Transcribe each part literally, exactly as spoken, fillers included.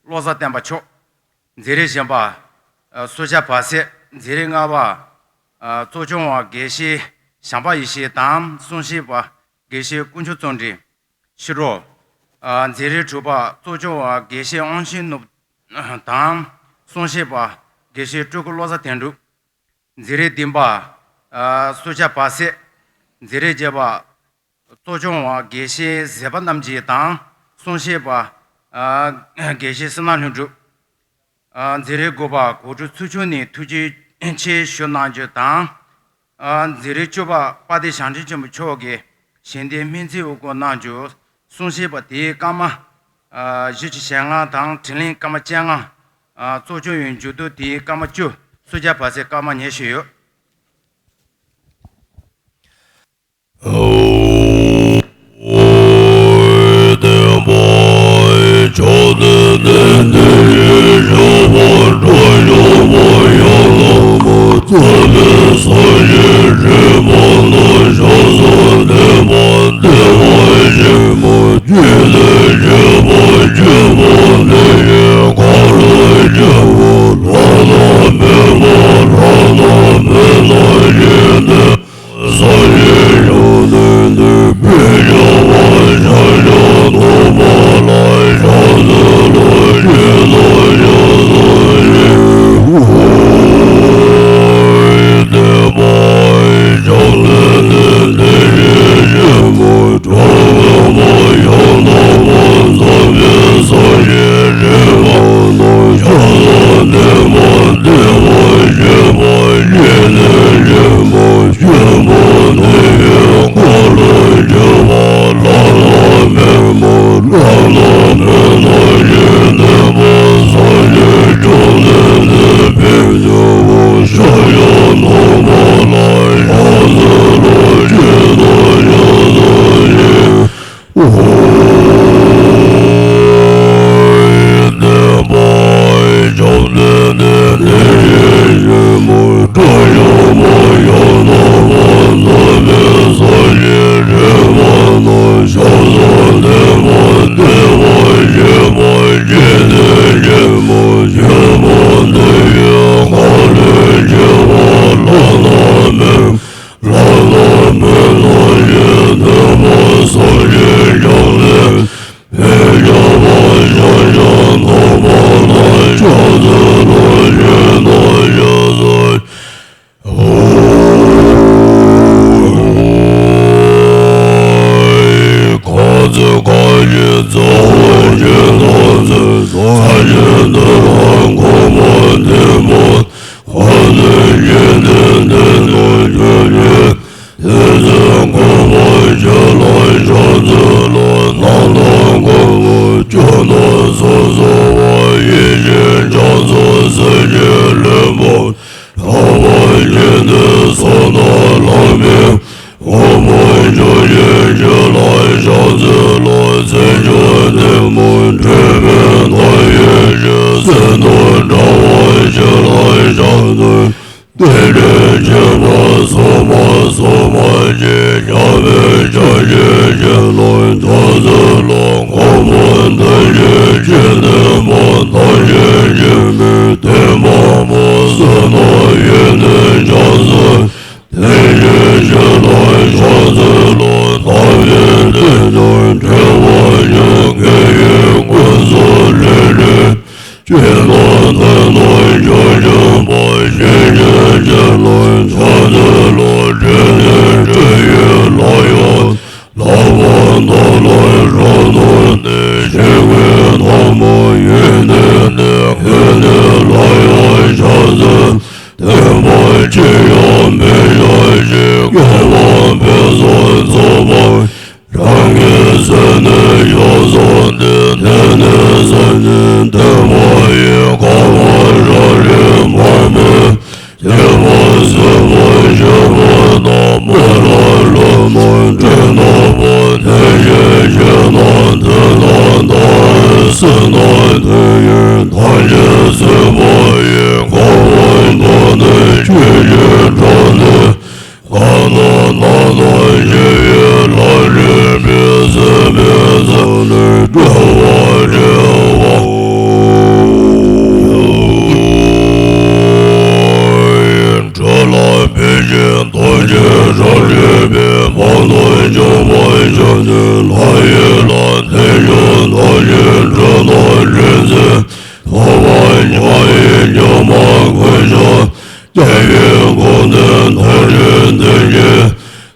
བློ་བཟང་བསྟན་པ་མཆོག་མཛད་རིམ་བཞི་པ། ཨ། སུ་ཇཱ་བར་ཆད། མཛད་རིམ་ལྔ་པ། ཨ། གཙོ་སྐྱོང་བ་དགེ་བཤེས་བྱམས་པ་ཡེ་ཤེས་དང་། གསུང་བཤད་པ་དགེ་བཤེས་དཀོན་མཆོག་བརྩོན་འགྲུས། ཕྱི་དྲོ། ཨ། མཛད་རིམ་དྲུག་པ་གཙོ་སྐྱོང་བ་དགེ་བཤེས་དབང་ཆེན་ནོར་བུ་དང་། གསུང་བཤད་པ་དགེ་བཤེས་སྤྲུལ་སྐུ་བློ་བཟང་དོན་གྲུབ། མཛད་རིམ་བདུན་པ། ཨ། སུ་ཇཱ་བར་ཆད། མཛད་རིམ་བརྒྱད་པ། གཙོ་སྐྱོང་བ་དགེ་བཤེས་ཟད་པ་རྣམ་རྒྱལ་དང་། གསུང་བཤད་པ། ཨ། དགེ་བཤེས་བསོད་ནམས་ལྷུན་གྲུབ། ཨ། མཛད་རིམ་དགུ་པ་གོ་སྒྲིག་ཚོགས་ཆུང་ནས་ཐུགས་རྗེ་ཆེ་ཞུ་གནང་རྒྱུ་དང་། ཨ། མཛད་རིམ་བཅུ་པ་དཔལ་ལྡན་ཞང་ཆེན་ཆེན་པོ་མཆོག་གིས་ཞལ་འདེབས་སྨོན་ཚིག་དབུ་འགོད་གནང་རྒྱུ། གསུང་བཤད་པ་དེའི་སྐར་མ། ཨ། བཞི་བཅུ་ཞེ་ལྔ་དང་། དྲིན་ལན་སྐར་མ་བཅོ་ལྔ། ཨ། གཙོ་སྐྱོང་བའི་མཇུག་བསྡུ་དེའི་སྐར་མ་བཅུ། སུ་ཇཱ་བར་ཆད་སྐར་མ་ཉི་ཤུ་ཡོད།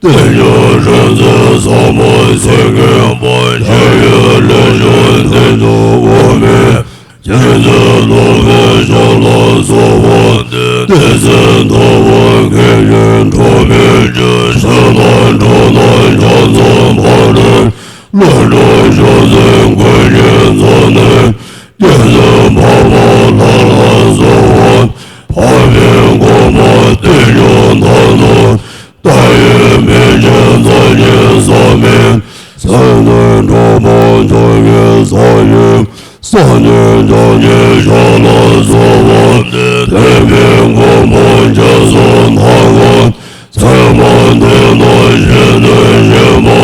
དཔལ་འབྱོར་སྲིད་རྩེ་ཟབ་མོ་ཚེ་མཁན་པོ། འཆི་བའི་ལས་བྱུང་དེ་ཚོ་འོག་མིན། རྗེ་བཙུན་རྟོགས་པའི་ཞབས་ལ་གསོལ་བ་འདེབས། བདེན་ཚིག་རྟོགས་པ་མཁས་ཀྱི་འགྲོ་མིའི་སྤྱོད། ཞིང་དང་འབྲོག་དང་ཆ་ཚང་ཕ་རོལ། བློ་གྲོས་ཕྱོགས་འཛིན་ཀུན་གྱི་གཙོ་ནི། རྒྱལ་སྲས་འཕགས་པ་ལྷ་ལ་གསོལ་བ། འཕགས་པའི་གོ་འཕང་བསྟན་འགྱུར་མཐའ་དང་། ལྟ་བའི་མེ་ལྕེ་རྩ་བརྒྱད་ཟག་མེད། སེམས་ནི་གྲོགས་པོ་མཆོག་གི་ས་བཅུ། སངས་རྒྱས་བྱང་ཆུབ་ཞབས་ལ་གསོལ་བ་འདེབས། བསྟན་པའི་གོ་འཕང་རྒྱ་མཚོ་མཐའ་འཁོབ། ཚད་མ་དེ་དང་གཞན་དོན་གཞན་པ།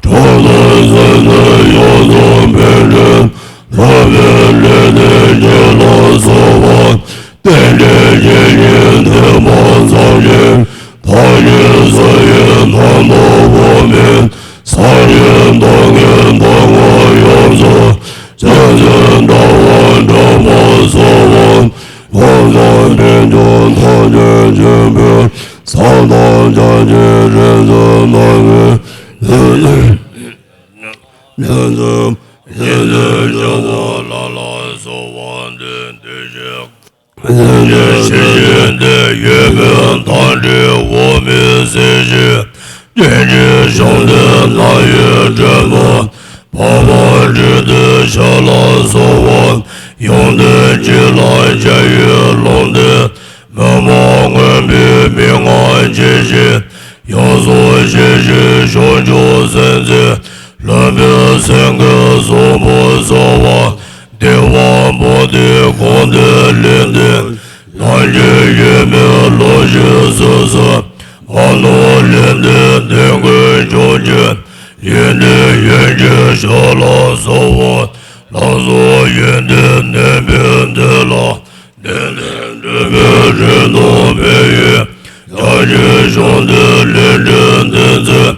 གྲོགས་དང་སེམས་ནི་ཡོངས་སུ་འཕེལ་འགྲིབ། ལྷག་པའི་ལས་དེ་བྱེད་ལ་གསོལ་བ། རྟེན་འབྲེལ་བྱེད་ཉིད་ཐེག་པ་ཚར་གཅིག། ཐབས་ཤེས་སུ་ཡི་རྣམ་རྟོག་འོག་མིན། ས་ཡི་མདོ་ངན་མདོ་ངོ་ཡོངས་སུ། ཕྱག་འཚལ་ཟླ་བ་གྲགས་པ་གསོལ་བ། ལྷག་བསམ་ཕུན་ཚོགས་ཐམས་ཅད་མཁྱེན་པའི། ས་དང་ལྗང་གི་རིག་འཛིན་རྣམས་ཀྱི། ལྷན་འཛོམས་ཡོན་ཏན་བྱ་བ་ལ་ལ་གསོལ་བ་འདེབས། དེ་བཞིན་གཤེགས་ཤིང་དེ་ཡོད་པའི་མཐའ་བྲལ་འོག་མིན་སྲིད་ཞིའི་སྐྱེ་འཆི་བྱང་སྡེ་ནམ་ཡང་བྲལ་མེད། འཕགས་པ་སྤྲུལ་པའི་ཞབས་ལ་གསོལ་བ། ཡོན་ཏན་གཅིག་ལ་ཕྱག་འཚལ་ལོ་འདབ། མུན་པ་མངོན་པའི་མིག་ལྔ་ཇི་བཞིན། ཡོངས་སུ་ཤེས་ཤིང་ཕྱོགས་བཅུའི་སེམས་ཅན། ལྷག་པའི་སེམས་ཀྱི་གཟུགས་པོ་གསོལ་བ། བདེ་བ་འབུམ་སྡེ་དགོངས་ཏེ་ལེགས་ལྡན། ལམ་གྱི་ཡོད་མེད་ལོག་ཤེས་སོ་སོ། ཨ་ནུ་ལས་འདས་དོན་ཀུན་མཆོག་མཆོད། ཡོན་ཏན་ཡོན་གྱི་ཞབས་ལ་གསོལ་བ། ལག་སོགས་ཡོན་ཏན་ནོན་པའི་མཐིལ་ལ། བདེན་བདེན་འདྲེན་པའི་རིམ་གྲོ་འཕེལ་བའི། བརྒྱ་བྱིན་ཞབས་མཐིལ་ལས་འདྲེན་བདེན་ཚིག།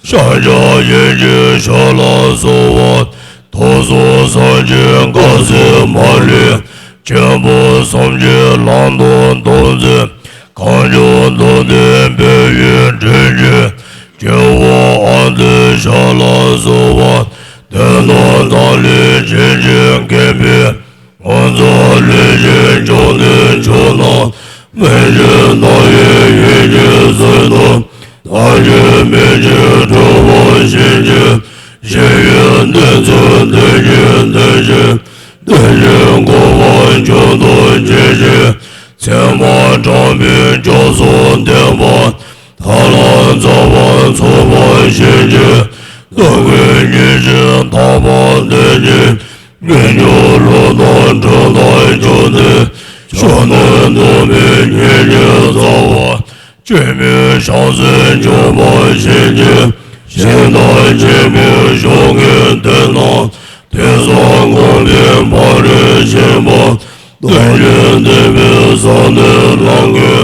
ཤཱཀྱ་ཡོན་གྱི་ཞབས་ལ་གསོལ་བ། ཐོག་སོགས་སངས་རྒྱས་དཀར་གསལ་མ་ལུས། ཆེན་པོ་སེམས་ཅན་ལམ་དུ་སྟོན་མཛད། གང་བྱུང་མདོ་སྡེ་འཕེལ་བའི་དྲིན་ཅན། ཇོ་བོ་ཨ་ཏི་ཤ་ལ་གསོལ་བ། དོན་དམ་ཐར་ལམ་ཇི་བཞིན་མཁྱེན་པའི། ངོ་མཚར་ལུས་ཅན་བཅོམ་ལྡན་མཆོག་རྣམས། སྨིན་བྱེད་རྣམ་གཡེང་ཡིད་ཀྱི་ཟིལ་གནོན། ཐར་བྱེད་སྨིན་བྱེད་སྤྲུལ་པ་བྱིན་གྱིས་བརླབས། གཞན་ཡང་གནོད་འཚེ་འདོད་ཀྱི་འདོད་ཅན། བདེ་གཤེགས་འཁོར་བ་མཆོག་ཏུ་བརྗོད་ཅིང་། མཚན་མ་དྲངས་པའི་མཆོག་གསུམ་བསྟན་པ། ཐར་ལམ་རྩ་བ་ཚངས་པར་བྱེད་ཅིང་། སྟོབས་ཀུན་ཉེར་ཞི་ཐར་པ་དོན་གཉིས། སྨིན་གྱུར་ལུགས་དང་གྲུབ་མཐའ་མཆོག་སྟེ། མཆོག་ཏུ་འདོམས་པའི་ཉེར་ལྔའི་རྩ་བ། སྤྱོད་མེད་བྱང་སེམས་འཇོམས་པར་བྱེད་ཅིང་། གཞན་དག་ཆེན་པོའི་གཞུང་གི་དོན་རྣམས། དེང་སང་གོང་འཕེལ་བར་དུ་ཕྱིན་པ། རྟོགས་བརྗོད་བསྟན་པའི་ཟབ་གནད་ལམ་གྱི།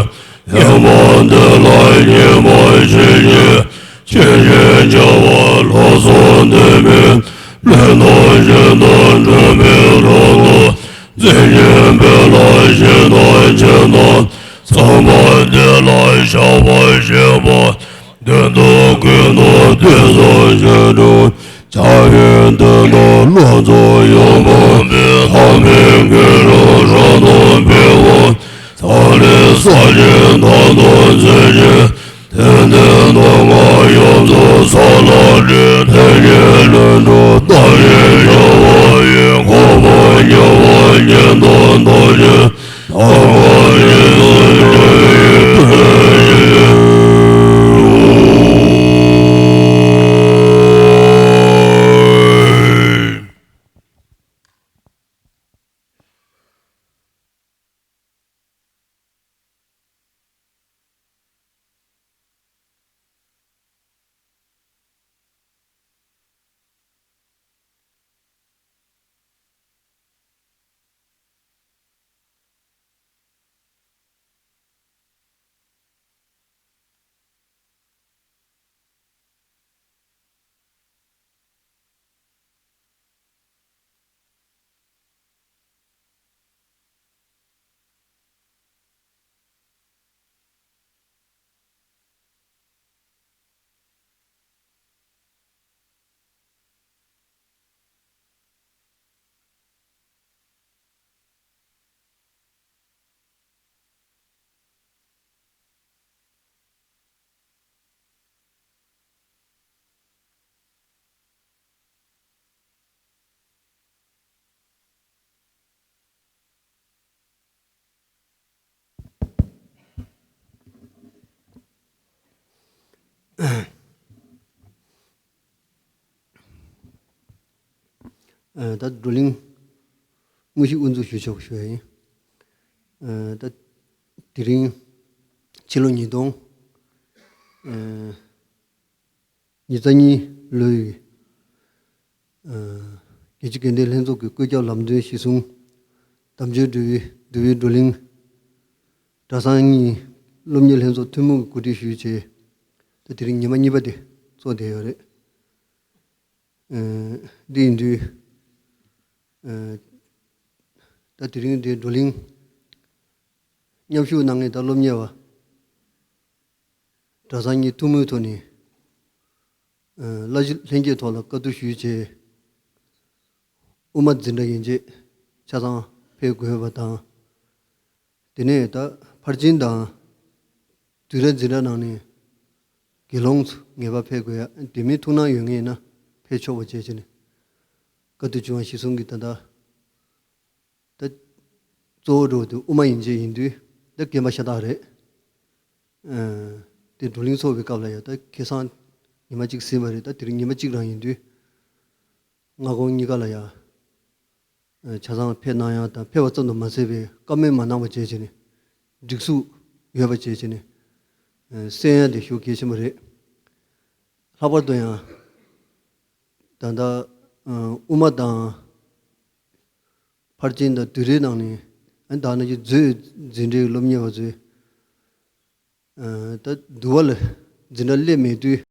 ཡོན་པོ་འདི་ལ་མཉེས་པར་བྱེད་ཅིང་། ཆོས་ཀྱི་བྱ་བ་ལྷག་བསམ་ལྡན་པས། ལུས་དང་གཞན་དང་འགྲོ་བའི་དོན་དུ། འཛིན་ཞེན་འབེལ་ལ་ཞེ་སྡང་ཅན་དང་། ཚངས་པ་འདི་ལ་བཤགས་པར་བྱེད་པ། དོན་དུ་ཀུན་ཏུ་བསྟན་སྲུང་བྱེད་འགྲོ། བྱ་བའི་དོན་དུ་བློ་རྩོལ་ཡོངས་སྤངས་པའི། ཐར་པའི་དགེ་སློང་རབ་ཏུ་འཕེལ་བ། ཐར་ལམ་ཟབ་ཅིང་ཐབས་དང་མཛོད་ཅིང་། དེ་ནས་སྣང་ངོར་ཡོངས་སུ་གསལ་ལ་སྤྲོས། ཐེག་ཆེན་ལྷུན་གྲུབ་རྟ་ཞོན་བྱ་བ་ཡི། གོ་འཕང་ཉེ་བར་ཉིད་དུ་བསྟོད་ཅིང་། ཐར་པ་རྗེས་སུ་འཇུག་པའི་དོན་ཡིན། ཨ། ད་བགྲོ་གླེང་དངོས་གཞི་དབུ་འཛུགས་ཞུ་ཆོག་ཞུ་ཡ་ཡིན། ཨ། ད་དེ་རིང་ཕྱི་ལོ་ཉིས་སྟོང་ཨ་ཉི་ཤུ་རྩ་གཉིས་ལོའི་ཨ་རྒྱལ་སྤྱི་དགེ་ལྡན་ལྷན་ཚོགས་ཀྱི་བཀོད་ཁྱབ་ལམ་སྟོན་གཞི་བཟུང་དམ་ཆོས་འདུལ་བའི་འདུལ་བའི་བགྲོ་གླེང་གྲྭ་ཚང་གཉིས་སློབ་གཉེར་ལྷན་ཚོགས་ཐུན་མོང་གིས་གོ་སྒྲིག་ཞུས་བྱས། ད་དེ་རིང་ཉི་མ་གཉིས་པ་དེ་ཚོགས་བསྡད་ཡོད་རེད། ཨ། འདི་ཡིན་དུས། ཨ། ད་དེ་རིང་འདིའི་བགྲོ་གླེང་མཉམ་ཞུགས་གནང་མཁན་ད་སློབ་གཉེར་བ་གྲྭ་ཚང་གཉིས་ཐུན་མོང་ཐོག་ནས། ཨ། བླ་གཞི་ལྷན་རྒྱས་ཐོག་ལ་བཀའ་བསྡུར་ཞུས་བྱས། དབུ་མ་འཛིན་གྲྭ་ཡན་ཆད་ཆ་ཚང་ཕེབས་དགོས་པ་དང་། དེ་ནས་ད་ཕར་ཕྱིན་དང་དུས་རབས་འཛིན་གྲྭ་ནང་ནས་དགེ་སློང་ཚོ་ངེས་པར་ཕེབས་དགོས་ཡ། དེ་མིན་ཐུགས་སྣང་ཡོད་མཁན་ཡིན་ན་ཕེབས་ཆོག་པ་བྱས་བྱས་ནས། བཀའ་བསྡུ་བྱུང་བ་གཞི་བཟུང་གིས་ད་ལྟ་ད་གཙོ་བོ་འགྲོ་བ་དེ་དབུ་མ་ཡན་ཆད་ཡིན་དུས་ད་རྒན་པ་ཤ་སྟག་རེད། ཨ། དེ་བགྲོ་གླེང་ཚོགས་པའི་སྐབས་ལ་ཡ་ད་ཁ་སང་ཉི་མ་གཅིག་ཟིན་པ་རེད། ད་དེ་རིང་ཉི་མ་གཅིག་རང་ཡིན་དུས། སྔ་དགོང་གཉིས་ཀ་ལ་ཡ། ཨ། ཆ་ཚང་ཕེབས་གནང་ཡ་དང་། ཕེབས་པ་ཙམ་དུ་མ་ཟད་པའི་བཀའ་མོལ་མ་གནང་བ་བྱས་བྱས་ནས། སྒྲིག་འཛུགས་ཡོད་པ་བྱས་བྱས་ནས། ཨ། གསན་ཡ་དེ་ཤུགས་གལ་ཆེན་པོ་རེད། ལྷག་པར་དུ་ཡང་ད་ལྟ། ཨ། དབུ་མ་དང་ཕར་ཕྱིན་དང་དུས་རབས་ནང་ནས། ཨ། ད་ནང་བཞིན་མཛོད་འཛིན་གྲྭའི་སློབ་གཉེར་བ་ཚོས། ཨ། ད་འདུལ་བ་ལ་འཛིན་གྲྭ་སླེབས་མེད་དུས།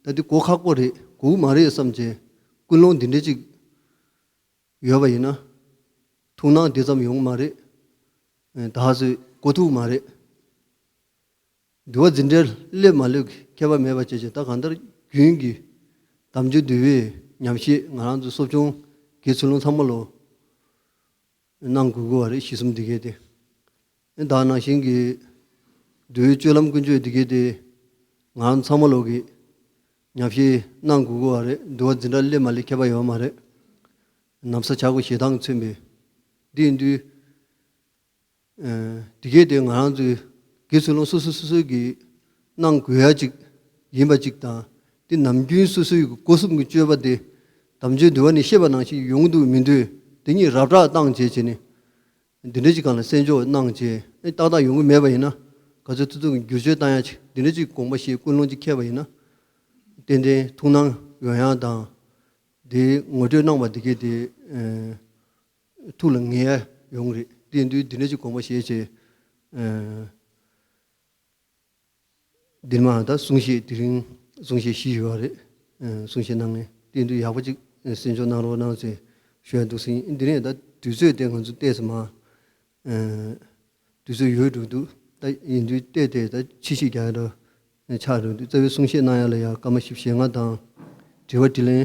ད་འདི་གོ་ཁག་པོ་རེད། གོ་གི་མ་རེད་བསམ་བྱས་ཀུན་སློང་འདི་འདྲ་ཅིག་ཡོད་པ་ཡིན་ན། ཐུགས་སྣང་འདི་ཙམ་ཡོང་གི་མ་རེད། ད་གཟོད་གོ་ཐུབ་མ་རེད། འདུལ་བ་འཛིན་གྲྭར་སླེབས་མ་སླེབས་ཀྱི་ཁྱད་པར་མེད་པ་བྱས་བྱས། ད་གང་ལྟར་རྒྱུན་གྱི་དམ་ཆོས་འདུལ་བའི་ཉམས་བཞེས། ང་རང་ཚོ་སློབ་སྦྱོང་དགེ་ཚུལ་སློང་ཚང་མ་ལོ་གནང་དགོས་ཀྱི་ཡོད་རེད། གཞི་གསུམ་འདི་གས་དེ། ད་ནང་བཞིན་གྱི་འདུལ་བའི་སྤྱོད་ལམ་ཀུན་སྤྱོད་འདི་གས་དེ་ང་རང་ཚང་མ་ལོ་གི་ཉམས་བཞེས་གནང་དགོས་ཀྱི་ཡོད་རེད། འདུལ་བ་འཛིན་གྲྭ་སླེབས་མ་སླེབས་ཁྱད་པར་ཡོད་མ་རེད། ན་བཟའ་བྱ་དགོས་ཞེ་སྡང་མཚོན་པའི། འདི་ཡིན་དུས། ཨ། དེ་གས་དེ་ང་རང་ཚོའི་དགེ་ཚུལ་སློང་སོ་སོ་སོ་སོའི་གི་གནང་དགོས་ཡ་ཅིག་ཡིན་པ་ཅིག་དང་། དེ་ནམ་རྒྱུན་སོ་སོའི་སྒོ་གསུམ་གྱི་སྤྱོད་པ་དེ་དམ་ཆོས་འདུལ་བ་ནས་བཤད་པ་ནང་བཞིན་ཡོང་འདུག་མི་འདུག་དེ་གཉིས་རབ་བསྒྲགས་བཏང་བྱས་བྱས་ནས། འདི་འདྲ་ཅིག་སྒང་ལ་གསན་འཇོག་གནང་བྱས། ཨེ། ཏག་ཏག་ཡོང་གི་མེད་པ་ཡིན་ན། ག་ཚོད་ཐུབ་ཐུབ་ཀྱི་བསྒྱུར་བཅོས་བཏང་ཡ་ཅིག་འདི་འདྲ་ཅིག་དགོངས་པ་བཞེས། ཀུན་སློང་ཅིག་འཁྱེར་བ་ཡིན་ན། ཏན་ཏན་ཐུགས་སྣང་ཡོང་ཡ་དང་། དེ་ངོ་སྤྲོད་གནང་བ་དེ་གས་དེ། ཨེ། ཐུགས་ལ་ངེས་ཡ་ཡོང་གི་རེད། དེ་ཡིན་དུས་འདི་འདྲ་ཅིག་དགོངས་པ་བཞེས་བྱས། ཨ། འདིར་མ་ད་གསུང་བཤད། དེ་རིང་གསུང་བཤད་བཞི་ཡོད་རེད། ཨ། གསུང་བཤད་གནང་མཁན། དེ་ཡིན་དུས་ཡག་པོ་ཅིག་གསན་འཇོག་གནང་རོགས་གནང་ཟེར་ཞུ་ཡ་འདུག་ཟིན། འདི་ནས་ད་དུས་ཚོད་དེ་ང་ཚོ་ཏོག་ཙམ་མ། ཨ། དུས་ཚོད་ཡོལ་འགྲོ་འདུག་ད་ཡིན་དུས་ཏོག་ཙམ་ད་ཕྱི་བཤད་རྒྱག་ཡ་འདྲ་ཆགས་འགྲོ་འདུག་རྩ་བའི་གསུང་བཤད་གནང་ཡ་ལ་ཡ་སྐར་མ་བཞི་བཅུ་ཞེ་ལྔ་དང་། དྲི་བ་དྲིས་ལན་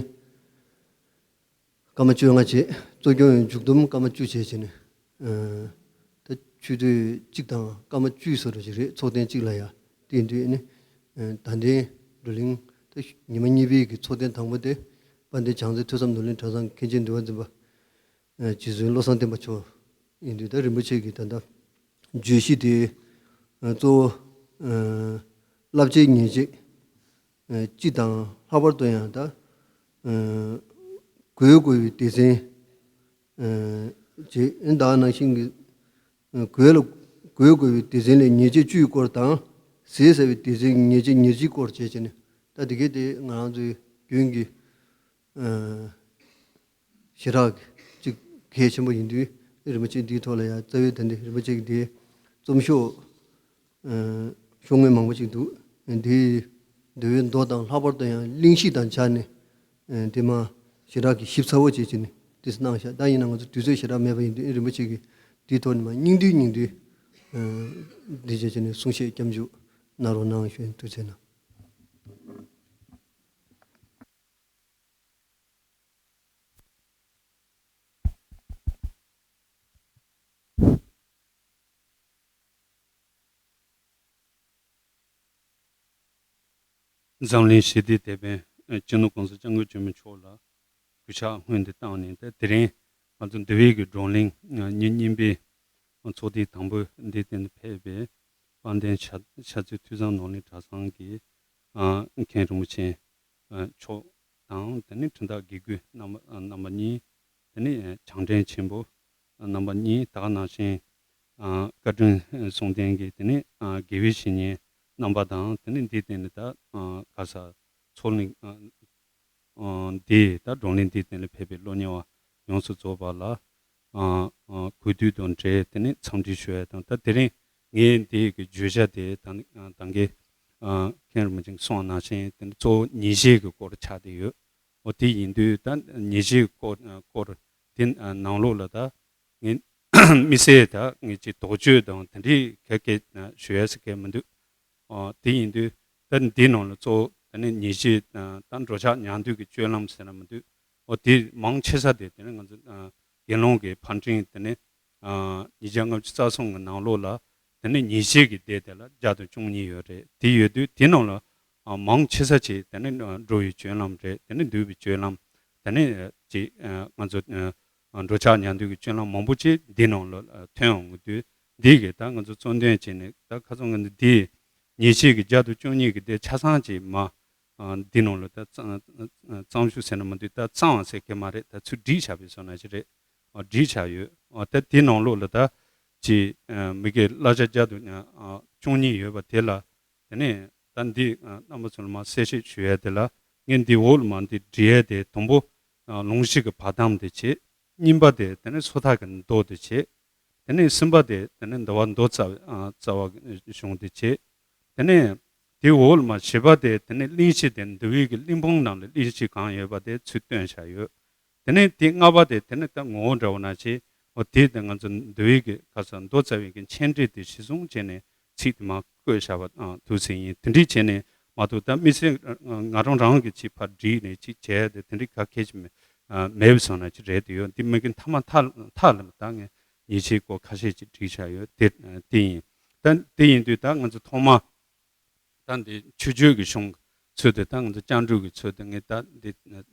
སྐར་མ་བཅོ་ལྔ་བྱས། གཙོ་སྐྱོང་ཡང་མཇུག་བསྡོམས་སྐར་མ་བཅུ་བྱས་བྱས་ནས། ཨ། ད་ཆུ་ཚོད་གཅིག་དང་སྐར་མ་བཅུ་བཟོ་འདྲ་ཞིག་རེད། ཚོགས་ཐེངས་གཅིག་ལ་ཡ། དེ་ཡིན་དུས་ཨ་ནི། ཨ། ད་ལྟའི་བགྲོ་གླེང་ད་ཉི་མ་གཉིས་པའི་གི་ཚོགས་ཐེངས་དང་པོ་དེ། དཔལ་ལྡན་བྱང་རྩེ་ཐོས་བསམ་ནོར་གླིང་གྲྭ་ཚང་གི་མཁན་ཆེན་འདུལ་བ་འཛིན་པ། ཨ། རྗེ་བཙུན་བློ་བཟང་བསྟན་པ་མཆོག་ཡིན་དུས། ད་རིན་པོ་ཆེ་གིས་ད་ལྟ་བརྗོད་གཞི་དེ། ཨ། གཙོ་བོ། ཨ། བསླབ་བྱའི་ཉེས་བྱས། ཨ། སྤྱི་དང་ལྷག་པར་དུ་ཡང་ད། ཨ། གོས་དགོས་པའི་སྡེ་ཚན། ཨ། བྱས། ད་ནང་བཞིན་གྱི། ཨ། གོས་ལ་གོས་དགོས་པའི་སྡེ་ཚན་ལས་ཉེས་བྱས་བཅུའི་སྐོར་དང་། ཟས་ཟ་བའི་སྡེ་ཚན་གྱི་ཉེས་བྱས་ཉེར་བཞིའི་སྐོར་བྱས་བྱས་ནས། ད་དེ་གས་དེ་ང་རང་ཚོའི་རྒྱུན་གྱི། ཨ། ཞེ་དྲག་ཅིག་གལ་ཆེན་པོ་ཡིན་དུས། རིན་པོ་ཆེ་འདིའི་ཐོག་ལ་ཡང་རྩ་བའི་ད་འདི་རིན་པོ་ཆེ་གི་འདིའི་རྩོམ་ཤོག་ཨ། ཤོག་ངོས་མང་པོ་ཅིག་འདུག་འདིའི་འདུལ་བའི་མདོ་དང་ལྷག་པར་དུ་ཡང་གླེང་གཞི་དང་སྦྱར་ནས། ཨ། དེ་མ་ཞེ་དྲག་གི་ཞིབ་ཚགས་པོ་བྱས་བྱས་ནས་དེ་གནང་ཤག་ད་ཡིན་ན་ང་ཚོ་དུས་ཚོད་ཞེ་དྲག་མེད་པ་ཡིན་དུས། རིན་པོ་ཆེ་གིས་འདིའི་ཐོག་ནས་མ་སྙིང་བསྡུས་སྙིང་བསྡུས། ཨ། འདི་བྱས་བྱས་ནས་གསུང་བཤད་སྐྱབས་འཇུག་གནང་རོགས་གནང་ཞུ། ཐུགས་རྗེ་གནང་། འཛམ་གླིང་ཞི་བདེའི་དེད་དཔོན་སྤྱི་ནོར་གོང་ས་སྐྱབས་མགོན་ཆེན་པོ་མཆོག་ལ་གུས་ཕྱག་སྔོན་དུ་བཏང་ནས། ད་དེ་རིང་ང་ཚོ་འདུལ་བའི་གི་བགྲོ་གླེང་ཉིན་གཉིས་པའི་ཚོགས་ཐེངས་དང་པོ་འདིའི་སྟེང་དུ་ཕེབས་པའི་དཔལ་ལྡན་ཤར་ཤར་རྩེ་ཐོས་བསམ་ནོར་གླིང་གྲྭ་ཚང་གི་ཨ། མཁན་རིན་པོ་ཆེ་ཨ། མཆོག་དང་། དེ་ནས་དྲིན་བདག་དགེ་བསྐོས་རྣམ་པ་ཨ། རྣམ་པ་གཉིས། དེ་ནས་བྱང་འདྲེན་ཆེན་པོ་རྣམ་པ་གཉིས། ད་ག་ནང་བཞིན་ཨ། བཀའ་དྲིན་གསུམ་ལྡན་གྱི་དེ་ནས་ཨ། དགེ་བའི་བཤེས་གཉེན་རྣམ་པ་དང་། དེ་ནས་འདིའི་སྟེང་ནས་ད་ཨ། ག་ས་ཚོགས་གླེང་ཨ། ཨ། འདི་ད་བགྲོ་གླེང་འདིའི་སྟེང་ལ་ཕེབས་པའི་སློབ་གཉེར་བ་ཡོངས་སུ་རྫོགས་པ་ལ་ཨ། ཨ། གུས་འདུད་དང་འབྲེལ་དེ་ནས་འཚམས་འདྲི་ཞུ་ཡ་དང་། ད་དེ་རིང་ངས་འདི་གི་བརྗོད་བྱ་དེ་ད་ད་གིན་ཨ། མཁན་རིན་པོ་ཆེས་གསུངས་པ་ནང་བཞིན་དེ་ནི་གཙོ་བོ་ཉེས་བྱས་ཀྱི་སྐོར་ཆགས་བསྡད་ཡོད། འོ་དེ་ཡིན་དུས་ད་ཉེས་བྱས་སྐོར་སྐོར་དེ་ནང་ལོགས་ལ་ད་ངས་དམིགས་བསལ་ད་ངས་ཅིག་དོགས་གཅོད་དང་དེ་འདྲའི་ག་གེ་ཞུ་ཡ་ཟེར་མཁན་མི་འདུག་ཨ། དེ་ཡིན་དུས་ད་འདི་ནང་ལ་གཙོ་བོ་ད་ནི་ཉེས་བྱས་ད་འགྲོ་འཆག་ཉལ་འདུག་གི་སྤྱོད་ལམ་ཟེར་ན་མི་འདུག་འོ་དེ་མང་ཆེ་ས་དེ་དེ་ནི་ང་ཚོ་ཨ། དགེ་སློང་གི་ཕར་འཕྲིན་དེ་ནི་ཨ། ཉིས་བརྒྱ་ལྔ་བཅུ་རྩ་གསུམ་གྱི་ནང་ལོགས་ལ་དེ་ནི་ཉེས་བྱས་ཀྱི་སྡེ་དེ་ལ་བརྒྱ་དང་བཅུ་གཉིས་ཡོད་རེད། དེ་ཡོད་དུས་དེ་ནང་ལ་ཨ། མང་ཆེ་ས་ཅིག་དེ་ནི་འགྲོ་བའི་སྤྱོད་ལམ་རེད། དེ་ནི་འདུལ་བའི་སྤྱོད་ལམ། དེ་ནི་ཅིག་ཨ། ང་ཚོ་ཨ། འགྲོ་འཆག་ཉལ་འདུག་གི་སྤྱོད་ལམ་མང་པོ་ཅིག་འདི་ནང་ལ་ཨ། ཐོན་འོང་གི་དུས། འདི་གི་ད་ང་ཚོ་གཙོ་འདོན་བྱས་ནས། ད་ཁ་སང་ང་ཚོ་འདི་ཉེས་བྱས་ཀྱི་བརྒྱ་དང་བཅུ་གཉིས་ཀྱི་སྡེ་ཆ་ཚང་ཅིག་མ་ཨ། འདི་ནང་ལ་ད་གཙང་གཙང་ཞུ་ཟེར་ན་མི་འདུག་ད་གཙང་བ་ཟེར་མཁན་མ་རེད། ད་ཚུར་བསྒྲིགས་བཞག་པའི་བཟོ་ནང་བཞིན་རེད། ཨ། བསྒྲིགས་བཞག་ཡོད། ཨ། ད་དེ་ནང་ལོགས་ལ་ད་ཅིག་ཨ། མི་དགེ་བསླབ་བྱ་བརྒྱ་དང་ཨ། བཅུ་གཉིས་ཡོད་པ་དེ་ལ། དེ་ནས་ད་འདི་ཨ། རྣམ་པ་ཚོ་ལ་མར་གསལ་བཤད་ཞུ་ཡས་དེ་ལ། ངས་འདི་འོག་ལ་མར་འདི་བྲིས་ཡས་དེ། དང་པོ་ཨ། ལུང་གཞི་གི་བར་སྟོང་དེ་བྱས། གཉིས་པ་དེ་དེ་ནས་སོ་ཐར་གྱི་མདོ་དེ་བྱས། དེ་ནས་གསུམ་པ་དེ་དེ་ནས་འདུལ་བ་མདོ་རྩ་བའི་ཨ། རྩ་བ་གཞུང་དེ་བྱས། དེ་ནས་ དེའི་འོག་ལ་མ་བཞི་པ་དེ་དེ་ནས་གླིང་བཞི་དེ་འདུལ་བའི་གི་གླིང་ཕུང་ནང་ལ་གླིང་བཞི་གང་ཡོད་པ་དེ་ཚུར་སྟོན་བཞག་ཡོད། དེ་ནས་དེ་ལྔ་པ་དེ་དེ་ནས་ད་ངོ་བོ་འདྲ་བོ་ན་ཆེ། འོ་དེ་དེ་ང་ཚོ་འདུལ་བའི་གི་ག་ས་མདོ་རྩ་བའི་གི་མཆན་འགྲེལ་དེ་གཞི་བཟུང་བྱས་ནས་ཚིག་དེ་མ་བཀོད་བཞག་པ་འདུག་ཟེར་ཡིན། དེ་འདྲས་བྱས་ནས་མ་གཏོགས་ད་དམིགས་བསལ་ང་རང་རང་གི་ཅིག་ཕར་བསྒྲིགས་ནས་ཅིག་བྱས་ཏེ་དེ་འདྲས་ག་གལ་ཆེ་མེད་མེད་པ་སོང་ན་ཅིག་རེད་དེ་ཡོད། འདི་མ་གི་མཐའ་མ་མཐའ་མཐའ་ལ་ད་ངས་ཉེས་བྱས་སྐོར་ཁ་ཤས་ཅིག་བསྒྲིགས་བཞག་ཡོད། དེ་དེ་ཡིན། ད་དེ་ཡིན་དུས་ད་ང་ཚོ་ཐོག་མ། ད་འདི་མཆོད་བརྗོད་ཀྱི་གཞུང་གི་ཚུལ་དེ་ད་ང་ཚོ་སྤྱན་འབྲུག་གི་ཚུལ་དེ་ངས་ད་འདི་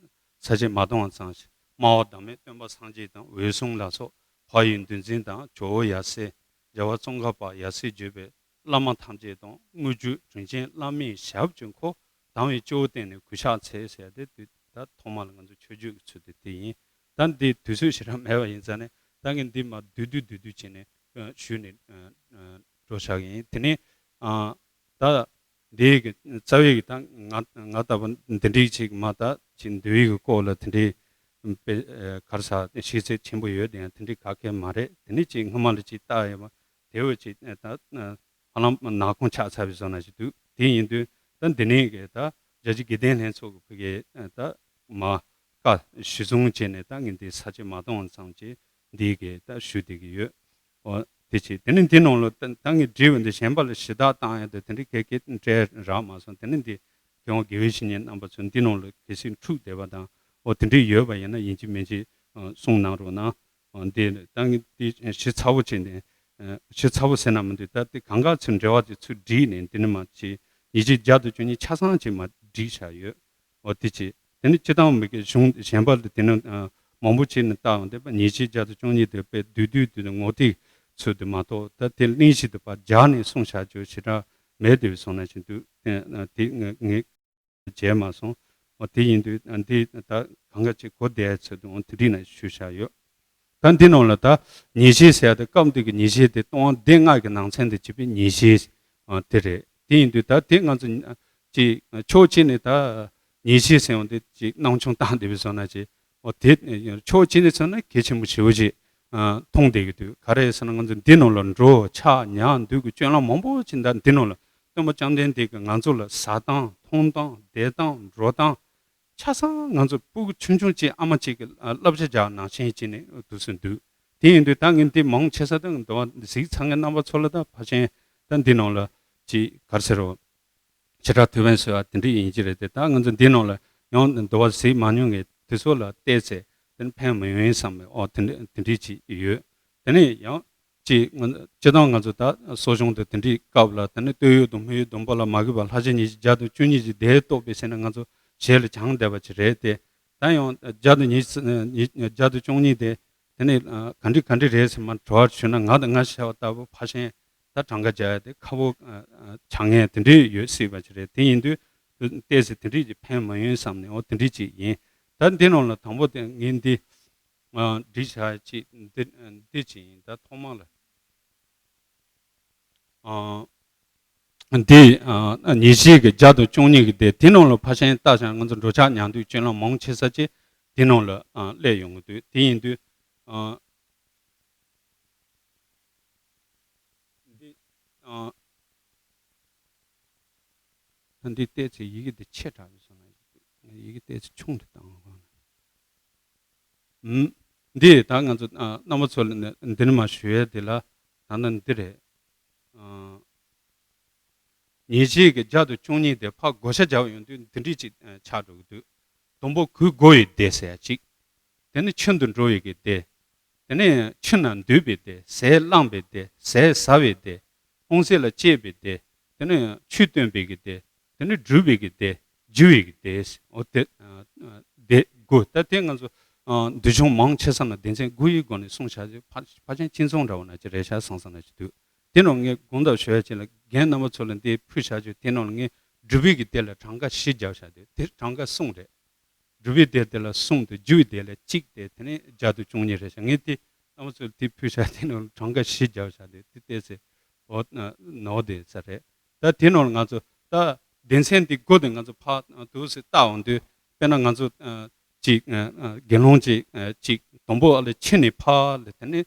ས་བཅད་མ་སྟོང་བ་ཙམ་ཞིག་སྨྲ་བ་བདག་མེད་སྟོན་པ་སངས་རྒྱས་དང་འོད་སྲུང་ལ་སོགས་འཕགས་ཡུལ་འདུལ་འཛིན་དང་ཇོ་བོ་ཡབ་སྲས་རྒྱལ་བ་ཙོང་ཁ་པ་ཡབ་སྲས་བརྒྱུད་པའི་བླ་མ་ཐམས་ཅད་དང་དངོས་བརྒྱུད་དྲིན་ཅན་བླ་མའི་ཞབས་ཀྱི་འཁོར་དང་བའི་སྤྱི་བོ་བསྟན་ནས་གུས་ཕྱག་འཚལ་ཟེར་ཏེ་དུས་ད་ཐོག་མ་ལ་ང་ཚོ་མཆོད་བརྗོད་ཀྱི་ཚུལ་དེ་དེ་ཡིན། ད་འདི་དུས་ཚོད་ཞེ་དྲག་མེད་པ་ཡིན་ཙང་ནས་ད་ངས་འདི་མ་བསྡུས་བསྡུས་བསྡུས་བསྡུས་བྱས་ནས་ཞུས་ནས་འགྲོ་བཞག་གི་ཡིན། དེ་ནས་ད། འདི་གི་རྩ་བའི་གི་ད་ང་ང་ལྟ་བུ་འདི་འདྲའི་ཅིག་མ་ད་ཅིག་འདུལ་བའི་གི་སྐོར་ལ་དེ་འདྲའི་དཔེ་ག་རེ་ཟ་ཤེས་ཚད་ཆེན་པོ་ཡོད་དེ་ཡང་དེ་འདྲའི་ག་གེ་མ་རེད། དེ་ནི་ཅིག་སྔོན་མ་ལ་ཅིག་ལྟ་ཡོད་མ་དེ་བས་ཅིག་ད་ཧ་ལམ་ནག་ཁུང་ཆགས་ཚར་བའི་བཟོ་ན་ཞིག་འདུག་དེ་ཡིན་དུས་ད་འདི་ནས་གི་ད་རྒྱ་ཆེ་དགེ་ལྡན་ལྷན་ཚོགས་ཀྱི་ཕ་གི་ད་མ་བཀའ་གཞི་བཟུང་བྱས་ནས་ད་ངས་འདི་ས་བཅད་མ་སྟོང་ཙམ་ཅིག་འདི་གི་ད་ཞུ་བསྡད་ཀྱི་ཡོད། འོ་དེ་བྱས་དེ་ནི་འདི་ནང་ལ་ད་ད་ངས་བྲིས་པ་འདི་གཞན་པ་ལ་ཞུ་དག་བཏང་ཡ་དེ་དེ་འདྲའི་གལ་གལ་འཕྲད་རག་མ་སོང་། དེ་ནི་འདི་མཁས་དབང་དགེ་བའི་བཤེས་གཉེན་རྣམ་པ་ཚོ་འདི་ནང་ལ་གལ་སྲིད་འཁྲུག་བསྡད་པ་དང་འོ་དེ་འདྲའི་ཡོད་པ་ཡིན་ན་ཡིན་གཅིག་མིན་གཅིག་གསུང་གནང་རོགས་གནང་། འོ་འདི་ད་ངས་འདི་ཞིབ་ཚགས་པོ་བྱས་ནས་ཞིབ་ཚགས་པོ་ཟེར་ན་མི་འདུག་ད་དེ་གང་ག་ཚུར་འབྲེལ་བ་དེ་ཚུར་བསྒྲིགས་ནས་འདི་ནི་མ་བྱས་ཉིས་བརྒྱ་བརྒྱ་དང་བཅུ་གཉིས་ཆ་ཚང་བྱས་མ་བསྒྲིགས་བཞག་ཡོད། འོ་དེ་བྱས། དེ་ནི་སྤྱི་བཏང་མི་དགེ་གཞུང་གཞན་པ་ལ་དེ་ནི་མང་པོ་བྱས་ནས་བལྟའང་དེ་པ་ཉིས་བརྒྱ་བརྒྱ་དང་བཅུ་གཉིས་དེ་དཔེ་བསྡུས་བསྡུས་བསྡུས་ནས་ངོ་ཐིག་ཚུལ་དུ་མ་གཏོགས་ད་དེ་གླེང་གཞི་དེ་པ་སྦྱར་ནས་གསུངས་བཞག་རྒྱུ་ཞེ་དྲག་མེད་དེ་བས་སོང་ན་བཞིན་དུ་དེ་ངས་མཇལ་མ་སོང་། འོ་དེ་ཡིན་དུས་འདི་ད་གང་ག་ཅིག་གོ་བདེ་ཚུལ་དུ་འོ་དེ་འདྲི་ན་ཞུ་བཞག་ཡོད། ད་འདི་ནང་ལ་ད་ཉེས་བྱས་ཟེར་ཡ་དེ་སྐབས་འདི་གི་ཉེས་བྱས་དེ་ལྟུང་བ་སྡེ་ལྔ་གི་ནང་ཚན་དུ་བྱེད་པའི་ཉེས་བྱས་དེ་རེད། དེ་ཡིན་དུས་ད་དེ་ང་ཚོ་ཅིག་ཕྱོགས་གཅིག་ནས་ད་ཉེས་བྱས་ཟེར་ཡོང་དེ་ཅིག་སྣང་ཆུང་བཏང་བསྡད་པའི་བཟོ་ན་ཅིག་འོ་དེ་ཕྱོགས་གཅིག་ནས་མཚོན་ན་གལ་ཆེན་པོ་ཞེ་པོ་ཅིག་མཐོང་བསྡད་ཀྱི་འདུག་ག་རེ་ཟེར་ན་ང་ཚོ་འདི་ནང་ལ་འགྲོ་ཆགས་ཉལ་འདུག་གི་སྤྱོད་ལམ་མང་པོ་ཅིག་ད་འདི་ནང་ལ་སྟོན་པ་བཅོམ་ལྡན་འདས་ཀྱིས་ང་ཚོ་ལ་ཟ་སྟངས་འཐུང་སྟངས་བསྡད་སྟངས་འགྲོ་སྟངས། ཆ་ཚང་ང་ཚོ་སྤུ་གུ་ཆུང་ཆུང་གཅིག་ཨ་མ་གཅིག་གི་བསླབ་བྱ་རྒྱག་ནང་བཞིན་བྱས་ནས་འདུག་སེ་འདུག་དེ་ཡིན་དུས་ད་ངས་འདི་མང་ཆེ་ས་དང་འདུལ་བ་གཟིགས་ཚར་མཁན་རྣམ་པ་ཚོ་ལ་ད་ཕལ་ཆེར་ད་འདི་ནང་ལ་ཅིག་ག་རེ་ཟེར་རོ། ཞེ་དྲག་ཐུགས་ཕན་གསོས་པ་དེ་འདྲ་ཡིན་གྱི་རེད་དེ། ད་ང་ཚོ་འདི་ནང་ལ་ཡང་འདུལ་བ་གཟིགས་མ་མྱོང་མཁན་དེ་ཚོ་ལ་བལྟས་ཚེ་དེ་ནི་ཕན་མི་ཡོང་བསམ་པའི་ཨོ་དེ་འདྲ་དེ་འདྲ་ཅིག་ཡོད། དེ་ནས་ཡང་ཅིག་ང་སྤྱིར་བཏང་ང་ཚོ་ད་གསོ་སྦྱོང་དེ་དེ་འདྲའི་སྐབས་ལ་དེ་ནས་སྟོད་ཡུལ་དང་སྨད་ཡུལ་བསྡོམས་པ་ལ་མ་གིས་པ་ལྷ་ཆེན་ཉི་ཤུ་བརྒྱ་དང་བཅུ་གཉིས་ཀྱི་སྡེ་གཏོགས་པའི་ཟེར་ན་ང་ཚོ་ཞལ་ལ་བྱང་བསྡད་པ་ཅིག་རེད་དེ། ད་ཡང་བརྒྱ་དང་ཉི་ཤུ་ཉི་བརྒྱ་དང་བཅུ་གཉིས་དེ་དེ་ནས་ག་འདྲ་ག་འདྲ་རེད་ཟེར་མ་དྲི་བ་ཞུས་ན་ང་དང་ང་བྱས་པ་ལྟ་བུ་ཕལ་ཆེར་ད་གྲངས་ཀ་རྒྱག་ཡ་དེ་ཁག་པོ་ཆགས་མཁན་དེ་འདྲ་ཡོད་སྲིད་པ་ཅིག་རེད། དེ་ཡིན་དུས་བལྟས་ཚེ་དེ་འདྲ་ཅིག་ཕན་མ་ཡོང་བསམ་ནས་འོ་དེ་འདྲ་ཅིག་ཡིན། ད་འདི་ནང་ལ་དང་པོ་དེ་ངས་འདི། ཨ། འདི་བྱ་ཅིག་འདི་འདི་ཅིག་ཡིན། ད་ཐོག་མ་ལ། ཨ། འདི། ཨ། ཉེས་བྱས་ཀྱི་བརྒྱ་དང་བཅུ་གཉིས་ཀྱི་སྡེ་དེ་ནང་ལ་ཕར་ཕྱིན་བལྟས་ཙང་ང་ཚོ་འགྲོ་འཆག་ཉལ་འདུག་སྤྱོད་ལམ་མང་ཆེ་ས་ཅིག་དེ་ནང་ལ། ཨ། སླེབས་ཡོང་གི་འདུག་དེ་ཡིན་དུས། ཨ། འདི། ཨ། ད་འདི་བལྟས་ཚེ་ཡི་གེ་འདི་ཆེ་དྲགས་པའི་བཟོ་ན་ཡི་གེ་བལྟས་ཚེ་ཆུང་དུ་བཏང་དགོས་ན། ཨུམ། འདི་ད་ང་ཚོ་ཨ་རྣམ་པ་ཚོ་ལ་ནི་འདི་ནི་མ་ཞུ་ཡས་འདི་ལ་ད་ནི་འདི་རེད། ཨ། ཉེས་བྱས་ཀྱི་བརྒྱ་དང་བཅུ་གཉིས་དེ་ཕར་བགོ་བཤའ་རྒྱག་ཡོང་དུས་འདི་འདྲས་ཅིག་ཨ་ཆགས་འགྲོ་གི་འདུག་དང་པོ་གུས་བསྒོ་བའི་སྡེ་ཟེར་ཡ་གཅིག་དེ་ནི་ཆོས་འདི་འགྲོ་བའི་གི་སྡེ། དེ་ནས་ཆོས་ན་འདུས་པའི་སྡེ། ཟས་བླངས་པའི་སྡེ། ཟས་ཟ་བའི་སྡེ། ལྷུང་བཟེད་ལ་བཅས་པའི་སྡེ། དེ་ནས་ཆོས་སྟོན་པའི་གི་སྡེ། དེ་ནས་སྒྲུབ་པའི་གི་སྡེ། སྒྱུར་བའི་གི་སྡེ། འོ་དེ་ཨ་ཨ་སྡེ་དགུ། ད་དེ་ང་ཚོ་ཨ་འདུལ་ཆུང་མང་ཆེ་ས་ན་སྡེ་ཚན་དགུ་ཡི་སྒོ་ནས་གསུངས་བཞག་རྒྱུ་ཕ་ཕལ་ཆེར་སྤྱི་མཚུངས་འདྲ་བོ་ན་ཅིག་རེད་ཤག་བསམ་བསམ་ན་ཅིག་འདུག་དེ་ནང་ངས་དགོངས་དག་ཞུ་ཡ་ཅིག་ལ་རྒན་རྣམ་པ་ཚོ་ལ་འདི་ཕུལ་བཞག་རྒྱུ་དེ་ནང་ལ་ངས་སྒྲུབ་པའི་གི་སྡེ་ལ་གྲངས་ཀ་བཞི་བརྒྱབ་བཞག་དེ་དེ་གྲངས་ཀ་གསུམ་རེད། སྒྲུབ་པའི་སྡེ་དེ་ལ་གསུམ་དང་སྒྱུར་བའི་སྡེ་ལ་གཅིག་སྟེ་དེ་ནས་བརྒྱ་དང་བཅུ་གཉིས་རེད་ཤག་ངས་དེ་རྣམ་པ་ཚོར་དེ་ཕུལ་བྱ་དེ་ནང་གྲངས་ཀ་བཞི་བརྒྱབ་བྱ་དེ་དེ་བལྟས་ཚེ་འོ་ནོར་བསྡད་ས་རེད། ད་དེ་ནང་ལ་ང་ཚོ་ད་སྡེ་ཚན་དེ་དགུ་དེ་ང་ཚོ་ཕར་འདུག་སེ་བལྟ་འོང་དུས་དཔེར་ན་ང་ཚོ་གཅིག་དགེ་སློང་གཅིག་གཅིག་དང་པོ་ཨ་ལས་ཕྱི་ནས་ཕར་ལས་དེ་ནས་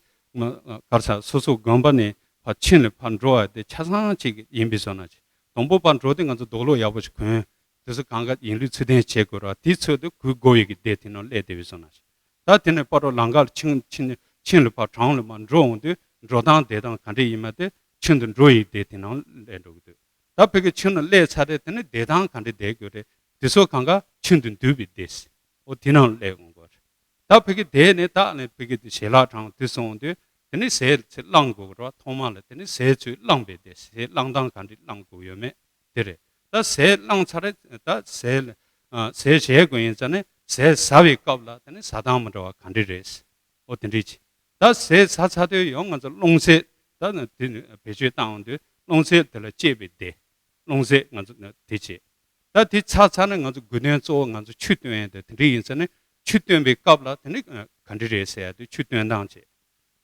གར་ས་སོ་སོ་དགོན་པ་ནས་ཕར་ཕྱི་ནས་ཕར་འགྲོ་བ་དེ་ཆ་ཚང་གཅིག་ཡིན་པའི་བཟོ་ན་ཅིག་དང་པོ་ཕར་འགྲོ་དུས་ང་ཚོ་རྡོ་ལོག་ཡག་པོ་ཞིག་གོན། དེ་ཚོ་གང་ག་ཡིན་ལུགས་ཚུལ་ལྡན་བྱེད་དགོས་ར། དེའི་ཚོད་དུ་གུར་སྒོ་ཡི་གི་སྡེ་དེ་ནང་སླེབས་བསྡད་པའི་བཟོ་ན་ཞིག་ད་དེ་ནས་ཕར་རོ་ལམ་ཁ་ལ་ཁྱིམ་ཁྱིམ་ཁྱིམ་ལ་ཕར་གྲོང་ལ་མར་འགྲོ་འོང་དུས་འགྲོ་སྟངས་བསྡད་སྟངས་ག་འདྲ་ཡིན་མ་དེ་ཁྱིམ་དུ་འགྲོ་ཡི་སྡེ་དེ་ནང་སླེབས་འགྲོ་གི་འདུག་ད་ཕ་གི་ཁྱིམ་ལ་སླེབས་ཚར་རེད། དེ་ནས་བསྡད་སྟངས་ག་འདྲ་བསྡད་དགོས་རེད། དེ་ཚོ་གང་ག་ཁྱིམ་དུ་འདུས་པའི་སྡེ། འོ་དེ་ནང་སླེབས་འོང་དགོས་རེད། ད་ཕ་གི་དེ་ནས་ད་ནས་ཕ་གི་དེ་ཞལ་ལག་དྲངས་དུས་སོང་དུས་དེ་ནས་ཟས་ཚོད་བླང་དགོས་རེད་བ། ཐོག་མ་ལ་དེ་ནས་ཟས་ཚོད་བླངས་པའི་སྡེ། ཟས་བླང་སྟངས་ག་འདྲ་བླང་དགོས་ཡོད་མེད་དེ་རེད། ད་ཟས་བླངས་ཚར་རེད། ད་ཟས་ཨ་ཟས་བཞེས་དགོས་ཡིན་ཙང་ནས་ཟས་ཟ་བའི་སྐབས་ལ་དེ་ནས་ཟ་སྟངས་མི་འདྲ་བ་ག་འདྲ་རེད། འོ་དེ་འདྲ་ཅིག་ད་ཟས་ཟ་ཚར་དུས་ཡང་ང་ཚོ་སློང་ཟས་ད་ནི་དེ་ནི་བེད་སྤྱོད་བཏང་འོང་དུས་སློང་ཟས་དེ་ལ་བཅད་པའི་སྡེ། སློང་ཟས་ང་ཚོ་ནི་དེ་བྱེད། ད་དེ་ཚར་ཚར་ནས་ང་ཚོ་དགོས་དོན་གཙོ་བོ་ང་ཚོ་ཆུ་བཏོན་ཡས་དེ་དེ་འདྲ་ཡིན་ཙང་ནི་ཆུ་བཏོན་པའི་སྐབས་ལ་དེ་ནི་ག་འདྲ་རེད་ཟེར་ཡ་དེ་ཆུ་བཏོན་སྟངས་བྱེད།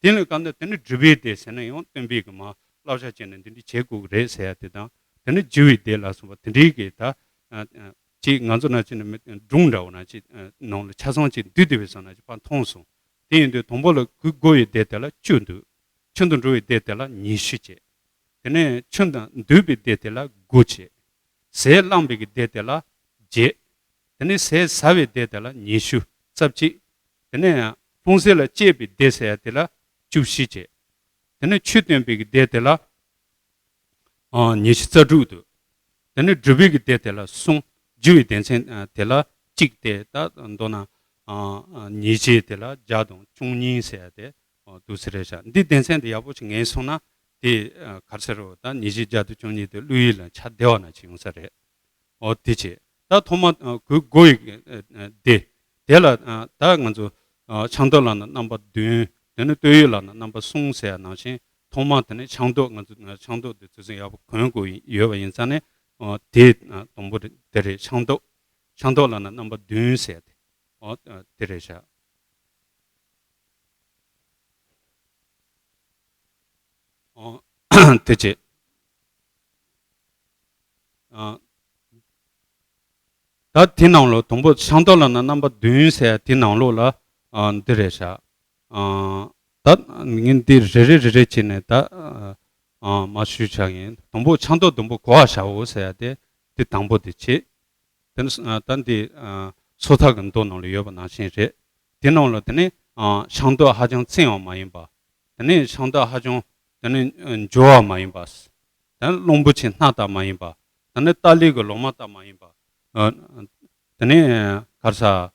དེ་ནི་གང་ལྟར་དེ་ནི་སྒྲུབ་པའི་སྡེ་ཟེར་ན་ཡང་སྟོན་པའི་གི་མ་བསླབ་བྱ་བྱས་ནས་འདི་འདྲ་བྱེད་དགོས་ཀྱི་རེད་ཟེར་ཡ་དེ་དང་དེ་ནི་འཇུ་བའི་སྡེ་ལ་སོགས་པ་དེ་འདྲའི་གི་ད་ཅིག་ང་ཚོ་ན་ཅིག་ནི་སྒྲུང་འདྲ་བོ་ན་ཅིག་ནང་ལ་ཆ་ཚང་ཅིག་འདུས་བསྡད་པའི་བཟོ་ན་ཅིག་ཕར་མཐོང་སོང་། དེ་ཡིན་དུས་དང་པོ་ལ་གུར་སྒོ་ཡི་སྡེ་དེ་ལ་བཅུ་འདུས། ཁྱིམ་དུ་འགྲོ་བའི་སྡེ་དེ་ལ་ཉི་ཤུ་བྱས། དེ་ནས་ཁྱིམ་དུ་འདུས་པའི་སྡེ་དེ་ལ་དགུ་བྱས། ཟས་བླངས་པའི་གི་སྡེ་དེ་ལ་བརྒྱད། དེ་ནས་ཟས་ཟ་བའི་སྡེ་དེ་ལ་ཉི་ཤུ་རྩ་གཅིག་དེ་ནས་ལྷུང་བཟེད་ལ་བཅད་པའི་སྡེ་ཟེར་ཡ་དེ་ལ་བཅུ་བཞི་བྱས། དེ་ནས་ཆུ་བཏོན་པའི་གི་སྡེ་དེ་ལ་ཨ་ཉི་ཤུ་རྩ་དྲུག་འདུས། དེ་ནས་སྒྲུབ་པའི་གི་སྡེ་དེ་ལ་གསུམ། འཇུ་བའི་སྡེ་ཚན་དེ་ལ་གཅིག་སྟེ་ད་མདོར་ན་ཉིས་བརྒྱ་དེ་ལ་བརྒྱ་དང་བཅུ་གཉིས་ཟེར་ཡ་དེ་འདུས་ས་རེད་ཤག་འདི་སྡེ་ཚན་དེ་ཡག་པོ་ཞིག་ངེས་སོང་ན་དེ་ག་རེ་ཟེར་རོ། ད་ཉིས་བརྒྱ་བརྒྱ་དང་བཅུ་གཉིས་དེ་ཀླུ་ཡུལ་ལ་ཆ་བདེ་བ་ན་ཅིག་ཡོང་ས་རེད། འོ་དེ་བྱས། ད་ཐོག་མ་གུར་སྒོ་ཡི་སྡེ། དེ་ལ་ད་ང་ཚོ་ཤམ་ཐབས་ལབ་ན་རྣམ་པ་བདུན། དེ་ནས་སྟོད་ཡོལ་ལབ་ན་རྣམ་པ་གསུམ་ཟེར་ཡ་ནང་བཞིན་ཐོག་མ་དེ་ནས་ཤམ་ཐབས་ང་ཚོ་ཤམ་ཐབས་དེ་ཚོ་ཡག་པོ་གོན་དགོས་ཡོད་པ་ཡིན་ཙང་ནས་དེ་དང་པོ་དེ་རེད། ཤམ་ཐབས། ཤམ་ཐབས་ལབ་ན་རྣམ་པ་བདུན་ཟེར་ཡ་དེ། འོ་དེ་རེད་ཤག་འོ་དེ་བྱས། ཨ་ད་དེ་ནང་ལོགས་དང་པོ་ཤམ་ཐབས་ལབ་ན་རྣམ་པ་བདུན་ཟེར་ཡ་དེ་ནང་ལོགས་ལ་ཨ་འདི་རེད་ཤག་ཨ་ད་ངས་འདི་རེ་རེ་རེ་རེ་བྱས་ནས་ད་ཨ་མ་ཞུས་ཆགས་ཡིན། དང་པོ་ཤམ་ཐབས་དང་པོ་གོ་བར་བྱའོ་ཟེར་ཡ་དེ་དེ་དང་པོ་དེ་བྱས། དེ་ནི་ཨ་ད་འདི་ཨ་སོ་ཐར་གྱི་མདོ་ནང་ལ་ཡོད་པ་ནང་བཞིན་རེད། དེ་ནང་ལ་དེ་ནི་ཨ་ཤམ་ཐབས་ཧ་ཅང་བཙན་བ་མ་ཡིན་པ། དེ་ནི་ཤམ་ཐབས་ཧ་ཅང་དེ་ནི་ཨ་འབྱོར་བ་མ་ཡིན་པ། དེ་ནི་གླང་པོ་ཆེ་སྣ་ལྟ་མ་ཡིན་པ། དེ་ནི་ཏཱ་ལའི་གི་ལོ་མ་ལྟ་མ་ཡིན་པ། ཨ་དེ་ནི་ག་རེ་ཟ་ཨ་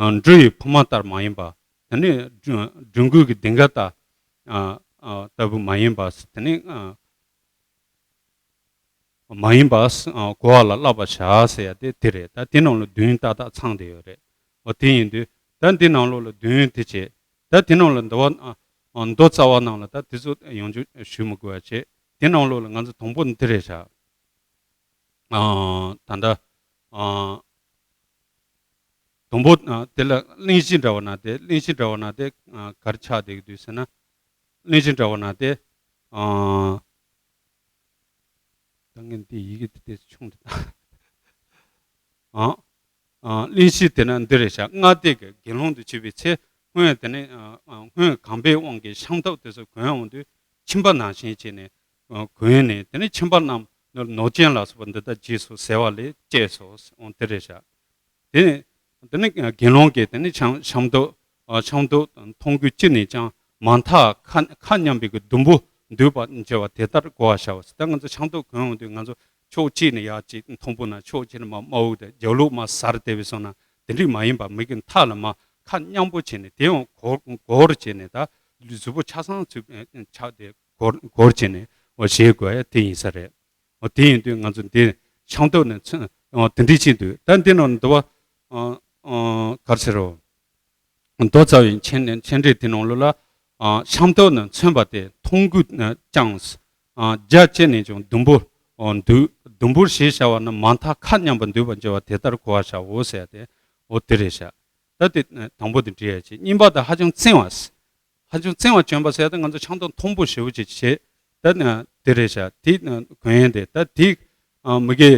འབྲུ་ཡི་ཕུབ་མ་ལྟར་མ་ཡིན་པ། དེ་ནི་སྦྲུལ་སྦྲུལ་མགོ་གི་གདེངས་ཀ་ལྟ་ཨ་ཨ་ལྟ་བུ་མ་ཡིན་པ། དེ་ནི་ཨ་མ་ཡིན་པ་གོ་བ་ལ་བསླབ་པར་བྱ་ཟེར་ཡ་དེ་དེ་རེད། ད་དེ་ནང་ལ་བདུན་ཏག་ཏག་ཚང་བསྡད་ཡོད་རེད། འོ་དེ་ཡིན་དུས་ད་འདི་ནང་ལོགས་ལ་བདུན་དེ་བྱས། ད་དེ་ནང་ལ་མདོ་བ་མདོ་རྩ་བ་ནང་ལ་ད་དེ་ཚོ་ཡོངས་རྫོགས་ཞུ་མི་དགོས་པ་བྱས། དེ་ནང་ལོགས་ལ་ང་ཚོ་དང་པོ་འདི་རེད་ཤག་ཨ་ད་ལྟ་ཨ་དང་པོ་ཨ་དེ་ལ་གླེང་གཞི་འདྲ་བ་ན་དེ་གླེང་གཞི་འདྲ་བ་ན་དེ་ཨ་ག་རེ་ཆགས་བསྡད་ཀྱི་འདུག་ཟེར་ན། གླེང་གཞི་འདྲ་བ་ན་དེ་ཨ། ད་ངས་འདི་ཡི་གེ་དེ་ཏོག་ཙམ་ཆུང་དུ་བཏང་། ཨ། ཨ། གླེང་གཞི་དེ་ནི་འདི་རེད་ཤག་སྔ་ལྟས་ཀྱི་དགེ་སློང་དུ་བྱས་པའི་ཚེ་སྔོན་དེ་ནི་ཨ། ཨ། སྔོན་གོམས་པའི་དབང་གིས་ཤམ་ཐབས་དེ་ཚོ་གོན་འོང་དུས་ཁྱིམ་པ་ནང་བཞིན་བྱས་ནས་ཨ། གོན་ནས། དེ་ནི་ཁྱིམ་པ་རྣམས་ནོར་ཅན་ལ་སོགས་པ་འདི་དག་རྗེས་སུ་ཟེར་བ་ལས་བཅས་སོ། འོང་དེ་རེད་ཤག་དེ་ནི་དེ་ནི་དགེ་སློང་གིས་དེ་ནི་ཤམ་ཤམ་ཐབས་ཨ། ཤམ་ཐབས་མཐོང་གོས་ཅི་ནས་ཀྱང་མ་མཐའ་ཁ་ཁ་མཉམ་པའི་གི་ཟླུམ་པོ་འདུས་པ་བྱས་པ་དེ་ལྟར་གོ་བར་བྱའོ། ད་ང་ཚོ་ཤམ་ཐབས་གོན་འོང་དུས་ང་ཚོ་ཕྱོགས་གཅིག་ནས་ཡར་གཅིག་མཐོན་པོ་ན་ཕྱོགས་གཅིག་ནས་མར་དམའ་བོ་དང་རྒྱབ་ལོགས་མར་ཟུར་དེ་བས་སོང་ན་དེ་འདྲས་མ་ཡིན་པ་མི་གི་མཐའ་ལ་མར་ཁ་མཉམ་པོ་བྱས་ནས་དེ་ཡང་གོར་གོར་བྱས་ནས་ད་གཟུགས་པོ་ཆ་ཚང་ཚུད་ཆགས་ཏེ་གོར་གོར་བྱས་ནས་འོ་བཞེས་དགོས་ཡ་དེ་ཡིན་ས་རེད། འོ་དེ་ཡིན་དུས་ང་ཚོ་འདི་ཤམ་ཐབས་ནས་མཚོན་འོ་དེ་འདྲས་ཕྱིན་དུས་ད་འདི་ནང་འདུལ་བ་ཨ་ཨ་ག་རེ་ཟེར་རོ། མདོ་རྩ་བའི་མཆན་མཆན་འགྲེལ་དེ་ནང་ལོགས་ལ་ཨ་ཤམ་ཐབས་ནས་མཚོན་པ་དེ་མཐོང་གོས་ཀྱང་ཨ་རྒྱ་བསྐྱེད་ནས་ཀྱང་ཟླུམ་པོ་ཨ་འདུས་ཟླུམ་པོར་ཞེས་བྱ་བ་ནི་མ་མཐའ་ཁ་མཉམ་པར་འདུས་པ་བྱས་པ་དེ་ལྟར་གོ་བར་བྱའོ་ཟེར་ཏེ་འོ་དེ་རེད་ཤག་ད་དེ་དང་པོ་དེ་འགྲེལ་ཡ་བྱེད། གཉིས་པ་དེ་ཧ་ཅང་བཙན་བ། ཧ་ཅང་བཙན་བ་བྱོན་པ་ཟེར་ཏེ་ང་ཚོ་ཤམ་ཐབས་མཐོན་པོ་ཞེ་པོ་ཅིག་བྱེད། ད་ནི་དེ་རེད་ཤག་དེ་གོན་ཡས་དེ་ད་དེ་མི་དགེ་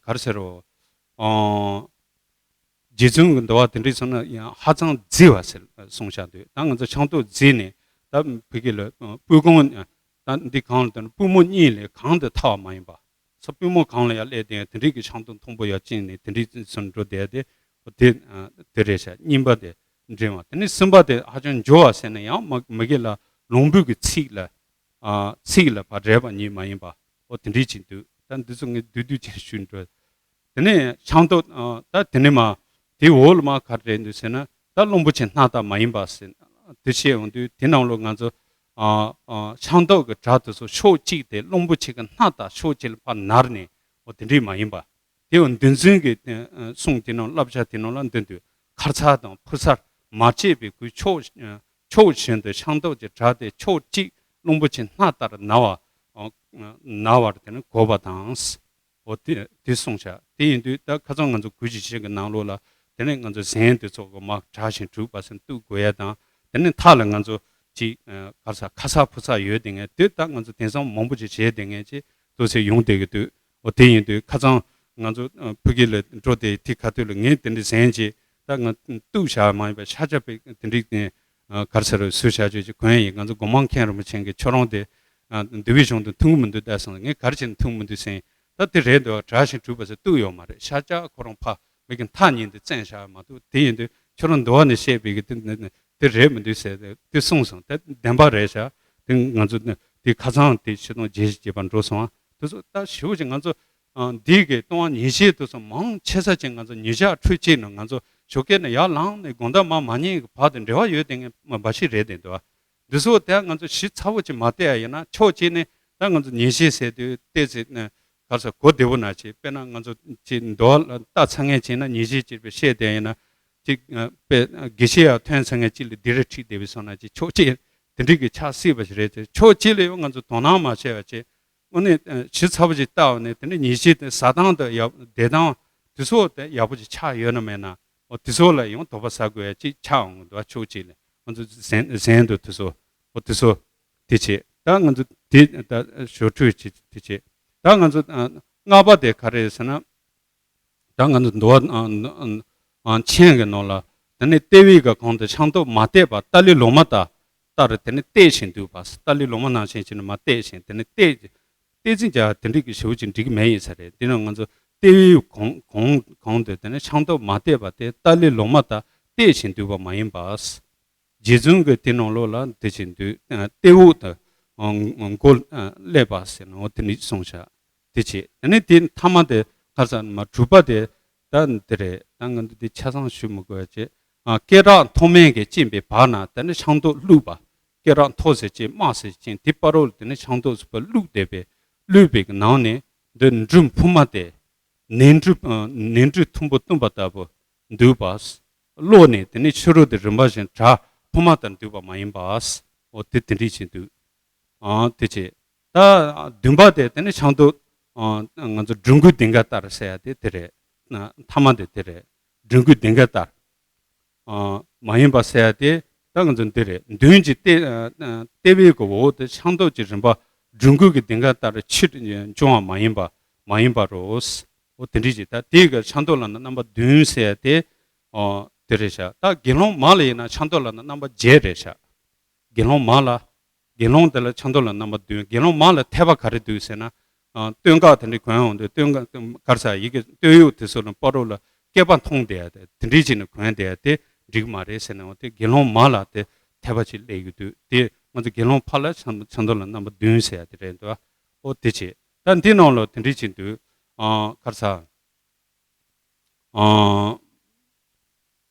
ག་རེ་ཟེར་རོ། རྗེ་བཙུན་གྱི་འདུལ་བ་དེ་འདྲས་སོང་ན་ཡང་ཧ་ཅང་མཛེས་པ་ཟེར་གསུངས་བཞག་འདུག་ད་ང་ཚོ་ཤམ་ཐབས་མཛེས་ནས་ད་ཕ་གི་ལ་སྤུ་གོང་ད་འདི་གང་ལ་ལྟར་ན་པུས་མོ་གཉིས་ལས་གང་དུ་ཐལ་བ་མ་ཡིན་པ། ས་པུས་མོ་སྒང་ལ་ཡར་སླེབས་དེ་དེ་འདྲའི་གི་ཤིང་ཏོག་མཐོན་པོ་ཡར་བཅིངས་ནས་དེ་འདྲའི་ཚུན་འགྲོ་བསྡད་དེ། དེ་དེ་རེད་ཤག་གཉིས་པ་དེ་འདྲེན་པ། དེ་ནས་གསུམ་པ་དེ་ཧ་ཅང་འཇོ་བ་ཟེར་ན་ཡང་མ་མ་གི་ལ་ལོང་བུ་གི་ཚིགས་ལ། ཚིགས་ལ་ཕར་རེག་པ་ཉིད་མ་ཡིན་པ། འོ་དེ་འདྲའི་ཅིག་འདུག་ད་འདི་ཚོ་ངས་བསྡུས་བསྡུས་ཅིག་ཞུས་འགྲོ། དེ་ནས་ཤིང་ཏོག་ད་དེ་ནས་མ་དེའི་འོག་ལ་མ་ག་རེ་རེད་འདུག་ཟེར་ན། ད་རླུང་བུ་ཆེ་སྣ་ལྟ་མ་ཡིན་པ་ཟེར། དེ་བཤད་ཡོང་དུས་དེ་ནང་ལོགས་ང་ཚོ་ཤིང་ཏོག་གི་སྒྲ་དེ་ཚོ་ཕྱོགས་གཅིག་དེ་རླུང་བུ་ཆེ་གི་སྣ་ལྟ་ཕྱོགས་གཅིག་ལ་ཕར་ནར་ནས། འོ་དེ་འདྲའི་མ་ཡིན་པ། དེ་འོ་འདུལ་འཛིན་གྱི་གསུང་དེ་ནང་བསླབ་བྱ་དེ་ནང་ལ་འདོན་དུས་ཁར་ཚ་དང་ཕུར་ཚར་མ་བྱས་པའི་གུས་ཕྱོགས་ཕྱོགས་བཞིན་དུ་ཤིང་ཏོག་གི་སྒྲ་དེ་ཕྱོགས་གཅིག་རླུང་བུ་ཆེ་སྣ་ལྟར་ན་བ། ན་བར་དེ་ནི་གོ་བ་དང་། འོ་དེ་དེ་གསུངས་བྱ། དེ་ཡིན་དུས་ད་ཁ་སང་ང་ཚོ་གུས་ཀྱི་ཆེན་གྱི་ནང་ལོགས་ལ། དེ་ནི་ང་ཚོ་གཟན་དེ་ཚོ་གི་མ་དྲག་ཞིང་དྲུག་པ་སེམས་གཏུག་དགོས་ཡ་དང་། དེ་ནི་མཐའ་ལ་ང་ཚོ་ཅིག་ག་ས་ཁ་ས་ཕུ་ས་ཡོད་དེ་ངས་དུས་ད་ང་ཚོ་དེང་སང་མང་པོ་ཅིག་བྱས་དེ་ངས་ཅིག་ཏོག་ཙེ་ཡོང་བསྡད་ཀྱི་འདུག་འོ་དེ་ཡིན་དུས་ཁ་སང་ང་ཚོ་ཕ་གི་ལ་འགྲོ་དེ་དེ་ཁ་ཐུག་ལ་ངས་དེ་འདྲའི་གཟན་ཅིག་ད་ང་གཏུག་བྱ་མ་ཡིན་པ་ཤ་ཆ་པའི་དེ་འདྲའི་གར་ས་རུ་སུ་བྱ་ཆོས་ཅིག་གོན་ཡིན། ང་ཚོ་སྒོ་མང་མཁན་རིན་པོ་ཆེ་གི་ཁྱོད་རང་དེ་འདུལ་བའི་གཞུང་དུ་མཐུན་གི་མི་འདུག་ད་སོང་ངས་གར་ཆེན་མཐུན་མི་འདུག་ཟེར། ད་དེ་རེད་འདུག་དྲག་ཞིང་དྲུག་པ་ཟེར་གཏུག་ཡོད་མ་རེད། ཤ་ཆ་ཁོ་རང་ཕ་མི་གི་མཐའ་གཉིས་དེ་བཙན་བཞག་མ་གཏོགས། དེ་ཡིན་དུས་ཁྱོད་རང་འདུལ་བ་ནས་བཤད་པའི་གི་དེ་དེ་རེད་མི་འདུག་ཟེར་དེ་གསུངས་སོང་། དེ་བདེན་པ་རེད་ཤག་དེ་ང་ཚོ་དེ་ཁ་སང་དེ་ཆིག་སྟོང་བརྒྱད་བརྒྱ་བར་འགྲོ་སོང་། དེ་ཚོ་ད་ཞེ་པོ་ཅིག་ང་ཚོ་འདི་གི་ལྟུང་བ་ཉེས་བྱས་དེ་ཚོ་མང་ཆེ་ས་ཅིག་ང་ཚོ་ཉེས་བྱ་འཕྲུལ་ཆས་ནང་ང་ཚོ་ཞོགས་ཀས་ནས་ཡར་ལངས་ནས་དགོང་དག་མ་མ་ཉལ་གི་བར་དུ་འབྲེལ་བ་ཡོད་དེ་ངས་འབའ་ཞིག་རེད་དེ་འདུག་འདི་ཚོ་དེ་ང་ཚོ་ཞིབ་ཚགས་པོ་ཅིག་མ་བལྟས་ཡ་ཡིན་ན། ཕྱོགས་གཅིག་ནས་ད་ང་ཚོ་ཉེས་བྱས་ཟེར་དུས་ཏོག་ཙེ་ག་ས་གོ་བདེ་པོ་ན་ཅིག་དཔེར་ན་ང་ཚོ་ཅིག་འདུལ་བ་ལ་ལྟ་ཚར་མཁན་ཅིག་ན་ཉེས་བྱས་ཅིག་བཤད་བསྡད་ཡིན་ན། ཅིག་དཔེ་དགེ་བཤེས་ཡང་ཐོན་ཚར་མཁན་ཅིག་ལ་འདི་རེ་ཁྲིད་བསྡད་པའི་སོང་ན་ཅིག་ཕྱོགས་གཅིག་དེ་འདྲའི་གི་ཆགས་སྲིད་པ་ཞིག་རེད་དེ། ཕྱོགས་གཅིག་ལ་ཡང་ང་ཚོ་དོ་སྣང་མ་བྱས་པ་ཅིག་དངོས་གནས་ཞིབ་ཚགས་པོ་ཅིག་བལྟ་བ་ནས་དེ་འདྲ་ཉེས་བྱས་དེ་ཟ་སྟངས་དང་ཡག་བསྡད་སྟངས་དེ་ཚོ་དེ་ཡག་པོ་ཅིག་ཆགས་ཡོད་ན་མེད་ན། འོ་དེ་ཚོ་ལ་ཡང་དོགས་པ་ཟ་དགོས་ཡ་ཅིག་ཆགས་འོང་གི་འདུག་ཕྱོགས་གཅིག་ལ་ང་ཚོ་གཟན་གཟན་འདུག་དེ་ཚོ། འོ་དེ་ཚོ་དེ་བྱས། ད་ང་ཚོ་དེ་ད་ཞོར་འཕྲོས་ཅིག་དེ་བྱས། ད་ང་ཚོ་ལྔ་པ་དེ་ག་རེ་ཟེར་ན། ད་ང་ཚོ་འདུལ་བ་ཆེན་གྱི་ནང་ལ་དེ་ནས་ལྟེ་བའི་གི་གོང་དུ་ཤིང་ཏོག་མ་བཏེགས་པ་ཏཱ་ལའི་ལོ་མ་ལྟ་ལྟར་དེ་ནས་བཏེགས་ཤིང་འདུག་པ། ཏཱ་ལའི་ལོ་མ་ནང་བཞིན་བྱས་ནས་མ་བཏེགས་ཤིང་དེ་ནས་བཏེགས་བཏེགས་འཛིན་བྱ་དེ་འདྲའི་གི་ཞེ་པོ་ཅིག་འགྲིག་གི་མེད་ཡིན་ས་རེད། དེ་ནས་ང་ཚོ་ལྟེ་བའི་གོང་གོང་གོང་དུ་དེ་ནས་ཤིང་ཏོག་མ་བཏེགས་པ་དེ་ཏཱ་ལའི་ལོ་མ་ལྟ་བཏེགས་ཤིང་འདུག་པ་མ་ཡིན་པ། རྗེ་བཙུན་གྱི་དེ་ནང་ལོགས་ལ་དེ་བཞིན་དུ་ལྟེ་འོག་ཏུ་མགོ་སླེབས་པ་ཟེར་ནོ་དེ་ནི་གསུངས་བཞག་དེ་བྱས། དེ་ནས་དེ་ཐ་མ་དེ་ཁ་སང་མ་གྲུབ་པ་དེ་ད་འདི་རེད། ད་ང་འདི་དེ་ཆ་ཚང་ཞུ་མི་དགོས་བྱས། སྐེ་རགས་མཐོ་དམན་གྱི་བཅིངས་པའི་བར་ན་དེ་ནི་ཤིང་ཏོག་བླུགས་པ། སྐེ་རགས་མཐོ་ཟེར་ཅིག་དམའ་ཟེར་ཅིག་དེ་བར་རོ་དེ་ནི་ཤིང་ཏོག་ཟེར་པ་བླུགས་བསྡད་པའི་བླུགས་པའི་ནང་ནས་འདི་འབྲུ་ཕུབ་མ་དེ། ནས་འབྲུ་ནས་འབྲུ་ཐུམ་བུ་བཏུམ་པ་ལྟ་བུ་འདུག་པ། གློག་ནས་དེ་ནས་ཕྱི་རོལ་དུ་རིམ་པ་བཞིན་བྲག་ཕུབ་མ་ལྟར་འདུག་པ་མ་ཡིན་པ། འོ་དེ་དེ་འདྲ་ཞིག་འདུག་ཨ་དེ་བྱས། ད་བདུན་པ་དེ་དེ་ནས་ཤིང་ཏོག་ང་ཚོ་སྦྲུལ་མགོའི་གདེངས་ཀ་ལྟར་ཟེར་ཡ་དེ་དེ་རེད། ཐ་མ་དེ་དེ་རེད། སྦྲུལ་མགོའི་གདེངས་ཀ་ལྟར། མ་ཡིན་པ་ཟེར་ཡ་དེ་ད་ང་ཚོ་འདི་རེད། མདུན་གྱི་ལྟེ་ལྟེ་བའི་གི་འོག་ཏུ་ཤིང་ཏོག་གི་རིམ་པ་སྦྲུལ་མགོ་གི་གདེངས་ཀ་ལྟར་ཕྱིར་འབྱུང་བ་མ་ཡིན་པ་མ་ཡིན་པ་རོ། འོ་དེ་འདྲ་ཞིག་ད་དེའི་གི་ཤིང་ཏོག་ལབ་ན་རྣམ་པ་བདུན་ཟེར་ཡ་དེ་འོ་དེ་རེད་ཤག་ད་དགེ་སློང་མ་ལ་ཡིན་ན་ཤིང་ཏོག་ལབ་ན་རྣམ་པ་བརྒྱད་རེད་ཤག་དགེ་སློང་མ་ལ། དགེ་སློང་དེ་ལ་ཤིང་ཏོག་ལ་རྣམ་པ་བདུན། དགེ་སློང་མ་ལ་འཐད་པ་ག་རེ་འདུག་ཟེར་ན། སྟོད་འགག་དེ་འདྲའི་གོན་འོང་དུས་སྟོད་འགག་གར་ས་ཡི་གེ་སྟོད་གཡོགས་དེ་ཚོ་ལ་སྤ་རོ་ལ་སྐེད་པ་མཐོང་བསྡད་ཡ་དེ་དེ་འདྲའི་ཅིག་ནས་གོན་བསྡད་ཡ་དེ་འགྲིག་མ་རེད་ཟེར་ནས་འོང་དེ་དགེ་སློང་མ་ལ་དེ་འཐད་པ་ཅིག་སླེབས་ཡོད་དུས་དེ་ང་ཚོ་དགེ་སློང་ཕ་ལ་ཤིང་ཏོག་ལ་རྣམ་པ་བདུན་ཟེར་ཡ་དེ་རེད་འདུག་ཨོ་དེ་བྱས་ད་འདི་ནང་ལ་དེ་འདྲའི་ཅིག་འདུག་གར་ས།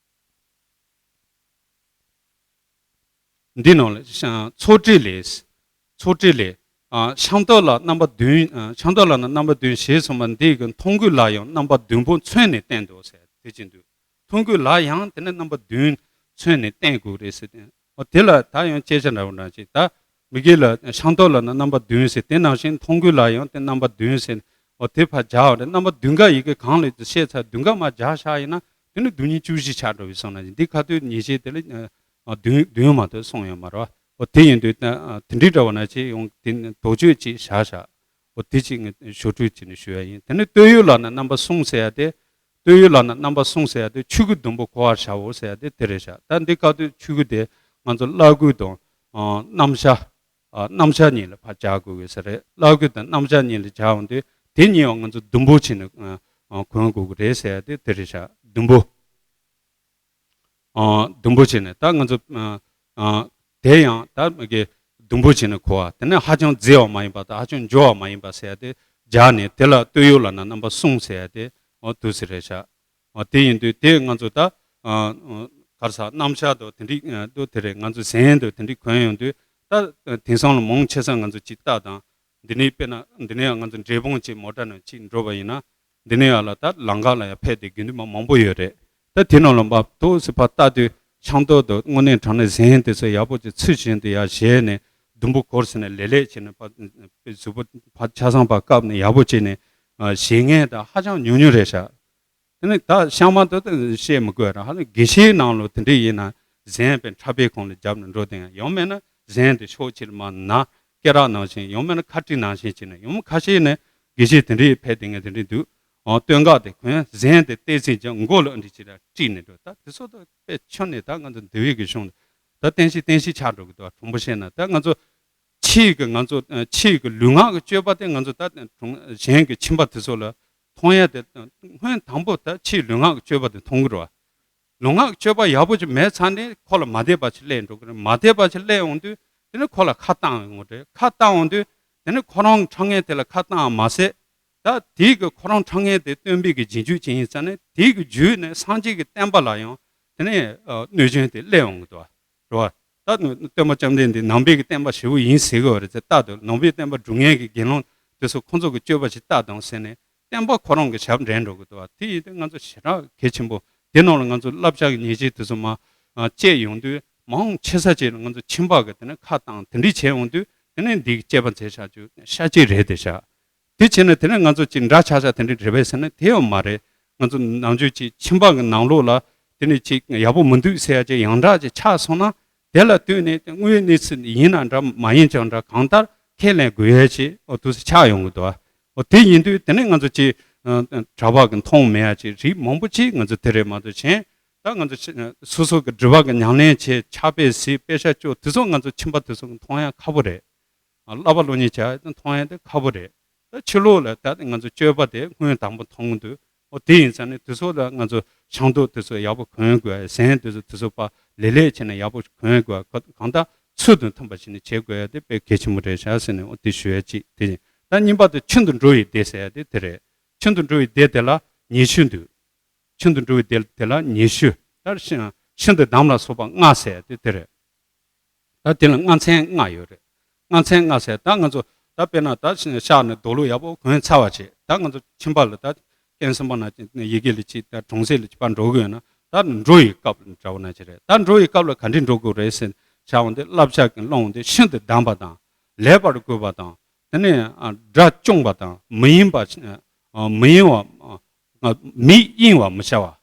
འདི་ནང་ལ་ཤ་ཚོགས་བྲིས་ལས། ཚོགས་བྲིས་ལས། ཤིང་ཏོག་ལ་རྣམ་པ་བདུན། ཤིང་ཏོག་ལ་ནི་རྣམ་པ་བདུན་ཞེས་གསུངས་པ་འདི་གི་མཐོང་གོས་ལ་ཡང་རྣམ་པ་བདུན་པོ་མཚོན་ནས་བསྟན་ཏོ་ཟེར་དེ་བཞིན་དུ། མཐོང་གོས་ལ་ཡང་དེ་ནི་རྣམ་པ་བདུན་མཚོན་ནས་བསྟན་དགོས་རེད་ཟེར་ཏེ། འོ་དེ་ལ་ད་ཡང་དཔྱད་བྱ་འདྲ་བོ་འདྲ་ཅིག་ད། མི་དགེ་ལ་ཤིང་ཏོག་ལ་ནི་རྣམ་པ་བདུན་ཟེར་དེ་ནང་བཞིན་མཐོང་གོས་ལ་ཡང་དེ་རྣམ་པ་བདུན་ཟེར། འོ་དེ་ཕར་སྦྱར་བ་རེད། རྣམ་པ་བདུན་ཀ་ཡི་གེ་གང་ལས་དེ་བཤད་ཚར་བདུན་ཀ་མ་སྦྱར་བཞག་ཡིན་ན་དེ་ནི་བདུན་གཉིས་བཅུ་བཞི་ཆགས་འགྲོ་བའི་སོང་ན་འདི་ཁ་ཐུག་ཉེས་བྱས་དེ་ལ་བདུན་བདུན་མ་གཏོགས་སོང་ཡོད་མ་རེད་བ། འོ་དེ་ཡིན་དུས་ད་དེ་འདྲའི་འདྲ་བ་ན་ཅིག་ཡོང་དེ་ནི་དོགས་གཅོད་ཅིག་བཞག་བཞག་འོ་དེ་ཅིག་ངས་ཞོར་འཕྲོས་བྱས་ནས་ཞུ་ཡ་ཡིན། དེ་ནི་སྟོད་གཡོགས་ལ་ནི་རྣམ་པ་གསུམ་ཟེར་ཡ་དེ། སྟོད་གཡོགས་ལ་ནི་རྣམ་པ་གསུམ་ཟེར་ཡ་དེ་ཆོས་སྐུ་ཟླུམ་པོ་གོ་བར་བྱའོ་ཟེར་ཡ་དེ་དེ་རེད་ཤག་ད་འདི་སྐབས་དུས་ཆོས་སྐུ་དེ་ང་ཚོ་བླ་སྐུ་དང་རྣམ་གཞག་རྣམ་གཞག་གཉིས་ལ་ཕར་སྦྱར་དགོས་ཀྱི་ས་རེད། བླ་སྐུ་དང་རྣམ་གཞག་གཉིས་ལ་སྦྱར་འོང་དུས་ དེ་གཉིས་ཡང་ང་ཚོ་ཟླུམ་པོ་བྱས་ནས་གོན་དགོས་ཀྱི་རེད་ཟེར་ཡ་དེ་དེ་རེད་ཤག་ཟླུམ་པོ། ཨ། ཟླུམ་པོ་བྱས་ནས་ད་ང་ཚོ་ཨ་ཨ་དེ་ཡང་ད་མི་གི་ཟླུམ་པོ་བྱས་ནས་གོན་པ་དེ་ནས་ཧ་ཅང་མཛེས་པ་མ་ཡིན་པ་དང་ཧ་ཅང་འཇའ་བ་མ་ཡིན་པ་ཟེར་ཡ་དེ་སྦྱར་ནས་དེ་ལ་སྟོད་གཡོགས་ལབ་ན་རྣམ་པ་གསུམ་ཟེར་ཡ་དེ་འོ་དུས་སུ་རེད་ཤག་འོ་དེ་ཡིན་དུས་དེ་ང་ཚོ་ད་ཨ་ག་རེ་ཟ་གནམ་ལྕགས་དང་དེ་འདྲའི་ཨ་དུ་དེ་རེད། ང་ཚོ་གཟན་དང་དེ་འདྲའི་གོན་ཡོང་དུས་ད་དེང་སང་ལ་མང་ཆེ་ས་ང་ཚོ་ཅིག་རྟ་དང་འདི་ནས་དཔེར་ན་འདི་ནས་ང་ཚོ་འབྲས་སྤུངས་ཅིག་མོ་ཊ་ནང་ཅིག་འགྲོ་བ་ཡིན་ན། འདི་ནས་ཡར་ལ་ད་ལམ་ཁ་ལ་ཡང་ཕེབས་ཏེ་དགེ་འདུན་པ་མང་པོ་ཡོད་རེད། ད་དེ་ནང་ལ་མར་ཏོག་ཙམ་ཕར་ལྟ་དུས་ཤིང་ཏོག་དང་དངོས་གནས་དྲང་གནས་གཟན་དེ་ཚོ་ཡག་པོ་ཅིག་ཚུལ་བཞིན་དུ་ཡར་བཞེས་ནས་ཟླུམ་པོ་གོན་ཟེར་ནས་ལེ་ལེ་བྱས་ནས་ཕར་གཟུགས་པོ་ཕར་ཆ་ཚང་ཕར་བཀབ་ནས་ཡག་པོ་བྱས་ནས་ཨ་བཞེས་མཁན་ད་ཧ་ཅང་ཉུང་ཉུང་རེད་ཤག་དེ་ནས་ད་ཤག་མ་དེ་ད་བཤད་མི་དགོས་ར། ཧ་ལམ་དགེ་བཤེས་ནང་ལོགས་དེ་འདྲ་ཡིན་ན་གཟན་དཔེ་འཁྲབ་པའི་ཁོངས་ལ་རྒྱབ་ནས་འགྲོ་དེ་ཡང་ཡང་མིན་ན་གཟན་དེ་ཕྱོགས་གཅིག་ལ་མར་ན་སྐེ་རགས་ནང་བཞིན་ཡང་མིན་ན་ཁ་དཀྲིས་ནང་བཞིན་བྱས་ནས་ཡང་ཁ་ཤས་ནས་དགེ་བཤེས་དེ་འདྲའི་ཕེབས་དེ་ངས་དེ་འདྲའི་འདུག་ཨོ་སྟོད་འགག་དེ་གོན་གཟན་དེ་ཏོག་ཙམ་ཀྱང་མགོ་ལ་འདི་ཅི་ར་དཀྲིས་ནས་འགྲོ། ད་དེ་ཚོ་ད་དཔེ་ཆུ་ནས་ད་ང་ཚོ་འདི་བའི་གི་གཞུང་ད་བསྟན་བཤིག་བསྟན་བཤིག་ཆགས་འགྲོ་གི་འདུག་དྲང་པོ་བཤད་ན་ད་ང་ཚོ་ཕྱིའི་གི་ང་ཚོ་ཕྱིའི་གི་ལུས་ངག་གི་སྤྱོད་པ་དེ་ང་ཚོ་ད་གཞན་གྱི་ཁྱིམ་པ་དེ་ཚོ་ལ་མཐོང་ཡ་དེ་སྔོན་དང་པོ་ད་ཕྱིའི་ལུས་ངག་གི་སྤྱོད་པ་དེ་མཐོང་གི་རེད་བ། ལུས་ངག་གི་སྤྱོད་པ་ཡག་པོ་ཅིག་མེད་ཚར་ནས་ཁོ་ལ་མ་བདེ་བ་ཅིག་སླེབས་འགྲོ་གི་རེད། མ་བདེ་བ་ཅིག་སླེབས་འོང་དུས་དེ་ནས་ཁོ་ལ་ཁ་བཏང་ཡོང་གི་རེད། ཁ་བཏང་འོང་དུས་དེ་ནས་ཁོ་རང་འཁྲབ་མཁན་དེ་ལ་ཁ་བཏང་བ་མ་ཟད། ད་དེའི་གི་ཁོ་རང་འཁྲབ་མཁན་དེ་སྟོན་པའི་གི་རྗེས་འཇུག་ཅིག་ཡིན་ཙང་ནས་དེའི་གི་རྗེས་ནས་སངས་རྒྱས་ཀྱི་བསྟན་པ་ལ་ཡང་དེ་ནས་ཨ་གནོད་སྐྱོན་དེ་སླེབས་འོང་གི་འདུག་བ། རེད་བ། ད་སྟོན་པ་བཅོམ་ལྡན་འདས་ནང་པའི་གི་བསྟན་པ་ཞེ་པོ་ཡིན་ཟེར་གི་བ་རེད་ཟེར་ལྟ་དུས་ནང་པའི་བསྟན་པ་སྒྲུབ་མཁན་གྱི་དགེ་སློང་དེ་ཚོ་ཁོང་ཚོ་གི་སྤྱོད་པ་ཞིག་ལྟ་དང་ཟེར་ནས་བསྟན་པ་ཁོ་རང་གི་ཞབས་འདྲེན་འགྲོ་གི་འདུག་བ། དེ་ཡིན་དུས་ང་ཚོ་ཞེ་དྲག་གལ་ཆེན་པོ་དེ་ནང་ལ་ང་ཚོ་བསླབ་བྱ་གི་ཉེས་ཆད་དེ་ཚོ་མ་ཨ་བཅད་ཡོང་དུས་མང་ཆེ་ས་ཅིག་ལ་ང་ཚོ་ཁྱིམ་པ་གི་དེ་ནས་ཁ་བཏང་དེ་འདྲས་བྱས་འོང་དུས་དེ་ནས་འདི་གི་དཔྱད་པ་མཛད་བྱ་རྒྱུ་ཤ་སྐྱེས་རེད་དེ་བྱ། དེ་བྱས་ན་དེ་ནས་ང་ཚོ་ཅིག་འདྲ་ཆགས་ཆགས་དེ་འདྲ་རེད་པས་ཟེར་ན་དེ་ཡང་མ་རེད། ང་ཚོ་ནམ་རྒྱུན་ཅིག་ཁྱིམ་པ་གི་ནང་ལོགས་ལ་དེ་ནས་ཅིག་ཡག་པོ་མི་འདུག་ཟེར་ཡ་ཅིག་ཡང་འདྲ་ཅིག་ཆགས་སོང་ན་དེ་ལ་ལྟོས་ནས་དངོས་ཡོད་གནས་ཚུལ་ཡིན་ན་འདྲ་མ་ཡིན་ཀྱང་འདྲ་གང་ལྟར་ཁས་ལེན་དགོས་ཡ་ཅིག་འོ་དུས་སུ་ཆགས་ཡོང་གི་འདུག་འོ་དེ་ཡིན་དུས་དེ་ནས་ང་ཚོ་ཅིག་གྲྭ་པ་གི་མཐོང་མེད་ཡ་ཅིག་རིགས་མང་པོ་ཅིག་ང་ཚོ་དེ་རེད་མ་གཏོགས་གཞན་ད་ང་ཚོ་སོ་སོ་གི་སྒྲུབ་པ་གི་ཉམས་ལེན་བྱེད་ཕྱག་དཔེ་གཟིགས་དཔེ་ཆ་ཅོ་དེ་ཚོ་ང་ཚོ་ཁྱིམ་པ་དེ་ཚོ་གི་མཐོང་ཡ་ཁག་པོ་རེད། བསླབ་པ་སློབ་གཉེར་བྱ་ཡ་དེ་མཐོང་ཡ་དེ་ཁག་པོ་རེད། ད་ཕྱི་ལོགས་ལ་ད་ང་ཚོ་སྤྱོད་པ་དེ་སྔོན་དང་པོ་མཐོང་གི་འདུག་འོ་དེ་ཡིན་ཙང་ནས་དེ་ཚོ་ལ་ང་ཚོ་ཤིང་ཏོག་དེ་ཚོ་ཡག་པོ་གོན་དགོས། གཟན་དེ་ཚོ་དེ་ཚོ་པ་ལེ་ལེ་བྱས་ནས་ཡག་པོ་གོན་དགོས། གང་ལྟར་ཚུལ་དང་མཐུན་པ་ཞིག་ནས་བྱེད་དགོས་ཡ་དེ་དཔེ་གལ་ཆེན་པོ་རེད་ཤག་ཟེར་ནས་འོ་དེ་ཞུ་ཡ་གཅིག་དེ་ཡིན། ད་གཉིས་པ་དེ་ཆུ་འདི་འགྲོ་བའི་སྡེ་ཟེར་ཡ་དེ་དེ་རེད། ཆུ་འདི་འགྲོ་བའི་སྡེ་དེ་ལ་ཉེ་ཤུ་འདུག་ཆུ་འདི་འགྲོ་བའི་སྡེ་དེ་ལ་ཉེ་ཤུ། ད་ཤིང་ཤིང་འདི་འདམ་ལ་སོགས་པ་ལྔ་ཟེར་ཡ་དེ་དེ་རེད། ད་དེ་ལ་ལྔ་ཚན་ལྔ་ཡོད་རེད། ལྔ་ཚན་ལྔ་ཟེར་ད་ང་ཚོ་ད་དཔེར་ན་ད་ཤག་ནས་རྡོ་ལུག་ཡག་པོ་གོན་ཚར་བ་བྱས་ད་ང་ཚོ་ཁྱིམ་པ་ལ་ད་རྐྱེན་གསུམ་པ་ན་ཡི་གེ་ལ་ཅིག་ད་གྲོང་གསེབ་ལ་ཅིག་ཕར་འགྲོ་དགོས་ན་ད་འགྲོ་ཡི་སྐབས་ལ་འདྲ་བོ་ན་ཅི་རེད། ད་འགྲོ་ཡི་སྐབས་ལ་ག་འདྲས་འགྲོ་དགོས་རེད་ཟེར་ཤག་འོང་དེ་བསླབ་བྱ་གི་སློང་དེ་ཤིན་ཏུ་གདམས་པ་དང་ལེགས་པར་བཀོད་པ་དང་དེ་ནས་དགྲ་བཅོམ་པ་དང་མི་གཡེང་བ་མི་གཡེང་བ་མི་གཡེང་བ་མི་བྱ་བ།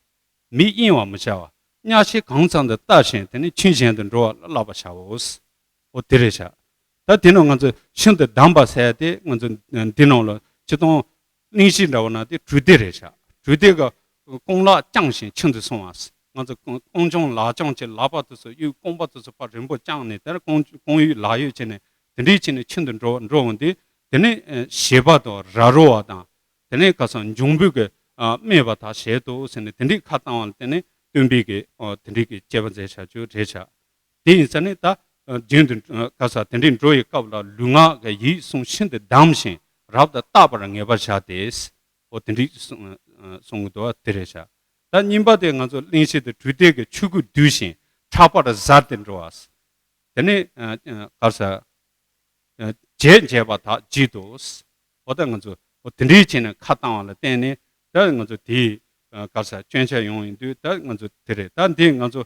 མི་གཡེང་བ་མི་བྱ་བ། གཉའ་ཤིང་གང་ཚང་དུ་བལྟ་ཞིང་དེ་ནི་ཆོས་གཞན་དུ་འགྲོ་བ་ལ་བསླབ་པར་བྱའོ། འོ་དེ་རེད་ཤག་ད་དེ་ནང་ང་ཚོ་ཤིན་ཏུ་གདམས་པ་ཟེར་ཏེ་ང་ཚོ་འདི་ནང་ལ་སྤྱིར་བཏང་གླེང་གཞི་འདྲ་བོ་ན་དེ་གྲུ་སྡེ་རེད་ཤག་གྲུ་སྡེ་ག་རྐང་ལག་བརྐྱངས་ཤིང་ཁྱིམ་དུ་སོང་བ། ང་ཚོ་རྐང་རྐང་བརྐྱང་ལག་བརྐྱང་བྱས་ལག་པ་དེ་ཚོ་གཡུག་རྐང་པ་དེ་ཚོ་ཕར་རིང་པོ་བརྐྱངས་ནས་དེར་རྐང་རྐང་གཡུག་ལག་གཡུག་བྱས་ནས་དེ་འདྲས་བྱས་ནས་ཁྱིམ་དུ་འགྲོ་འགྲོ་འོང་དུས་དེ་ནས་ཞེད་པ་དང་ར་རོ་བ་དང་། དེ་ནས་ཁ་སང་འབྱུང་པོའི་གི་ཨ་སྨད་པ་དག་བྱེད་དོ་ཟེར་ནས་དེ་འདྲའི་ཁ་བཏང་བ་ལ་བརྟེན་ནས་སྟོན་པའི་གི་ཨ་དེ་འདྲའི་གི་དཔྱད་པ་མཛད་བྱ་རྒྱུ་རེད་བྱ། དེ་ཡིན་ཙང་ནས་ད་ཨ་རྒྱུན་དུ་ཨ་ཁ་ས་དེ་འདྲའི་འགྲོ་ཡི་སྐབས་ལ་ལུས་ངག་གི་ཡིད་གསུམ་ཤིན་ཏུ་བསྡམས་ཤིང་རབ་ཏུ་བརྟག་པར་ངེས་པར་བྱ་སྟེ། འོ་དེ་འདྲའི་གསུང་ཨ་གསུང་གི་འདུག་བ་དེ་རེད་བྱ། ད་གཉིས་པ་དེ་ང་ཚོ་གླེང་གཞི་དེ་གྲུ་སྡེ་གི་ཆོས་གོས་བསྡུས་ཤིང་ཕྲག་པར་གཟར་ཏེ་འགྲོ་བ། དེ་ནས་ཨ་ཨ་ག་ས། བྱས་བྱས་པ་དག་བགྱིད་དོ། འོ་ད་ང་ཚོ་འོ་དེ་འདྲའི་བྱས་ནས་ཁ་བཏང་བ་ལ་བརྟེན་ནས་ད་ང་ཚོ་དེའི་ག་ས་སྐྱོན་ཆ་ཡོང་ཡིན་དུས་ད་ང་ཚོ་དེ་རེད། ད་འདི་ང་ཚོ་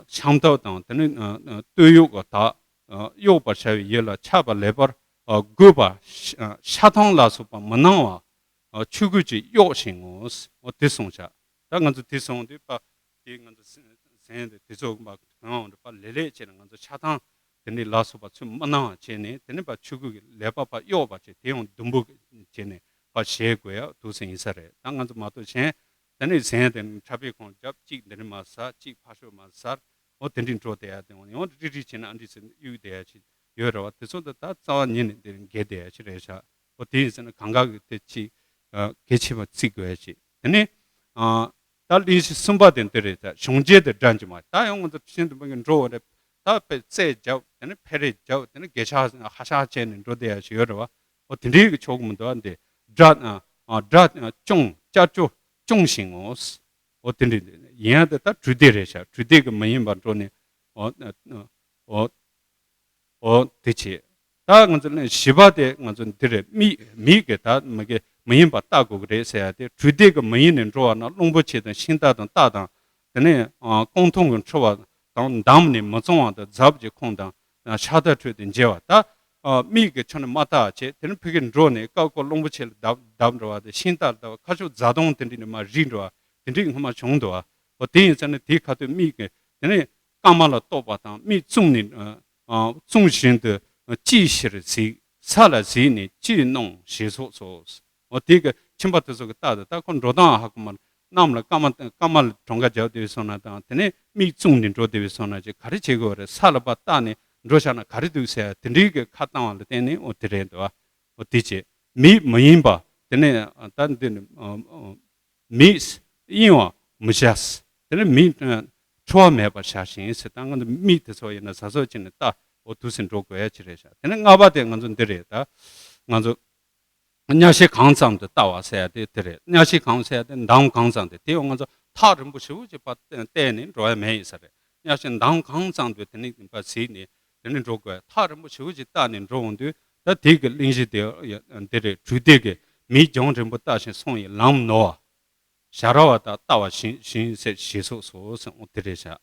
ཤམ་ཐབས་དང་དེ་ནས་སྟོད་གཡོགས་ཀྱི་དག་གཡོགས་པར་བྱ་བའི་ཡུལ་ལ་ཆགས་པ་ལེགས་པར་དགོད་པ། ཤ་ཐང་ལ་སོགས་པ་མི་སྣང་བ་ཆོས་གོས་ཀྱིས་གཡོགས་ཤིང་ངོ་། འོ་དེ་གསུངས་བྱ། ད་ང་ཚོ་དེ་སོང་དུས་པ་དེ་ང་ཚོ་གཟན་དེ་དེ་ཚོ་མ་གང་འདྲ་པ་ལེ་ལེ་བྱས་ནས་ང་ཚོ་ཆགས་ཐང་དེ་འདྲའི་ལ་སོགས་པ་ཚུར་མ་གནང་བ་བྱས་ནས་དེ་ནས་པ་ཆོས་གོས་ཀྱི་ལེགས་པ་པ་གཡོགས་པ་བྱས་དེ་ཡང་ཟླུམ་པོ་བྱས་ནས་པ་བཞེས་དགོས་ཡ་འདུག་སེ་ཡིན་ས་རེད། ད་ང་ཚོ་མ་གཏོགས་གཞན་དེ་ནས་གཟན་དེ་འཁྲབ་པའི་ཁོང་རྒྱབ་གཅིག་འདི་ནས་མ་ཟ་གཅིག་ཕར་ཕྱོགས་མ་ཟ། འོ་དེ་འདྲའི་འགྲོ་བསྡད་ཡ་དེ་འོ་ཡང་རི་རི་བྱས་ནས་ཨ་འདྲི་ཟེར་གཡུག་བསྡད་ཡ་ཅིག་ཡོད་རེད་བ། དེ་ཚོ་ད་ད་རྩ་བ་ཉིད་ནས་འདིར་འགལ་བསྡད་ཡ་ཅིག་རེད་ཤག་འོ་དེ་ཡིན་ཟེར་ན་གང་ག་གི་དེ་ཅིག་གལ་ཆེ་བ་བརྩི་དགོས་ཅིག་དེ་ནས་ད་གླེང་གཞི་གསུམ་པ་དེ་འདི་རེད། ད་གཞུང་འབྱེད་དེ་སྒྲ་འཇུག་མ་ད་ཡང་ང་ཚོ་ཤིན་ཏུ་མི་གི་འགྲོ་བ་རེད། ད་དཔེ་རྩལ་རྒྱབ་དེ་ནས་ཕེ་རེ་རྒྱབ་དེ་ནས་དགེ་ཆ་ཧ་ཤ་བྱས་ནས་འགྲོ་བསྡད་ཡ་ཞིག་ཡོད་རེད་བ། འོ་དེ་འདྲའི་གི་ཆོག་གི་མི་འདུག་བ། འདི་སྒྲ་སྒྲ་སྐྱོང་བསྐྱར་སྦྱོར་སྐྱོང་ཞིང་ངོ་། འོ་དེ་འདྲ་ཡིན་ཡང་དེ་ད་གྲོས་འདེབས་རེད་ཤག་གྲོས་འདེབས་ཀྱི་མ་ཡིན་པ་འགྲོ་ནས། འོ་འོ་འོ་དེ་བྱེད། ད་ང་ཚོ་ནི་བཞི་པ་དེ་ང་ཚོ་འདི་རེད། མིག་མིག་གི་ད་མ་གི་མ་ཡིན་པ་ལྟ་དགོས་ཀྱི་རེད་ཟེར་ཡ་དེ་གྲོས་འདེབས་ཀྱི་མ་ཡིན་ནས་འགྲོ་བ་ན་རླུང་པོ་ཆེ་དང་ཤིང་རྟ་དང་རྟ་དང་དེ་ནས་རྐང་འཐུང་གི་འཁྲུ་བ་དང་འདམ་ནས་མི་གཙང་བ་དང་རྫབ་ཀྱི་ཁོང་དང་ཤ་ད་ཁྲོད་དུ་འཇལ་བ། ད་མིག་གི་ཆ་ནས་མ་བལྟ་བྱས་དེ་ནས་ཕ་གིར་འགྲོ་ནས་ཀ་ཀོ་རླུང་པོ་ཆེ་ལ་བརྡབ་བརྡབ་འགྲོ་བ་དང་ཤིང་རྟ་ལ་བརྡབ་ཁ་ཤོག་རྫ་དོང་དེ་འདྲ་ནས་མར་རིལ་འགྲོ་བ་དེ་འདྲའི་སྔོན་མ་བྱུང་འདུག་བ། འོ་དེ་ཡིན་ཙང་ནི་དེའི་ཁ་ཐུག་མིག་གི་དེ་ནས་སྐར་མ་ལ་གཏོགས་པ་དང་མིག་བཙུམས་ནས་ཨ་ཨ་བཙུམས་བཞིན་དུ་ཅིའི་ཕྱིར་གཟིགས། ས་ལ་གཟིགས་ནས་ཅི་སྣང་ཞེས་སོགས་སོ། འོ་དེ་གི་ཁྱིམ་པ་དེ་ཚོ་གི་རྟགས་དེ་ད་ཁོ་འགྲོ་སྟངས་ཧ་གོ་མ་གནམ་ལ་སྐར་མ་སྐར་མ་ལ་གྲངས་ཀ་རྒྱབ་བསྡད་སོང་ན་དང་དེ་ནས་མིག་བཙུམས་ནས་འགྲོ་བསྡད་སོང་ན་ཅིག་ག་རེ་བྱེད་དགོས་རེད། ས་ལ་ཕར་བལྟས་ནས་འགྲོ་བཞག་ན་ག་རེ་འདུག་ཟེར་དེ་འདྲའི་གི་ཁ་བཏང་བ་ལ་བརྟེན་ནས་འོ་དེ་རེད་འདུག་བ། འོ་དེ་བྱེད། མིག་མ་ཡིན་པ་དེ་ནས་ད་འདི་ནི་མིག་གཡེང་བ་མི་བྱ། དེ་ནས་མིག་འཁྲུལ་བ་མེད་པར་བྱ་ཞིང་ཟེར། ད་ང་ཚོ་མིག་དེ་ཚོ་ཡིན་ན་གཟབ་གཟབ་བྱས་ནས་ལྟ། འོ་དུས་སུ་འགྲོ་དགོས་ཡ་ཅི་རེད་ཤག་དེ་ནས་ལྔ་པ་དེ་ང་ཚོ་འདི་རེད། ད་ང་ཚོ་གཉའ་ཤིང་གང་ཙམ་དུ་ལྟ་བ་ཟེར་ཡ་དེ་དེ་རེད། གཉའ་ཤིང་གང་ཟེར་ཡ་དེ་འདམ་གང་ཙམ་དེ་དེ་ཡང་ང་ཚོ་ཐག་རིང་པོ་ཞེ་པོ་ཅིག་ཕར་བལྟས་ནས་འགྲོ་ཡ་མེད་ཡིན་ས་རེད། གཉའ་ཤིང་འདམ་གང་ཙམ་དུ་དེ་ནས་ཕར་གཟིགས་ནས་དེ་ནས་འགྲོ་དགོས། ཐག་རིང་པོ་ཞེ་པོ་ཅིག་བལྟས་ནས་འགྲོ་འོང་དུས་ད་དེ་གི་གླེང་གཞི་དེ་འདི་རེད། གྲོས་འདེབས་ཀྱི་མིག་རྒྱང་རིང་པོ་ལྟ་ཞིང་སོང་ཡི་ལམ་ནོར་བ། ཞ་ར་བ་དང་ལྟ་བ་བཞིན་བཞིན་ཟེར་ཞེས་སོགས་སོ་ཟེར། འོ་དེ་རེད་བཞག་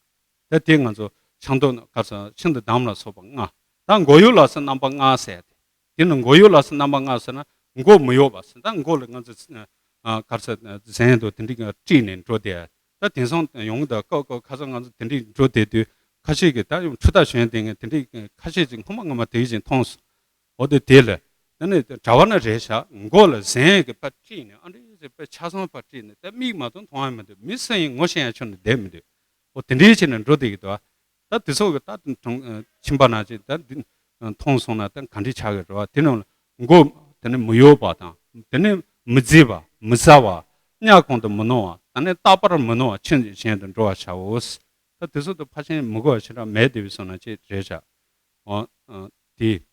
ད་དེ་ང་ཚོ་ཆང་འདོན་གར་སོང་ཤིན་ཏུ་འདམ་ལ་སོགས་པ་ལྔ། ད་མགོ་ཡུ་ལ་སོགས་རྣམ་པ་ལྔ་ཟེར་ཏེ། དེ་ནི་མགོ་ཡུ་ལ་སོགས་རྣམ་པ་ལྔ་ཟེར་ན་མགོ་མི་གཡོ་བ་ཟེར། ད་མགོ་ལ་ང་ཚོ་གར་སོང་ཟན་དུ་དེ་འདྲའི་དཀྲིས་ནས་འགྲོ་དེ། ད་དེང་སང་ཡོང་གི་འདུག་ཀོ་ཀོ་ཁ་སང་ང་ཚོ་དེ་འདྲའི་འགྲོ་དེ་དུས་ཁ་ཤས་ཀྱིས་ད་ཡང་འཕྲུལ་རྟ་ཞོན་དེ་ངས་དེ་འདྲའི་ཁ་ཤས་ཀྱིས་སྔོན་མ་སྔོན་མ་དེ་བཞིན་མཐོང་སོང་། འོ་དེ་དེ་ལ་ད་ནི་གྲྭ་བ་ན་རེད་ཤག་མགོ་ལ་ཟན་གྱི་པ་དཀྲིས་ནས་ཨ་འདྲས་ཟེར་པ་ཆ་ཚང་པ་དཀྲིས་ནས་ད་མིག་མ་གཏོགས་མཐོང་ཡ་མི་འདུག་མི་སུ་ཡིན་ངོ་ཤེས་ཡ་ཁྱོན་ནས་བསྡད་མི་འདུག་འོ་དེ་འདྲའི་བྱས་ནས་འགྲོ་བསྡད་ཀྱི་འདུག་ད་དེ་ཚོ་གི་ད་མཐོང་ཁྱིམ་པ་ན་ཅིག་ད་འདི་མཐོང་སོང་ན་ད་ག་འདྲས་ཆགས་ཀྱི་རེད་བ། དེ་ནང་ལ་མགོ་དེ་ནས་མི་གཡོ་བ་དང་དེ་ནས་མི་བརྫི་བ་མི་ཟ་བ་གཉའ་གང་དུ་མི་གནོང་བ་ད་ནས་རྟག་པར་མི་གནོང་བ་ཕྱིན་ཅི་ཞིན་དུ་འགྲོ་བར་བྱའོ། ད་དེ་ཚོ་ད་ཕར་ཕྱིན་མི་དགོས་པ་ཞེ་དྲག་མེད་དེ་བས་སོང་ན་ཅི་རེད་བྱ། འོ་དེ།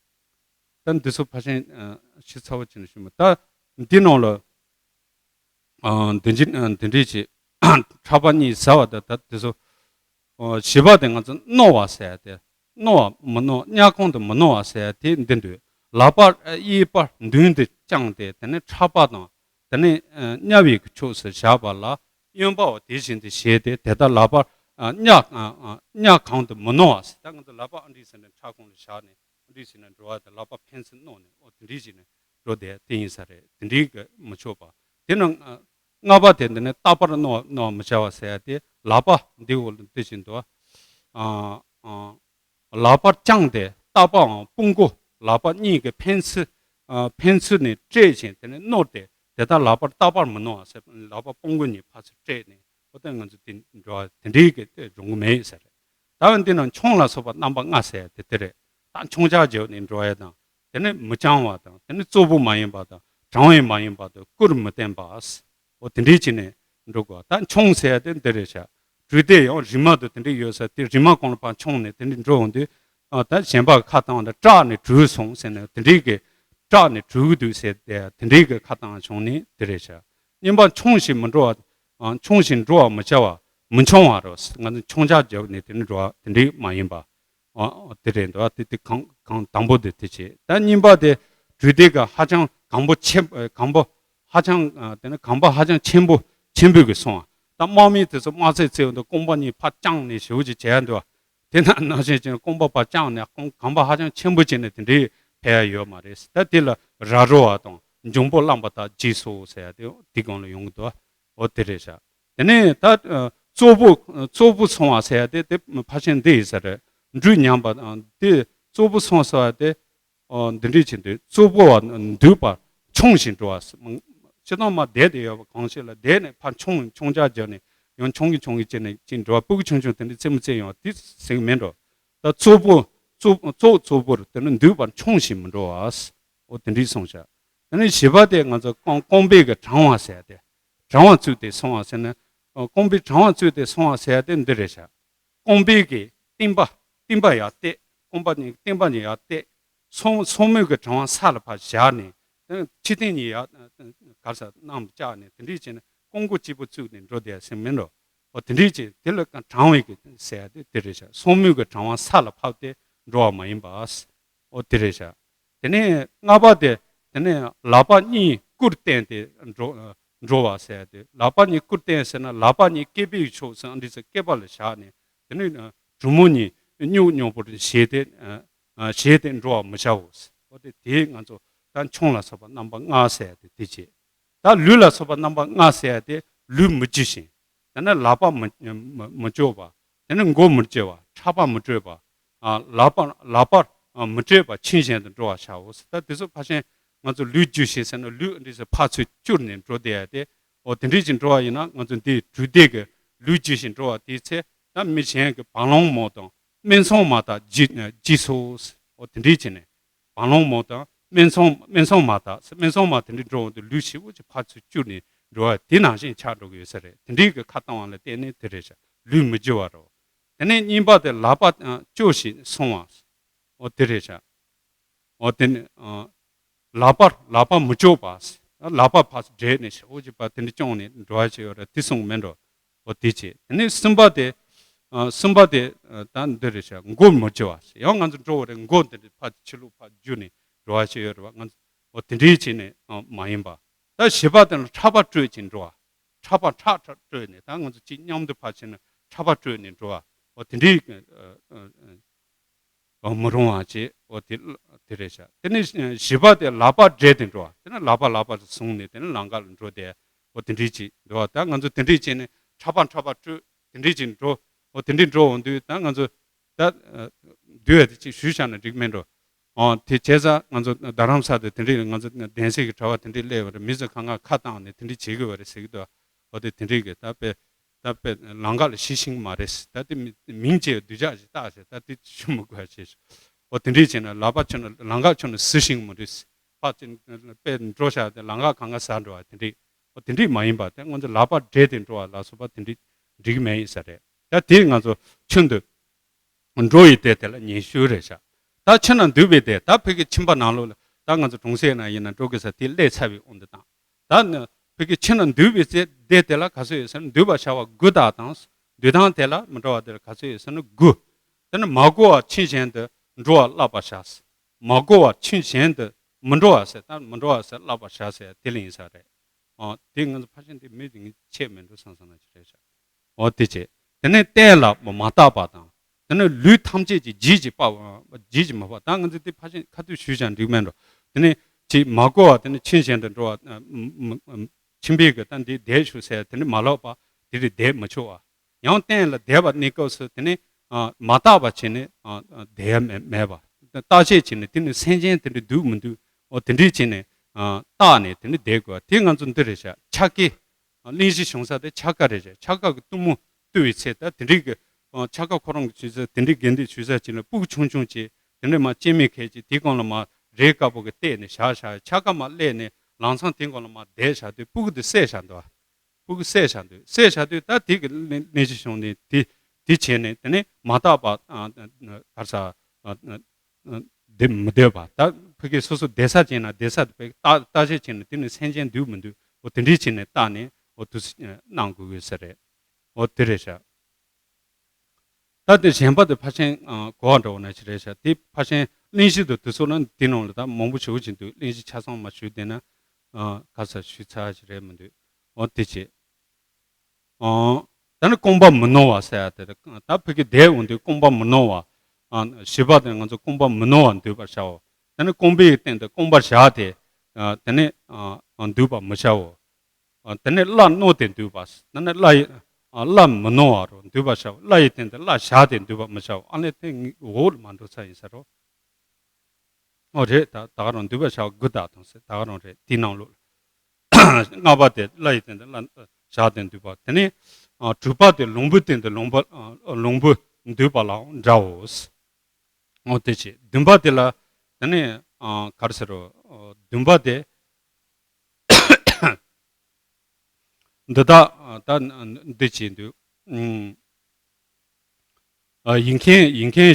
ད་འདི་ཚོ་ཕར་ཕྱིན་ཨ་ཞིབ་ཚགས་པོ་བྱས་ནས་ཞུ་མི། ད་འདི་ནང་ལ་ཨ་འདི་འདྲ་ཨ་འདི་འདྲ་བྱས། ཕྲག་པ་གཉིས་ཟ་བ་དང་ད་འདི་ཚོ་ཨ་བཞི་པ་དེ་ང་ཚོ་རྣོ་བ་ཟེར་ཡ་དེ། རྣོ་བ་མི་རྣོ་གཉའ་གང་དུ་མི་རྣོ་བ་ཟེར་ཡ་དེ་འདི་འདུག་ལག་པ་ཨ་གཡས་པ་མདུན་དུ་བརྐྱངས་ཏེ་དེ་ནས་ཕྲག་པ་དང་དེ་ནས་ཨ་གཉའ་བའི་ཕྱོགས་སུ་བཞག་པ་ལ་གཡོན་པ་བ་དེ་བཞིན་དུ་བཞེས་ཏེ་དེ་ལྟར་ལག་པ་ཨ་གཉའ་ཨ་ཨ་གཉའ་གང་དུ་མི་རྣོ་བ་ཟེར། ད་ང་ཚོ་ལག་པ་ཨ་འདྲས་ཟེར་ནས་ཕྲག་གོང་ལ་བཞག་ནས། འདི་བྱས་ནས་འགྲོ་བ་དང་ལག་པ་ཕན་ཚུན་རྣོ་ནས་འོ་དེ་འདྲའི་བྱས་ནས་འགྲོ་བསྡད་དེ་ཡིན་ས་རེད། དེ་འདྲའི་གི་མི་ཆོག་པ། དེ་ནང་ལྔ་པ་དེ་འདི་ནི་རྟག་པར་རྣོ་རྣོ་མི་བྱ་བ་ཟེར་ཡ་དེ་ལག་པ་འདི་འོག་ལ་འདི་བཞིན་དུ་ཨ་ཨ་ལག་པར་བརྐྱངས་ཏེ་རྟག་པའང་དཔུང་མགོ་ལག་པ་གཉིས་ཀྱི་ཕན་ཚུན་ཨ་ཕན་ཚུན་ནས་སྤྲད་ཅིང་དེ་ནས་བསྣོལ་ཏེ་དེ་ལྟར་ལག་པར་རྟག་པར་མི་རྣོ་བ་ཟེར། ལག་པ་དཔུང་མགོ་གཉིས་ཕར་ཚུར་སྤྲད་ནས་འོ་དེ་ང་ཚོ་དེ་འགྲོ་བ་དེ་འདྲའི་གི་དེ་འགྲོ་གི་མེད་ཟེར། ད་འདི་ནང་མཆོང་ལ་སོགས་པ་རྣམ་པ་ལྔ་ཟེར་ཡ་དེ་དེ་རེད། ད་མཆོང་རྒྱག་བརྒྱབ་ནས་འགྲོ་ཡ་དང་། དེ་ནས་མི་བརྐྱང་བ་དང་། དེ་ནས་གཙོ་བོ་མ་ཡིན་པ་དང་། དྲང་བའི་མ་ཡིན་པ་དང་། སྐུར་མི་བསྟན་པ། འོ་དེ་འདྲའི་བྱས་ནས་འགྲོ་དགོས། ད་མཆོང་ཟེར་ཡ་དེ་འདི་རེད་ཤག་གྲོས་དེ་ཡང་རིལ་མ་དང་དེ་འདྲའི་ཡོད་ས་དེ་རིལ་མ་གང་ལ་ཕར་མཆོང་ནས་དེ་འདྲའི་འགྲོ་འོང་དུས། ཨ་ད་གཞན་པ་ཁ་བཏང་ད་སྐྲག་ནས་བྲོས་སོང་ཟེར་ནས་དེ་འདྲའི་གི་སྐྲག་ནས་བྲོས་ཀྱི་འདུག་ཟེར་ཏེ་དེ་འདྲའི་གི་ཁ་བཏང་བྱུང་ནས་དེ་རེད་ཤག་གཉིས་པ་མཆོང་ཞིང་མི་འགྲོ་བ། ཨ་མཆོང་ཞིང་འགྲོ་བར་མི་བྱ་བ། མི་མཆོང་བ་རེད། ང་ཚོ་མཆོང་རྒྱག་བརྒྱབ་ནས་དེ་ནི་འགྲོ་བ་དེ་འདྲའི་མ་ཡིན་པ། ཨ་དེ་རེད་འདུག་དེ་དེ་གང་གང་དང་པོ་དེ་དེ་བྱེད། ད་གཉིས་པ་དེ་གྲོས་དེ་ག་ཧ་ཅང་གང་པོ་ཆེ་གང་པོ་ཧ་ཅང་ཨ་དེ་ནི་གང་པོ་ཧ་ཅང་ཆེན་པོ་ཆེན་པོ་གི་སོང་བ། ད་དམག་མི་དེ་ཚོ་དམག་རྩལ་རྩེད་འོང་དུས་རྐང་པ་གཉིས་ཕར་བརྐྱངས་ནས་ཞེ་པོ་ཅིག་བྱེད་ཡ་འདུག་དེ་ན་ནང་བཞིན་ཅན་རྐང་པ་ཕར་བརྐྱངས་ནས་རྐང་གང་པ་ཧ་ཅང་ཆེན་པོ་བྱས་ནས་དེ་འདྲའི་ཕེབས་ཡ་ཡོད་མ་རེད། ད་དེ་ལ་ར་རོ་བ་དང་འཇོང་པོ་བླངས་པ་དག་རྗེས་སུ་ཟེར་ཡ་དེ་དེ་གང་ལ་ཡོང་གི་འདུག་འོ་དེ་རེད་ཤག་དེ་ནས་ད་ཨ་གཙོ་བོ་གཙོ་བོ་སོང་བ་ཟེར་ཡ་དེ་དེ་ཕར་ཕྱིན་འདི་ཡིན་ས་རེད། འབྲུ་ཉམས་པ་དང་དེ་གཙོ་བོ་སོང་ཟེར་བ་དེ། ཨོ་འདི་འདྲས་བྱེད་དུས་གཙོ་བོ་བ་འདུས་པར་མཆོང་ཞིང་འགྲོ་བ། སྤྱིར་བཏང་མ་བསྡད་དེ་ཡོད་པ་གང་ཞིག་ལ་བསྡད་ནས་ཕར་མཆོང་མཆོང་རྒྱག་རྒྱག་ནས་ཡང་མཆོང་གི་མཆོང་གི་བྱས་ནས་ཅིག་འགྲོ་བ་སྤུ་གུ་ཆུང་ཆུང་དེ་འདྲས་རྩེད་མོ་རྩེ་ཡོང་བ་དེ་ཟེར་གི་མེད་འགྲོ། ད་གཙོ་བོ་གཙོ་གཙོ་གཙོ་བོར་དེ་ནི་འདུས་པར་མཆོང་ཞིང་མི་འགྲོ་བ། ཨོ་དེ་འདྲས་སོང་བྱ། དེ་ནས་བཞི་པ་དེ་ང་ཚོ་རྐང་རྐང་པའི་གི་གྲང་བ་ཟེར་ཡ་དེ། གྲང་བ་བཙུགས་ཏེ་སོང་བ་ཟེར་ན། རྐང་པའི་གྲང་བ་བཙུགས་ཏེ་སོང་བ་ཟེར་ཡ་དེ་འདི་རེད་ཤག་རྐང་པའི་གི་རྟིང་པ། རྟིང་པ་ཡར་གཏད། རྐང་པ་གཉིས་རྟིང་པ་གཉིས་ཡར་གཏད། སོ་སོ་མོས་གི་གྲང་བ་ས་ལ་ཕར་བཞག་ནས། ཕྱི་རྟིང་གཉིས་ཡར་གར་ས་གནམ་བཅག་ནས་དེ་འདྲས་བྱས་ནས་རྐང་མགོ་གཅིག་པུ་བཙུགས་ནས་འགྲོ་བསྡད་ཡ་ཟེར་མིན་འགྲོ། འོ་དེ་འདྲས་བྱས་དེ་ལ་གྲང་བའི་གི་ཟེར་ཡ་དེ་དེ་རེད་ཤག་སོ་མོས་གི་གྲང་བ་ས་ལ་ཕབ་སྟེ་འགྲོ་བ་མ་ཡིན་པ། འོ་དེ་རེད་ཤག་དེ་ནས་ལྔ་པ་དེ། དེ་ནས་ལག་པ་གཉིས་སྐུར་བསྟན་ཏེ་འགྲོ་འགྲོ་བ་ཟེར་ཏེ། ལག་པ་གཉིས་སྐུར་བསྟན་ཟེར་ན་ལག་པ་གཉིས་སྐེད་པའི་ཕྱོགས་སུ་ཨ་འདི་ཚོ་སྐེད་པ་ལ་བཞག་ནས། དེ་ནས་གྲུ་མོ་གཉིས་རྙོག་རྙོག་པོར་བྱས་ཏེ། བྱས་ཏེ་འགྲོ་བ་མི་བྱའོ། འོ་དེ་དེ་ང་ཚོ་ད་མཆོང་ལ་སོགས་པ་རྣམ་པ་ལྔ་ཟེར་ཏེ་དེ་བྱས། ད་ལུས་ལ་སོགས་པ་རྣམ་པ་ལྔ་ཟེར་ཡ་དེ་ལུས་མི་རྒྱུ་ཞིང་། དེ་ནས་ལག་པ་མི་མི་མི་གཅོད་པ། དེ་ནས་མགོ་མི་བཅད་པ། ཕྲག་པ་མི་བྲེགས་པ། ཨ་ལག་པ་ལག་པ་ཨ་མི་བྲེགས་པ་ཆིངས་བཞིན་དུ་འགྲོ་བར་བྱའོ། ད་དེ་ཚོ་ཕར་ཕྱིན་ང་ཚོ་ལུས་རྒྱུ་ཞིང་ཟེར་ན་ལུས་འདི་ཚོ་ཕར་ཚུར་བསྐྱུར་ནས་འགྲོ་བསྡད་ཡ་དེ། འོ་དེ་འདྲས་ཅིག་འགྲོ་བ་ཡིན་ན་ང་ཚོ་འདི་གྲུ་འདེགས་ཀྱི་ལུས་རྒྱུ་ཞིང་འགྲོ་བ་དེའི་ཚེ། ད་མི་གཞན་གྱི་བ་ལང་མོ་དང་སྨད་འཚོང་མ་དག་བགྱིས་བགྱིས་སོ། འོ་དེ་འདྲས་བྱས་ནས། བ་ལང་མོ་དང་སྨད་འཚོང་སྨད་འཚོང་མ་དག་སྨད་འཚོང་མ་དེ་འདྲས་འགྲོ་འོང་དུས་ལུས་ཞེ་པོ་ཅིག་ཕར་ཚུར་བསྐྱུར་ནས་འགྲོ་བ་དེ་ནང་བཞིན་ཆགས་འགྲོ་གི་ཡོད་ས་རེད། དེ་འདྲས་ཀྱི་ཁ་བཏང་བ་ལ་བརྟེན་ནས་དེ་རེད་ཤག་ལུས་མི་རྒྱུ་བ་རེད། དེ་ནས་གཉིས་པ་དེ་ལག་པ་གཅོད་ཞིང་སོང་བ། འོ་དེ་རེད་ཤག་འོ་དེ་ནས་ལག་པ་ལག་པ་མི་གཅོད་པ། ལག་པ་ཕར་བསྒྲད་ནས་ཞེ་པོ་ཅིག་པ་དེ་འདྲས་བརྐྱངས་ནས་འགྲོ་བ་ཞིག་ཡོད་རེད། དེ་སོང་མེད་འགྲོ། འོ་དེ་བྱས། དེ་ནས་གསུམ་པ་དེ། ཨ་གསུམ་པ་དེ་ཨ་ད་འདི་རེད་ཤག་མགོ་མི་རྒྱུ་བ་ཟེར། ཡང་ང་ཚོ་འགྲོ་བ་རེད། མགོ་འདི་འདྲ་ཕར་ཕྱི་ལོགས་ཕར་རྒྱུ་ནས་འགྲོ་བ་ཞིག་ཡོད་རེད་བ། ང་ཚོ་འོ་དེ་འདྲའི་བྱས་ནས་ཨ་མ་ཡིན་པ། ད་བཞི་པ་དེ་ལ་ཕྲག་པ་བྲོས་ཀྱིན་འགྲོ་བ། ཕྲག་པ་ཁྲག་ཁྲག་བྲོས་ནས། ད་ང་ཚོ་གཅིག་མཉམ་དུ་ཕར་ཕྱིན་ན་ཕྲག་པ་བྲོས་ནས་འགྲོ་བ། འོ་དེ་འདྲའི་ཨ་ཨ་ཨ་མི་རུང་བ་བྱས། འོ་དེ་དེ་རེད་ཤག་དེ་ནས་བཞི་པ་དེ་ལག་པ་བསྒྲད་དེ་འགྲོ་བ། དེ་ནས་ལག་པ་ལག་པ་བཟུང་ནས་དེ་ནས་ལམ་ཁ་ལ་འགྲོ་དེ། འོ་དེ་འདྲའི་ཅིག་འགྲོ་བ། ད་ང་ཚོ་དེ་འདྲའི་བྱས་ནས་ཕྲག་པ་ཕྲག་པ་བྲོས་དེ་འདྲའི་ཅིག་འགྲོ། འོ་དེ་འདྲའི་འགྲོ་འོང་དུས་ད་ང་ཚོ་ད་ཨ་འདུས་ཡ་དེ་ཅིག་ཞུས་བཞག་ན་འགྲིག་མེད་འགྲོ། འོ་དེ་བྱས་ཙང་ང་ཚོ་རྡ་རམ་ས་དེ་དེ་འདྲའི་ང་ཚོ་གདན་སའི་གི་གྲྭ་བ་དེ་འདྲའི་སླེབས་པ་རེད། མི་ཚོ་གང་ག་ཁ་བཏང་ནས་དེ་འདྲའི་བྱེད་དགོས་པ་རེད་ཟེར་གི་འདུག་འོ་དེ་དེ་འདྲའི་གི་ད་དཔེ་ད་དཔེ་ལམ་ཁ་ལ་ཤི་ཤིང་མ་རེད། ད་དེ་མི་མིང་བྱས་སྡུག་ཅག་ཅིག་བཏགས་ཤག་ད་དེ་ཞུ་མི་དགོས་ཞེས། འོ་དེ་འདྲའི་བྱས་ན་ལག་པ་ཁྱོན་ནས་ལམ་ཁ་ཁྱོན་ནས་ཟི་ཤིང་མ་རེད། ཕ་ཅིག་དཔེ་འགྲོ་ཤག་དེ་ལམ་ཁ་གང་ག་ཟ་འགྲོ་བ་དེ་འདྲའི། འོ་དེ་འདྲའི་མ་ཡིན་པ་དེ་ང་ཚོ་ལག་པ་བསྒྲད་དེ་འགྲོ་བ་ལ་སོགས་པ་དེ་འདྲའི་འགྲིག་མེད་ཡིན་ས་རེད། ད་དེ་ང་ཚོ་ཁྱོན་དུ་འགྲོ་ཡི་དེ་དེ་ལ་ཉན་ཤོས་རེད་ཤག་ད་ཕྱི་ན་འདུས་པའི་དེ་ད་ཕ་གི་ཁྱིམ་པ་ནང་ལོགས་ལ་ད་ང་ཚོ་གྲོང་གསེབ་ན་ཡིན་ན་འགྲོ་གི་ས་དེ་སླེབས་ཚར་བའི་དབང་དུ་བཏང་། ད་ནི་ཕ་གི་ཕྱི་ན་འདུས་པའི་ཚེ་དེ་དེ་ལ་ག་ཚོད་ཡོད་ཟེར་ན་འདུས་པར་བྱ་བ་དགུ་དག་དང་། འདུས་དང་དེ་ལ་མི་འགྲོ་བ་དེ་ལ་ག་ཚོད་ཡོད་ཟེར་ན་དགུ། དེ་ནི་མ་གོ་བར་ཁྱིམ་གཞན་དུ་འགྲོ་བ་བསླབ་པར་བྱ། མ་གོ་བར་ཁྱིམ་གཞན་དུ་མི་འགྲོ་བ་ཟེར། ད་མི་འགྲོ་བ་ཟེར་བསླབ་པར་བྱ་ཟེར་དེ་ལ་ཡིན་ས་རེད། ཨོ་དེ་ང་ཚོ་ཕ་ཆེན་དེ་མི་དེ་ངས་ཆད་མི་འགྲོ་བསམ་བསམ་ན་ཅི་རེད་ཤག་འོ་དེ་བྱས། དེ་ནས་བསྟན་ལ་མ་བརྟགས་པ་དང་། དེ་ནས་ལུས་ཐམས་ཅད་ཀྱི་ལྗིད་ཀྱིས་དཔག་ལྗིད་ཀྱིས་མི་དཔག་ད་ང་ཚོ་དེ་ཕ་ཆེན་ཁ་ཐུག་ཞུས་ཀྱང་འགྲིག་མེད་འགྲོ། དེ་ནས་ཅིག་མ་གོ་བ་དེ་ནས་ཁྱིམ་གཞན་དུ་འགྲོ་བ། ཁྱིམ་པའི་གི་ད་འདི་བསྡད་ཤོག་ཟེར་དེ་ནས་མ་ལབ་པ་དེ་རིགས་བསྡད་མི་ཆོག་པ། ཡང་བསྟན་ལ་བསྡད་པ་གནས་སྐབས་སུ་དེ་ནས་མ་བརྟགས་པ་བྱས་ནས་བསྡད་ཡ་མེད་པ། བརྟག་དཔྱད་བྱས་ནས་དེ་ནས་སེམས་ཅན་དེ་འདྲ་འདུག་མི་འདུག་འོ་དེ་འདྲས་བྱས་ནས་བརྟགས་ནས་དེ་ནས་བསྡད་དགོས་པ་དེ་ང་ཚོ་འདི་རེད་ཤག་ཆ་ག་གླེང་གཞི་བྱུང་ས་དེ་ཆ་ག་རེད་ཤག་ཆ་ག་གི་གཏུམ་མོ་བཏུལ་བའི་ཚེ་ད་དེ་འདྲས་ཀྱི་ཆ་ག་ཁོ་རང་གི་ཞུ་ས་དེ་འདྲས་དགེ་འདུན་ཞུ་ས་ཅིག་ལ་སྤུ་གུ་ཆུང་ཆུང་ཅིག་དེ་འདྲས་མ་སྐྱེ་དམན་ཁལ་ཅིག་དེའི་སྒང་ལ་མ་རས་དཀར་པོ་གི་བལྟས་ནས་བཞག་བཞག་ཆ་ག་མ་སླེབས་ནས་ལམ་སང་དེའི་སྒང་ལ་མ་བསྡད་བཞག་དུས་སྤུ་གུ་དེ་བསད་བཞག་འདུག་སྤུ་གུ་བསད་བཞག་འདུག་བསད་བཞག་དུས་ད་དེ་གི་གླེང་གཞི་བྱུང་ནས་དེ་དེ་བྱས་ནས་དེ་ནས་མ་བརྟགས་པ་གར་ས་བསྡད་མི་སྡོད་པ། ད་ཕ་གི་སོ་སོ་བསྡད་ས་ཅན་ན་བསྡད་ས་དེ་ཕ་གི་བརྟག་བརྟག་དཔྱད་བྱས་ནས་དེ་ནས་སེམས་ཅན་འདུག་མི་འདུག་འོ་དེ་འདྲས་བྱས་ནས་བརྟགས་ནས་འོ་དུ་གནང་དགོས་ཀྱི་ས་རེད། འོ་དེ་རེད་ཤག་ད་དེ་གཞན་པ་དེ་ཕ་ཆེན་གོ་བ་འདྲ་བོ་ན་ཞིག་རེད་ཤག་དེ་ཕ་ཆེན་གླེང་གཞི་དུ་དུ་སོགས་ན་དེ་ནང་ལ་ད་མང་པོ་ཞེ་པོ་ཅིག་འདུག་གླེང་གཞི་ཆ་ཚང་མ་ཞུས་བསྡད་ན་ག་ས་ཞུས་ཚར་ཞིག་རེད་མི་འདུག་འོ་དེ་བྱས། ཨོ། ད་ནི་རྐང་པ་མི་ནོར་བ་ཟེར་ཡ་དེ་རེད། ད་ཕ་གི་བསྡད་འོང་དུས་རྐང་པ་མི་ནོར་བ། ཨ་བཞི་པ་དེ་ང་ཚོ་རྐང་པ་མི་ནོར་བ་འདུས་པར་བྱའོ། ད་ནི་རྐང་པའི་སྟེང་དུ་རྐང་པ་བཞག་སྟེ། ཨ་དེ་ནས་ཨ་འདུས་པར་མི་བྱའོ། ཨ་དེ་ནས་བརླ་བསྣོལ་ཏེ་འདུས་པ། ད་ནི་བརླ་ཡི་ཨ་བརླ་མི་ནོར་བ་རུ་འདུས་པར་བྱའོ། བརླ་ཡི་སྟེང་དུ་བརླ་བཞག་སྟེ་འདུས་པར་མི་བྱའོ། ཨ་ནི་དེ་འོག་ལ་མ་འགྲོ་ས་ཡིན་ས་རོ། ཨོ་རེད། ད་ད་ག་རང་འདུས་པར་བྱ་དགུ་དག་དང་ཟེར་ད་ག་རང་རེད་དེའི་ནང་ལོགས་ལ། ལྔ་པ་དེ་བརླ་ཡི་སྟེང་དུ་བརླ་བཞག་སྟེ་འདུས་པ། དེ་ནས་ཨ་དྲུག་པ་དེ་ལོང་བུའི་སྟེང་དུ་ལོང་བུ་ཨ་ལོང་བུ་འདུས་པ་ལའང་འདྲའོ། ཨོ་དེ་བྱས་བདུན་པ་དེ་ལ་དེ་ནས་ཨ་ག་རེ་ཟེར་རོ། ཨ་བདུན་པ་དེ་ འདི་དག་ད་འདི་བྱས་འདུག་ཨ། ཡིད་མཁན་ཡིད་མཁན་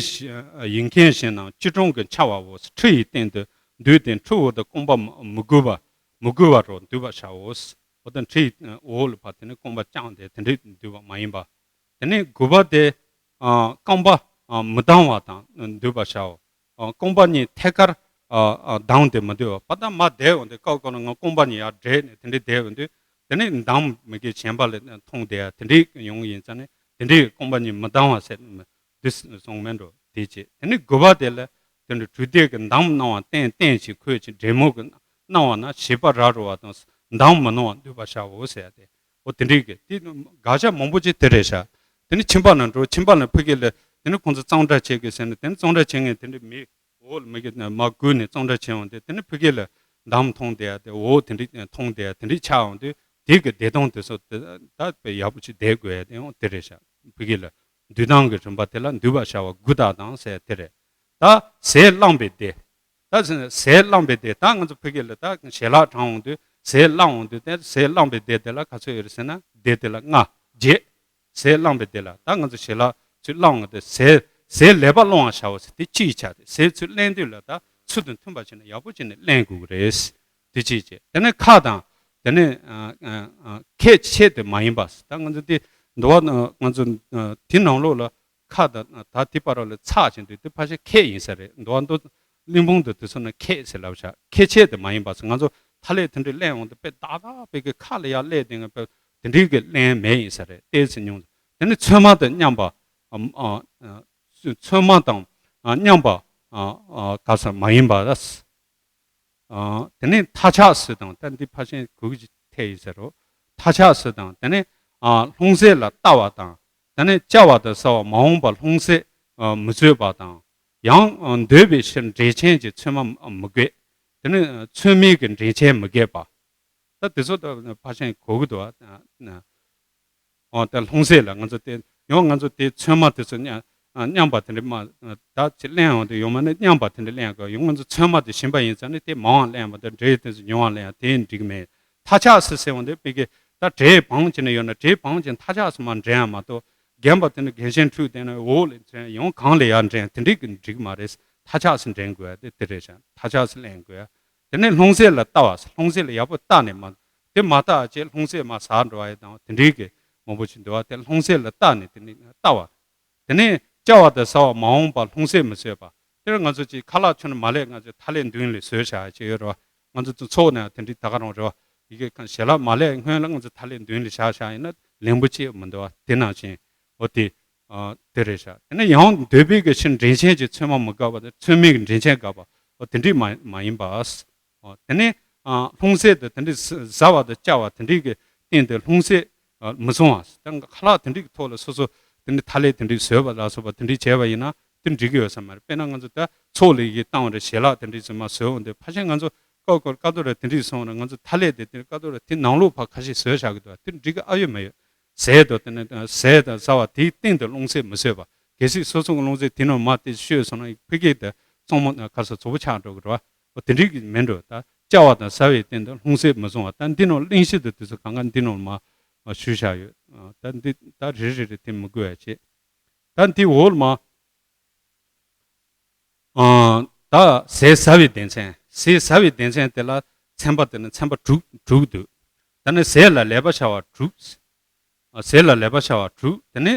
ཡིད་མཁན་གཞན་རྣམས་སྐྱིལ་ཀྲུང་གིས་འཕྱ་བའོ། ཁྲི་ཡི་སྟེང་དུ་འདུས་ཏེ་ཁྲི་འོག་ཏུ་རྐང་པ་མི་མི་དགོས་པ་མི་དགོས་པ་རུ་འདུས་པར་བྱའོ། འོ་ད་ཁྲི་ཡི་འོག་ལ་ཕར་དེ་ནས་རྐང་པ་བརྐྱངས་ཏེ་དེ་འདྲས་འདུས་པ་མ་ཡིན་པ། དེ་ནས་དགུ་པ་དེ་རྐང་པ་མི་ལྡང་བ་དང་འདུས་པར་བྱའོ། རྐང་པ་གཉིས་ཐད་ཀར་ལྡང་སྟེ་མི་འདུས་པ། ད་མར་བསྡད་འོང་དུས་སྐབས་སྐབས་ལ་ང་རྐང་པ་གཉིས་ཡར་བསྒྲད་ནས་དེ་འདྲས་བསྡད་འོང་དུས། དེ་ནས་འདམ་མི་དགེ་བྱེད་པ་ལ་མཐོང་བསྡད་ཡ་དེ་འདྲས་ཡོང་གི་ཡིན་ཙང་ནས་དེ་འདྲས་རྐང་པ་གཉིས་མི་ལྡང་བ་ཟེར་འདི་སོང་མེད་འགྲོ་དེ་བྱས། དེ་ནས་དགུ་པ་དེ་ལ་དེ་འདྲ་གྲུ་འདེགས་ཀྱི་འདམ་སྣང་བ་བསྟན་བསྟན་ཞིང་འཁོད་ཅིང་འདྲེ་མོ་གི་སྣང་བ་ན་བྱིས་པ་ར་རོ་བ་དང་འདམ་མི་སྣང་བ་འདུས་པར་བྱའོ་ཟེར་ཏེ། འོ་དེ་འདྲས་ཀྱི་དེ་དགག་བྱ་མང་པོ་ཅིག་དེ་རེད་ཤག་དེ་ནས་ཁྱིམ་པ་ན་འགྲོ། ཁྱིམ་པ་ན་ཕ་གི་ལ་དེ་ནས་ཁོང་ཚོ་གཙང་སྦྲ་བྱེད་དགོས་ཟེར་ནས་དེ་ནས་གཙང་སྦྲ་བྱེད་མཁན་དེ་འདྲས་མི་འོག་ལ་མི་གི་མ་བསྐུལ་ནས་གཙང་སྦྲ་བྱེད་འོང་དུས་དེ་ནས་ཕ་གི་ལ་འདམ་མཐོང་བསྡད་ཡ་དེ་འོ་དེ་འདྲས་མཐོང་བསྡད་ཡ་དེ་འདྲས་ཆགས་འོང་དུས་དེ་གི་བདེ་སྟོང་དེ་ཚོ་དེ་ད་དཔེ་ཡག་པོ་ཅིག་བསྡད་དགོས་ཡ་དེ་ཡང་དེ་རེད་ཤག་ཕ་གི་ལ་འདུས་སྟངས་ཀྱི་རིམ་པ་དེ་ལ་འདུས་པར་བྱ་བ་དགུ་དག་དང་ཟེར་དེ་རེད། ད་ཟས་བླངས་པའི་བདེ། ད་ཟས་བླངས་པའི་བདེ། ད་ང་ཚོ་ཕ་གི་ལ་ད་ཞལ་ལག་དྲངས་འོང་དུས་ཟས་བླངས་འོང་དུས་དེ་ཟས་བླངས་པའི་བདེ་དེ་ལ་ག་ཚོད་ཡོད་རེད་ཟེར་ན་བདེ་དེ་ལ་ལྔ་བརྒྱད། ཟས་བླངས་པའི་བདེ་ལ་ད་ང་ཚོ་ཞལ་ལག་ཚུར་བླངས་འོང་དུས་ཟས་ཟས་ལེགས་པར་བླང་བར་བྱའོ་ཟེར་དེ་གཅིག་ཆགས་ཏེ། ཟས་ཚུར་བླངས་དུས་ལ་ད་ཚུལ་དང་མཐུན་པ་བྱས་ནས་ཡག་པོ་བྱས་ནས་བླང་དགོས་ཀྱི་རེད། དེ་གཅིག་བྱས། དེ་ནས་ཁ་དང་དེ་ནས་ཨ་ཨ་ཨ་ཁད་ཆེ་དེ་མ་ཡིན་པ། ད་ང་ཚོ་དེ་འདུལ་བ་ང་ཚོ་དེ་ནང་ལོགས་ལ་ཁ་དང་ད་དེ་བར་ལ་ཚགས་ཅན་དུས་དེ་ཕལ་ཆེར་ཁད་ཡིན་ས་རེད། འདུལ་བ་མདོ་གླིང་སྤུངས་དུ་དེ་ཚོ་ན་ཁད་ཟེར་ལབ་བྱ། ཁད་ཆེ་དེ་མ་ཡིན་པ་ཟེར། ང་ཚོ་ཐ་ལེ་དེ་འདྲའི་གླེང་འོང་དུས་དཔེ་ཏག་ཏག་དཔེ་གི་ཁ་ལ་ཡར་སླེབས་དེ་ང་དཔེ་དེ་འདྲའི་གི་གླེང་མེད་ཡིན་ས་རེད། ཏོག་ཙམ་ཉུང་། དེ་ནས་ཚོད་མ་དང་མཉམ་པ། ཨ་ཨ་ཚོད་མ་དང་མཉམ་པ་ག་ས་མ་ཡིན་པ། ཨ་དེ་ནས་མཐའ་ཆགས་སུ་དང་། ད་འདི་ཕལ་ཆེར་གུ་གུ་ཅིག་ཐེ་ཡིན་ཟེར་རོ། མཐའ་ཆགས་སུ་དང་། དེ་ནས་ཨ་ལྷུང་བཟེད་ལ་ལྟ་བ་དང་། དེ་ནས་བཅའ་བ་དང་ཟ་བ་མ་འོངས་པ་ལྷུང་བཟེད་ཨ་མི་བཟོད་པ་དང་། ཡང་ཨ་འདོད་པའི་ཕྱིར་འདྲེན་ཆེན་གྱི་ཚོད་མ་མི་དགོས། དེ་ནས་ཚོད་མའི་གི་འདྲེན་ཆེན་མི་དགོས་པ། ད་དེ་ཚོ་ད་ཕལ་ཆེར་གོ་གི་འདུག་ཨ། ཨོ་ད་ལྷུང་བཟེད་ལ་ང་ཚོ་དེ་ཡང་ང་ཚོ་དེ་ཚོད་མ་དེ་ཚོ་མཉམ་མཉམ་པ་དེ་འདྲ་མ་ད་ཅི་གླེང་འོང་དུས་ཡོང་མ་ནི་མཉམ་པ་དེ་འདྲ་གླེང་དགོས། ཡང་ང་ཚོ་ཚོད་མ་དེ་ཞིམ་པ་ཡིན་ཙང་ནི་དེ་མང་བ་གླེང་བ་དང་འདྲེ་དེ་ཚོ་ཉུང་བ་གླེང་དེ་འགྲིག་མེད། མཐའ་ཆགས་སུ་ཟེར་འོང་དུས་དཔེ་གི་ད་འདྲེ་བང་བྱས་ནས་ཡོད་ན་འདྲེ་བང་བྱས་མཐའ་ཆགས་སུ་མ་འདྲེན་ཡ་མ་གཏོགས། རྒན་པ་དེ་ནི་རྒན་གཞོན་ཁྲུས་དེ་ནི་འོག་ལ་འདྲེན་ཡང་གང་ལ་ཡར་འདྲེན་དེ་འགྲིག་གི་འགྲིག་མ་རེད། མཐའ་ཆགས་སུ་འདྲེན་དགོས་དེ་དེ་རེད་ཤག་མཐའ་ཆགས་སུ་གླེང་དགོས། དེ་ནས་ལྷུང་བཟེད་ལ་ལྟ་བ། ལྷུང་བཟེད་ལ་ཡག་པོ་ལྟ་ནས་མ། དེ་མ་ལྟ་བྱས་ལྷུང་བཟེད་མ་ཟ་འགྲོ་བ་ཡི་དང་དེ་འདྲའི་གི་མང་པོ་ཞིག་འདུག་བ། དེ་ལྷུང་བཟེད་ལ་ལྟ་ནས་དེ་ནས་ལྟ་བ། དེ་ནས་བཅའ་བ་དང་ཟ་བ་མ་འོངས་པ་ལྷུང་བཟེད་མི་བཟོད་པ། དེར་ང་ཚོ་ཅིག་ཁ་ལག་མཆོད་ནས་མ་ལས་ང་ཚོ་ཐ་ལེ་མདུན་ལ་བཟོས་བཞག་ཅིག་ཡོད་རེད་བ། ང་ཚོ་ཚོགས་ནས་དེ་འདྲའི་ད་ག་རང་རེད་བ། ཡི་གེ་གང་ཞལ་ལག་མ་ལས་སྔོན་ལ་ང་ཚོ་ཐ་ལེ་མདུན་ལ་བཞག་བཞག་ཡིན་ན་ལེན་པོ་ཅིག་མི་འདུག་བ། དེ་ནང་བཞིན་འོ་དེ། ཨ་དེ་རེད་ཤག་དེ་ནས་ཡང་འདོད་པའི་གི་ཕྱིར་འདྲེན་ཆེན་གྱི་ཚོད་མ་མི་དགོས་པ་དང་ཚོད་མའི་གི་འདྲེན་ཆེན་དགོས་པ། འོ་དེ་འདྲས་མ་མ་ཡིན་པ། འོ་དེ་ནས་ཨ་ལྷུང་བཟེད་དེ་དེ་འདྲས་ཟ་བ་དང་བཅའ་བ་དེ་འདྲས་ཀྱི་སྟེང་དུ་ལྷུང་བཟེད་ཨ་མི་བཟུང་བ། ད་ཁ་ལག་དེ་འདྲས་ཀྱི་ཐོག་ལ་སོ་སོ་དེ་འདྲས་ཐ་ལེ་དེ་འདྲས་བཟོས་པ་ལ་སོགས་པ་དེ་འདྲས་བྱས་པ་ཡིན་ན་དེ་འགྲིག་གི་ཡོད་ས་མ་རེད། དཔེར་ན་ང་ཚོ་ད་ཚོགས་ལ་ཡི་གེ་བཏང་བ་རེད། ཞལ་ལག་དེ་འདྲས་ཚོད་མ་བཟོས་འོང་དུས་ཕལ་ཆེར་ང་ཚོ་ཀ་ཀ་ཀ་ཏོ་ར་དེ་འདྲས་སོང་ར་ང་ཚོ་ཐ་ལེ་དེ་དེ་ཀ་ཏོ་ར་དེ་ནང་ལོགས་ཕར་ཁ་ཤས་བཟོས་བཞག་གི་འདུག་དེ་འགྲིག་གི་ཨ་ཡོད་མ་ཡོད། ཟས་དང་དེ་ནས་ཟས་དང་ཟ་བ་དེའི་སྟེང་དུ་ལྷུང་བཟེད་མི་བཟོད་པ། གལ་སྲིད་སོ་སོ་གི་ལྷུང་བཟེད་དེ་ནང་མ་དེ་བཤོས་སོང་ན་ཕ་གི་དེ་གཙང་མ་ཁ་ས་རྫོགས་པོ་ཆགས་འགྲོ་གི་རེད་བ། འོ་དེ་འགྲིག་གི་མིན་འགྲོ། ད་བཅའ་བ་དང་ཟ་བའི་སྟེང་དུ་ལྷུང་བཟེད་མི་བཟུང་བ། ད་འདི་ནང་གླེང་གཞི་དེ་དེ་ཚོ་གང་ག་འདི་ནང་མ་ཞུས་བཞག་ཡོད། ད་འདི་ད་རེ་རེ་རེ་དེ་མི་དགོས་ཡ་བྱེད། ད་འདི་འོག་ལ་མ། ཨ་ད་ཟས་ཟ་བའི་སྡེ་ཚན། ཟས་ཟ་བའི་སྡེ་ཚན་དེ་ལ་ཚན་པ་དེ་ནི་ཚན་པ་དྲུག་དྲུག་འདུག་ད་ནི་ཟས་ལ་ལེགས་པར་བྱ་བ་དྲུག་ཨ་ཟས་ལ་ལེགས་པར་བྱ་བ་དྲུག་དེ་ནི་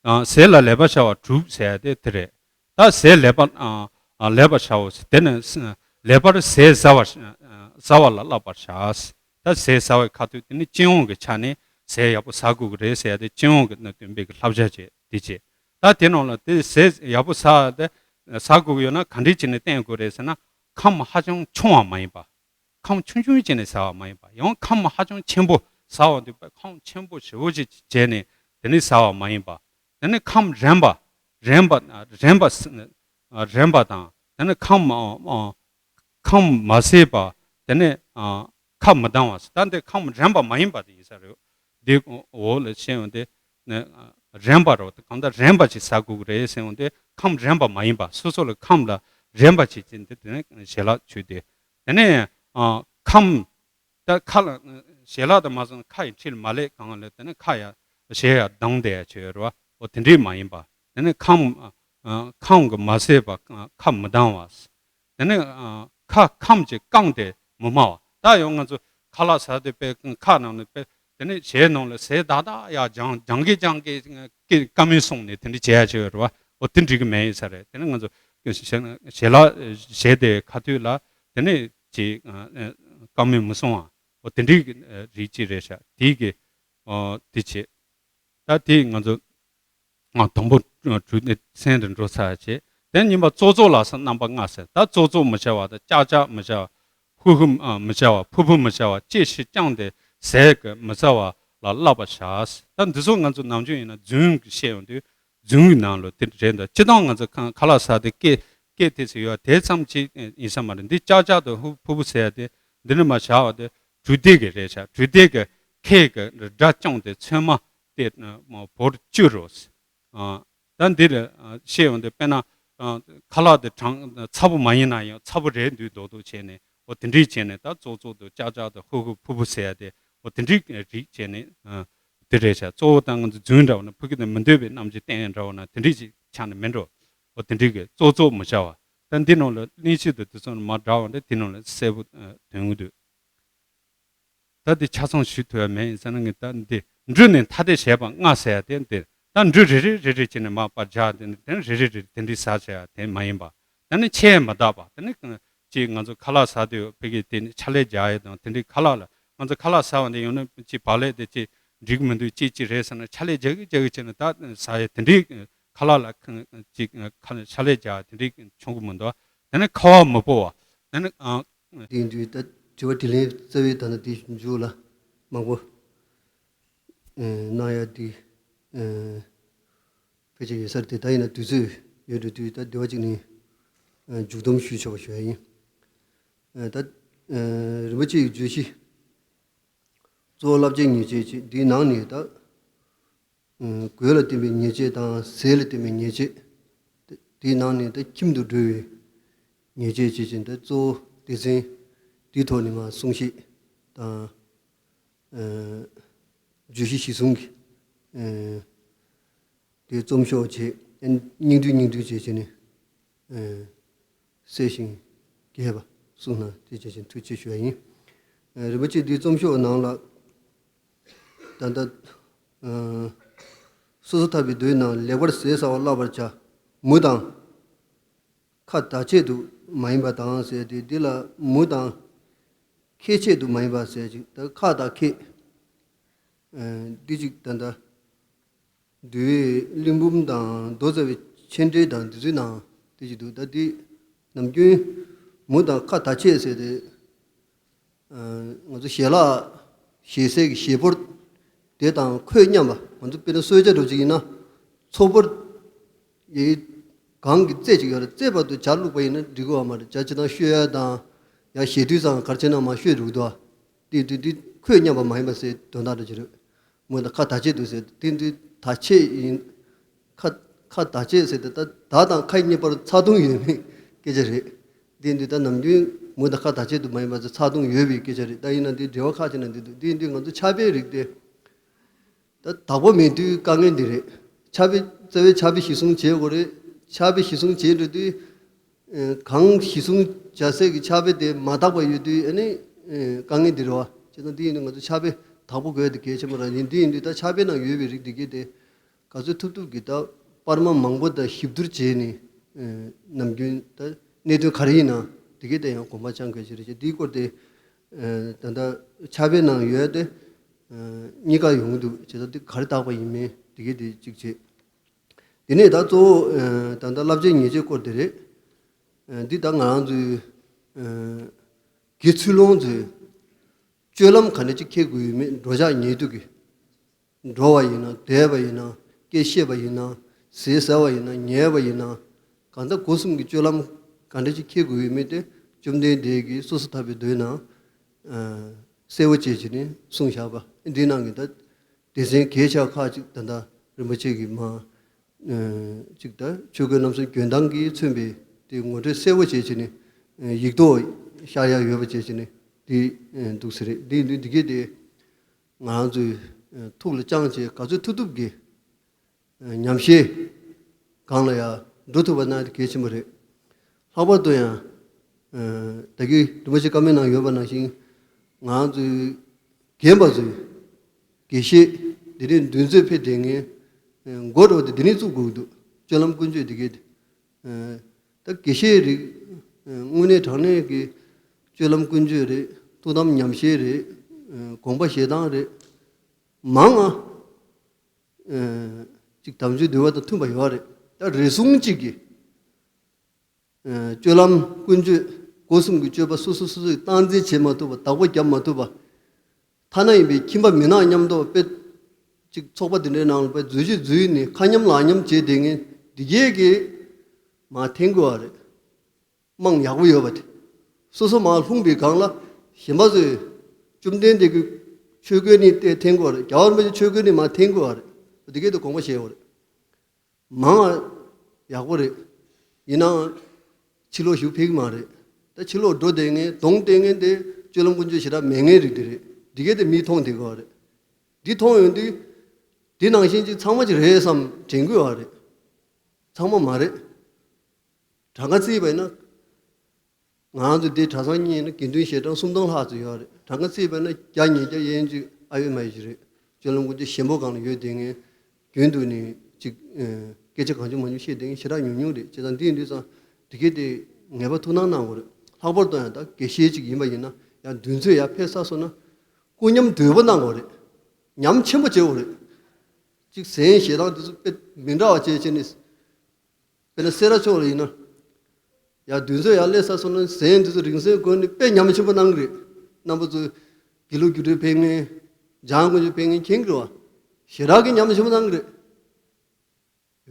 ཨ་ཟས་ལ་ལེགས་པར་བྱ་བ་དྲུག་ཟེར་ཡ་དེ་དེ་རེད། ད་ཟས་ལེགས་པར་ཨ་ཨ་ལེགས་པར་བྱའོ་ཟེར། དེ་ནི་ལེགས་པར་ཟས་ཟ་བར་ཟ་བ་ལ་བསླབ་པར་བྱ། ད་ཟས་ཟ་བའི་ཁ་ཐུག་དེ་ནི་སྤྱི་ཡོངས་ཀྱི་ཆ་ནས་ཟས་ཡག་པོ་ཟ་དགོས་ཀྱི་རེད་ཟེར་ཡ་དེ་སྤྱི་ཡོངས་ཀྱི་གནད་དོན་པའི་གི་བསླབ་བྱ་བྱས་དེ་བྱས། ད་དེ་ནང་ལ་དེ་ཟས་ཡག་པོ་ཟ་དེ་ཟ་དགོས་ཀྱི་ཡོད་ན་ག་འདྲས་བྱས་ནས་བསྟེན་དགོས་རེད་ཟེར་ན། ཁམས་ཧ་ཅང་ཆུང་བ་མ་ཡིན་པ། ཁམས་ཆུང་ཆུང་བྱས་ནས་ཟ་བ་མ་ཡིན་པ། ཡང་ཁམས་ཧ་ཅང་ཆེན་པོ་ཟ་བ་འདུག་པ། ཁམས་ཆེན་པོ་ཞེ་པོ་ཅིག་བྱས་ནས་དེ་ནས་ཟ་བ་མ་ཡིན་པ། དེ་ནས་ཁམས་རན་པ། རན་པ་རན་པ་རན་པ་དང་། དེ་ནས་ཁམས་ཁམས་མ་བཟས་པ། དེ་ནས་ཁ་མི་གདངས་པ། ད་འདི་ཁམས་རན་པ་མ་ཡིན་པ་དེ་ཡིན་ས་རེད། འདི་འོག་ལ་བཤད་ཡོང་དེ། རན་པ་རོ། གང་ལྟར་རན་པ་ཅིག་ཟ་དགོས་ཀྱི་རེད་ཟེར་ཡོང་དེ། ཁམས་རན་པ་མ་ཡིན་པ། སོ་སོ་ལ་ཁམས་ལ་རན་པ་ཅིག་བྱས་འདི་དེ་ནས་ཞལ་ལག་མཆོད་དེ། དེ་ནས་ཨ་ཁམས་ ད་ཁ་ལ་ཞལ་ལག་དང་མ་སོང་ཁ་ཡི་འཁྲིས་ལ་མ་ལེགས་གང་ལ་དེ་ནི་ཁ་ཡ་ཞལ་ཡ་གདངས་དེ་ཡ་ཆོས་ར་བ། འོ་དེ་འདྲས་མ་ཡིན་པ། དེ་ནི་ཁམས་ཁམས་ཀྱི་མ་བཟད་པ་ཁ་མི་གདངས་པ། དེ་ནི་ཁ་ཁམས་ཀྱི་རྐང་དེ་མི་སྨྲ་བ། ད་ཡང་ང་ཚོ་ཁ་ལག་ཟ་དུས་པའི་ཁ་ནང་ནས་པའི་དེ་ནི་ཞལ་ནང་ལ་ཟས་དག་དག་ཡ་ལྗང་ལྗང་གི་ལྗང་གི་ཀི་ཀ་མེད་སོང་ནས་དེ་འདྲ་བྱེད་ཡ་ཆོས་རེད་བ། འོ་དེ་འགྲིག་གི་མེད་ཡིན་ས་རེད། དེ་ནི་ང་ཚོ་ཞལ་ཞལ་ལག་ཞལ་དེ་ཁ་ཐུག་ལ་དེ་ནི་ཅི་ཀ་མེད་མི་སོང་བ། འོ་དེ་འགྲིག་གི་རིགས་ཅིག་རེད་ཤག་དེ་གི་འོ་དེ་བྱེད། ད་དེ་ང་ཚོ་ཨ་དང་པོ་གྲུ་ནས་སེམས་དུ་འགྲོ་ཚར་བྱས། དེ་གཉིས་པ་ཙོག་ཙོག་ལ་སོགས་རྣམ་པ་ལྔ་ཟེར། ད་ཙོག་ཙོག་མི་བྱ་བ་དང་ཅག་ཅག་མི་བྱ་བ། ཧུ་ཧུ་མི་བྱ་བ། ཕུ་ཕུ་མི་བྱ་བ། ཅེས་ཤིག་བསྐྱངས་ཏེ་ཟས་ཀྱི་མི་བཟའ་བ་ལ་བསླབ་པར་བྱ། ད་འདི་ཚོ་ང་ཚོ་ནམ་རྒྱུན་ཡིན་ན་རྫུན་གྱི་བཤད་ཡོང་དུས་རྫུན་གྱི་ནང་ལོ་དེ་རེད་འདུག་སྤྱི་བཏང་ང་ཚོ་ཁ་ཁ་ལག་ཟ་དེ་སྐད་སྐད་དེ་ཟེར་ཡོད་དེ་ཙམ་ཅིག་ཡིན་ས་མ་རེད། འདི་ཅག་ཅག་དང་ཧུ་ཕུ་ཕུ་ཟེར་ཡ་དེ་འདི་ནི་མ་བྱ་བ་དེ་གྲུ་འདེགས་ཀྱི་རེད་ཤག་གྲུ་འདེགས་ཀྱི་ཁལ་གྱི་སྒྲ་བསྐྱངས་ཏེ་ཚོད་མ་སྟེ་བོར་བཅུག་རོགས། ཨ། ད་འདིར་ཨ་བཤད་ཡོང་དུས་དཔེར་ན་ཨ་ཁ་ལག་དེ་གྲང་ཚ་པོ་མ་ཡིན་ན་ཡང་ཚ་པོ་རེད་འདུག་མདོག་མདོག་བྱས་ནས་འོ་དེ་འདྲས་བྱས་ནས་ད་ཙོག་ཙོག་དང་ཅག་ཅག་དང་ཧུ་ཧུ་ཕུ་ཕུ་ཟེར་ཡ་དེ་འོ་དེ་འདྲས་རིགས་བྱས་ནས་ཨ་དེ་རེད་ཤག་གཙོ་བོ་ད་ང་ཚོ་རྫུན་འདྲ་བོ་ན་ཕ་གི་དང་མི་འདོད་པའི་རྣམ་འགྱུར་བསྟན་ཡ་འདྲ་བོ་ན་དེ་འདྲས་ཅིག་ཆགས་ནས་མེད་འགྲོ། འོ་དེ་འདྲས་ཀྱི་ཙོག་ཙོག་མི་བྱ་བ། ད་འདི་ནང་ལ་གླེང་གཞི་དང་དེ་ཚོ་མ་འདྲ་བ་འདྲ་དེ་ནང་ལ་གསལ་པོ་ཨ་དོན་གྱི་འདུག་ད་དེ་ཆ་ཚང་ཞུ་ཐུབ་ཡ་མེད་ཡིན་ཟེར་ན་ངས་ད་འདི་འབྲུ་ནི་ཐ་དད་བྱས་པ་ལྔ་ཟེར་ཡ་དེ་འདི་ད་འབྲུ་རེ་རེ་རེ་རེ་བྱས་ནས་མར་པར་སྦྱར་དེ་ནི་དེ་རེ་རེ་རེ་རེ་དེ་འདྲའི་ཟ་བྱ་ཡ་དེ་མ་ཡིན་པ། ད་ནི་ཆས་མ་དག་པ་ད་ནི་ཅིག་ང་ཚོ་ཁ་ལག་ཟ་དུས་ཕ་གི་དེ་ནི་ཕྱག་ལས་རྒྱག་ཡ་དང་དེ་འདྲའི་ཁ་ལག་ལ་ང་ཚོ་ཁ་ལག་ཟ་བ་འདི་ཡང་ན་ཅིག་བག་ལེབ་དེ་ཅིག་འགྲིག་མི་འདུག་ཅིག་ཅིག་རེད་ཟེར་ན་ཕྱག་ལས་རྒྱག་གི་རྒྱག་གི་བྱས་ནས་ད་ཟ་ཡ་དེ་འདྲའི་ཁ་ལག་ལ་ཅིག་ཁ་ཕྱག་ལས་རྒྱག་དེ་འདྲའི་བྱུང་གི་མི་འདུག་ད་ནི་ཁ་བ་མི་སྤོ་བ་ད་ནི་ཨ། དེ་ཡིན་དུས་ད་དྲི་བ་དྲིས་ལན་རྩ་བའི་ད་ནི་དེ་མཇུག་ལ་མང་པོ་ཨེ་གནང་ཡ་དེ་ཨེ་ཕལ་ཆེར་ཡོད་ས་རེད་དེ། ད་ཡིན་ན་དུས་ཚོད་ཡོད་འགྲོ་དུས་ད་དེ་བ་གཅིག་ནས་ཨེ་མཇུག་བསྡོམས་ཞུས་ཆོག་པ་ཞུ་ཡ་ཡིན། ཨེ་ད་ཨེ་རིན་པོ་ཆེ་ཡི་བརྗོད་གཞི་གཙོ་བོ་བསླབ་བྱའི་ཉེས་བྱས་ཅིག་འདིའི་ནང་ནས་ད་ཨ་གོས་ལ་བརྟེན་པའི་ཉེས་བྱས་དང་ཟས་ལ་བརྟེན་པའི་ཉེས་བྱས། དེའི་ནང་ནས་ད་ཁྱིམ་དུ་འགྲོ་བའི་ཉེས་བྱས་བྱེད་ཅིང་ད་གཙོ་བོ་སྡེ་ཚན་འདིའི་ཐོག་ནས་མར་གསུང་བཤད་དང་ཨ་བརྗོད་གཞི་གཞིར་བཟུང་གི་ཨ་དེ་རྩོམ་ཤོག་བྱས་ཨ་སྙིང་བསྡུས་སྙིང་བསྡུས་བྱས་བྱས་ནས་ཨ་གསལ་ཞིང་རྒྱས་པ་གསུངས་གནང་དེ་བྱས་བྱས་ཐུགས་རྗེ་ཆེ་ཞུ་ཡ་ཡིན། ཨ་རིན་པོ་ཆེ་འདིའི་རྩོམ་ཤོག་ནང་ལ། ད་ལྟ་ཨ་སོ་སོ་ཐར་པའི་མདོའི་ནང་ལེགས་པར་ཟས་ཟ་བ་བསླབ་པར་བྱ། མུ་དང་། ཁ་དག་ཆེད་དུ་མ་ཡིན་པ་དང་ཟེར་ཏེ་འདི་ལ་མུ་དང་། ཁེ་ཆེད་དུ་མ་ཡིན་པ་ཟེར་ཅིག་ད་ཁ་དང་ཁེ། ཨ་འདི་ཅིག་ད་ལྟ་འདུལ་བའི་གླིང་འབུམ་དང་མདོ་རྩ་བའི་མཆན་འགྲེལ་དང་འདི་ཚོའི་ནང་དེ་ཅིག་འདུག་ད་འདི་ནམ་རྒྱུན་མུ་དང་ཁ་དག་ཆེད་ཟེར་ཏེ། ང་ཚོ་ཞལ་ལག་ཞལ་ཟས་ཀྱི་བཞེས་ཕོར་དེ་དང་ཁོད་མཉམ་པ། ང་ཚོ་དཔེར་ན་གསོལ་ཇ་འདྲ་ཅིག་ཡིན་ན་ཚོགས་ཕོར་ཡི་གང་གི་རྩེ་ཅིག་ཡོད་རེད། རྩེ་བར་དུ་ཇ་བླུགས་པ་ཡིན་ན་འགྲིག་གི་ཡོད་མ་རེད། ཇ་ཇི་ལྟར་བཤོས་ཡ་དང་ཡང་བཞེས་དུས་ཙང་ག་རེ་བྱས་ན་མར་བཤོས་འགྲོ་གི་འདུག་ཨ། དེ་དུས་འདི་ཁོད་མཉམ་པ་མ་ཡིན་པ་ཟེར་དོན་དག་འདྲ་ཅིག་རེད། མོ་ད་ཁ་དག་ཆེད་དུ་ཟེར་དེ་འདི་དག་ཆེད་ཡིན། ཁ་ཁ་དག་ཆེད་ཟེར་ཏེ་ད་ད་དང་ཁ་གཉིས་བར་ཚ་གདུང་ཡོད་མེད་སྐད་ཆ་རེད། འདི་འདི་ད་ནམ་རྒྱུན་མུ་དང་ཁ་དག་ཆེད་དུ་མ་ཡིན་པ་ཚ་གདུང་ཡོད་པའི་སྐད་ཆ་རེད། ད་ཡིན་ན་འདི་འབྲེལ་བ་ཁག་ཆེ་ན་འདི་འདུག་འདི་འདི་ང་ཚོ་ཕྱག་དཔེའི་རིགས་ཏེ། ད་དག་པོ་མེད་དུས་དཀའ་ངལ་འདི་རེད། ཕྱག་དཔེ་རྩ་བའི་ཕྱག་དཔེ་གཞིར་བཟུང་བྱེད་དགོས་རེད། ཕྱག་དཔེ་གཞིར་བཟུང་བྱེད་འགྲོ་དུས། གང་གཞིར་བཟུང་བྱ་སའི་གི་ཕྱག་དཔེ་དེ་མ་དག་པ་ཡོད་དུས་ཨ་ནི་དཀའ་ངལ་འདི་རེད་བ། བྱས་ཙང་འདི་ཡིན་དུས་ང་ཚོ་ཕྱག་དཔེ་དག་པོ་དགོས་དེ་གལ་ཆེན་པོ་རང་ཡིན། འདི་ཡིན་དུས་ད་ཕྱག་དཔེ་ནང་ཡོད་པའི་རིགས་འདི་གས་དེ། ག་ཚོད་ཐུབ་ཐུབ་ཀྱིས་ད་པར་མ་མང་པོ་དང་ཞིབ་བསྡུར་བྱས་ནས་ཨ་ནམ་རྒྱུན་ད་གནད་དོན་ག་རེ་ཡིན་ན་དེ་གས་དེ་ཡང་དགོངས་པ་བཅངས་དགོས་ཀྱི་རེད། ཅེས་འདིའི་སྐོར་དེ་ཨ་ད་ལྟ་ཕྱག་དཔེ་ནང་ཡོད་དེ་ཨ་གཉིས་ཀ་ཡོང་གི་འདུག་བྱས་ཙང་འདི་ག་རེ་དག་པ་ཡིན་མིན་དེ་གས་དེ་གཅིག་བྱས། དེ་ནས་ད་གཙོ་བོ་ཨ་ད་ལྟ་བསླབ་བྱའི་ཉེས་བྱས་སྐོར་དེ་རེད། ཨ་འདི་ད་ང་རང་ཚོའི་ཨ་དགེ་ཚུལ་སློང་ཚོའི་སྤྱོད་ལམ་ག་འདྲ་ཅིག་འཁྱེར་དགོས་ཡོད་མེད། འགྲོ་འཆག་ཉལ་འདུག་གི། འགྲོ་བ་ཡིན་ན་བསྡད་པ་ཡིན་ན་སྐད་བཤད་པ་ཡིན་ན་ཟས་ཟ་བ་ཡིན་ན་ཉལ་བ་ཡིན་ན་གང་ལྟར་སྒོ་གསུམ་གྱི་སྤྱོད་ལམ་ག་འདྲ་ཅིག་འཁྱེར་དགོས་ཡོད་མེད་དེ་བཅོམ་ལྡན་འདས་ཀྱིས་སོ་སོ་ཐར་པའི་མདོའི་ནང་ཨ་གསལ་པོ་བྱས་བྱས་ནས་གསུངས་བཞག་པ་འདི་ནང་གི་ད། སྡེ་ཚན་གལ་ཆེ་བ་ཁག་ཅིག་ད་ལྟ་རིན་པོ་ཆེ་གིས་མ་ཨ་ཅིག་ད་ཆོས་གོས་རྣམ་གསུམ་འགྱོད་མདངས་ཀྱིས་མཚོན་པའི་དེ་ངོ་སྤྲོད་གསལ་པོ་བྱས་བྱས་ནས་ཨ་ཡིག་ཐོག་ཤར་ཡ་ཡོད་པ་བྱས་བྱས་ནས་ དེ་འདུག་ཟེར་རེད། དེ་འདུག་འདི་གས་དེ་ང་རང་ཚོའི་ཐུགས་ལ་བཅངས་བྱས་ག་ཚོད་ཐུབ་ཐུབ་ཀྱིས་ཉམས་བཞེས་སྒང་ལ་ཡང་འགྲོ་ཐུབ་པ་གནང་ཡ་དེ་གལ་ཆེན་པོ་རེད། ལྷག་པར་དུ་ཡང་ད་གིན་རིན་པོ་ཆེ་བཀའ་མོལ་ནང་ཡོད་པ་ནང་བཞིན་ང་རང་ཚོའི་རྒན་པ་ཚོས་དགེ་བཤེས་དེ་རིང་འདུ་འཛོམས་ཕེབས་བསྡད་མཁན་འགོ་འདྲ་བོ་དེ་དེ་རིང་བཙུགས་དགོས་ཀྱི་འདུག་སྤྱོད་ལམ་ཀུན་སྤྱོད་དེ་གས་དེ། ད་དགེ་བཤེས་རིགས་དངོས་གནས་དྲང་གནས་ཀྱི་སྤྱོད་ལམ་ཀུན་སྤྱོད་རེད། ཐུགས་དམ་ཉམས་བཞེས་རེད། དགོངས་པ་བཞེས་སྟངས་རེད། མང་ང་ཅིག་དམ་ཆོས་འདུལ་བ་དང་མཐུན་པ་ཡོད་རེད། ད་རེ་ཟུང་གཅིག་གིས་སྤྱོད་ལམ་ཀུན་སྤྱོད་སྒོ་གསུམ་གྱི་སྤྱོད་པ་སོ་སོ་སོ་སོས་སྟངས་འཛིན་བྱེད་མ་ཐུབ་པ། བདག་པོ་རྒྱབ་མ་ཐུབ་པ། ཐ་ན་ཡིན་པའི་ཁྱིམ་པ་མི་ནག་མཉམ་དུ་དཔེ་ཅིག་ཚོགས་པ་འདི་འདྲའི་ནང་ལ་དཔེ་འཛུལ་ཞིག་འཛུལ་ནས་ཁ་མཉམ་ལག་མཉམ་བྱས་བསྡད་མཁན་འདི་གས་ཀྱིས་མར་འཐེན་དགོས་པ་རེད། རྨང་ཡག་པོ་ཡོད་པ་དེ། སོ་སོ་མར་ལྷུང་པའི་སྒང་ལ་གཞན་པ་ཚོས་བཅོམ་ལྡན་འདས་ཀྱི་ཆོས་གོས་ནས་བལྟས་འཐེན་དགོས་པ་རེད། རྒྱལ་བ་རིན་པོ་ཆེའི་ཆོས་གོས་ནས་མར་འཐེན་དགོས་པ་རེད། འདི་གས་དེ་དགོངས་པ་བཞེས་དགོས་རེད། མང་བ་ཡག་པོ་རེད། ཡིན་ནའང་ཕྱི་ལོགས་ཞུགས་ཕེབས་ཀྱི་མ་རེད། ད་ཕྱི་ལོགས་འགྲོ་བསྡད་མཁན་གདོང་བསྟན་མཁན་དེ་སྤྱོད་ལམ་ཀུན་སྤྱོད་ཞེ་དྲག་མེད་མཁན་རིགས་དེ་རེད། འདི་གས་དེ་མིས་མཐོང་བསྡད་ཀྱི་ཡོད་རེད། འདི་མཐོང་ཡོང་དུས་འདི་ནང་བཞིན་ཅིག་ཚང་མ་ཅིག་རེད་བསམ་དྲན་གྱི་ཡོད་རེད། ཚང་མ་མ་རེད། གྲངས་ཀ་བརྩིས་པ་ཡིན་ན། ང་ཚོ་འདི་གྲྭ་ཚང་གཉིས་ཡིན་ན་དགེ་འདུན་ཞལ་གྲངས་སུམ་སྟོང་ལྷག་ཙམ་ཡོད་རེད། གྲངས་ཀ་བརྩིས་པ་ཡིན་ན་བརྒྱ་ཉིས་བརྒྱ་ཡན་ཅིག་ཨ་ཡོད་མ་ཡོད་ཅིག་རེད། སྤྱོད་ལམ་ཀུན་སྤྱོད་ཞན་པོ་སྒང་ལ་ཡོད་བསྡད་མཁན། རྒྱུན་དུ་ནས་ཅིག་སྐད་ཆ་གང་བྱུང་མང་བྱུང་བཤད་བསྡད་མཁན་ཞེ་དྲག་ཉུང་ཉུང་རེད། བྱས་ཙང་འདི་ཡིན་དུས་ཙང་འདི་གས་དེ་ངེས་པར་ཐུགས་སྣང་གནང་དགོས་རེད། ལྷག་པར་དུ་ཡང་ད་དགེ་བཤེས་ཅིག་ཡིན་པ་ཡིན་ན་ཡང་འདུ་འཛོམས་ཡར་ཕེབས་ཚར་སོང་ན་སྐུ་ཉམས་དོད་པོ་གནང་དགོས་རེད། ཉམས་ཆེན་པོ་བྱེད་དགོས་རེད། ཅིག་ཟན་བཞེས་སྟངས་དེ་ཚོ་དཔེ་མི་འདྲ་བ་བྱས་བྱས་ནས། དཔེར་ན་སེ་ར་ཕྱོགས་ལ་ཡིན་ན། ཡར་འདུ་འཛོམས་ཡར་སླེབས་ཚར་སོང་ན་ཟན་འདི་ཚོ་རིང་བསྲེལ་བསྐོལ་ནས་དཔེ་ཉམས་ཆེན་པོ་གནང་གི་རེད། རྣམ་པ་ཚོ་དགེ་ལུགས་རྒྱུགས་སྤྲོད་ཕེབས་མཁན། འཇང་དཀོན་མཆོག་ཕེབས་མཁན་མཁྱེན་གྱི་རེད་བ། ཞེ་དྲག་གི་ཉམས་ཆེན་པོ་གནང་གི་རེད།